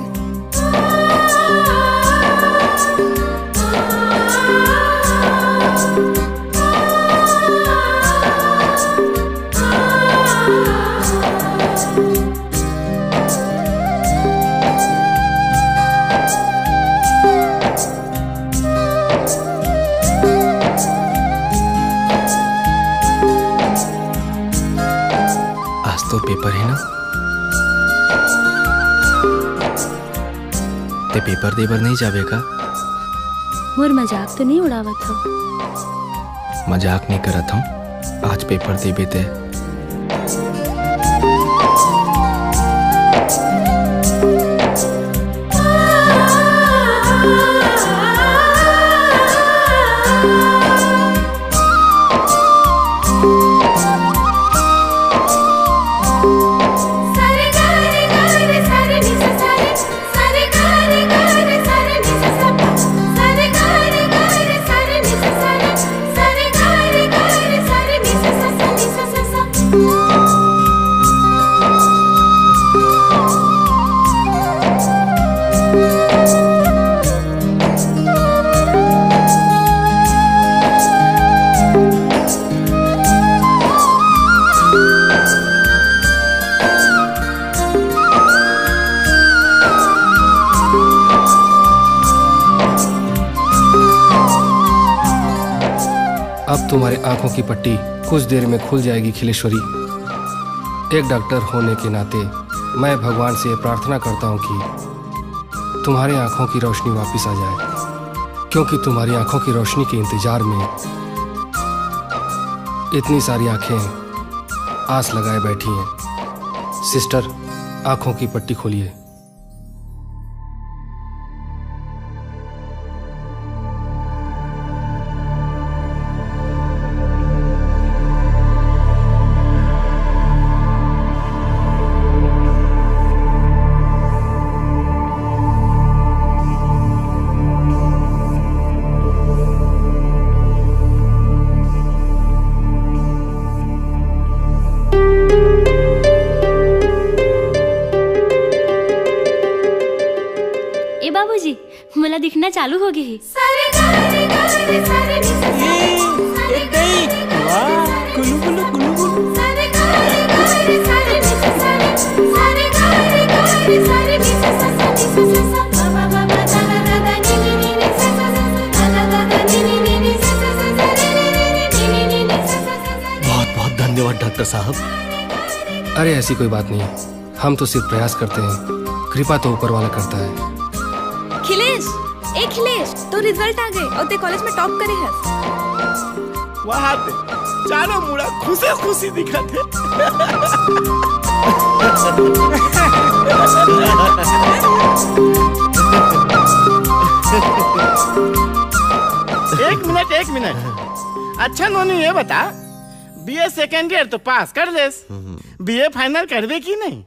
आज तो पेपर है ना? ते पेपर दे बर नहीं जाबे का? मोर मजाक तो नहीं उड़ावत हो? मजाक नहीं करत हूँ। आज पेपर देबे ते। अब तुम्हारी आंखों की पट्टी कुछ देर में खुल जाएगी खिलेश्वरी। एक डॉक्टर होने के नाते मैं भगवान से प्रार्थना करता हूँ कि तुम्हारी आंखों की रोशनी वापस आ जाए, क्योंकि तुम्हारी आंखों की रोशनी के इंतजार में इतनी सारी आंखें आस लगाए बैठी हैं। सिस्टर, आंखों की पट्टी खोलिए। ए बाबूजी, मोला दिखना चालू हो गे हे। ए, ए दई, वाह, गुलु गुलु गुलु गुलु। बहुत बहुत धन्यवाद डॉक्टर साहब। अरे, ऐसी कोई बात नहीं, हम तो सिर्फ प्रयास करते हैं, कृपा तो ऊपर वाला करता है। खिलेश, ए खिलेश, तोर रिजल्ट आ गे अउ तैं कॉलेज में टॉप करे हस। वाह बे, चारों मुड़ा खुशी खुशी दिखत हे। एक मिनट, एक मिनट। अच्छा नोनी, ये बता, बीए सेकंड ईयर तो पास कर लेस, बीए फाइनल करबे कि नहीं?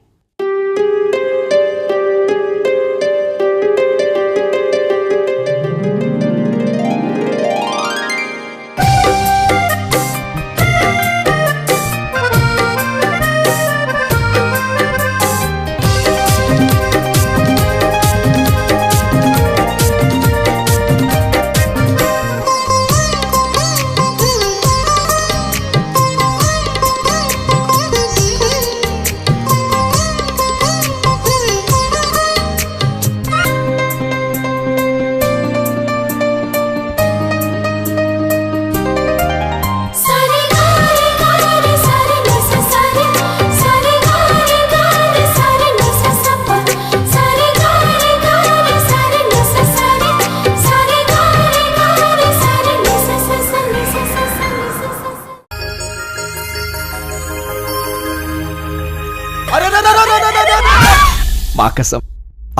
अरे, अरे, अरे, अरे, अरे, अरे, अरे। माँ कसम,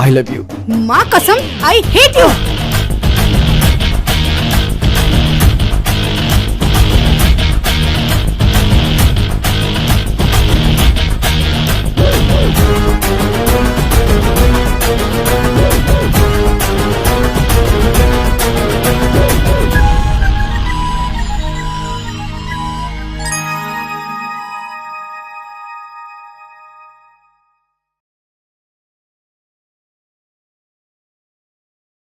I love you। माँ कसम, I hate you।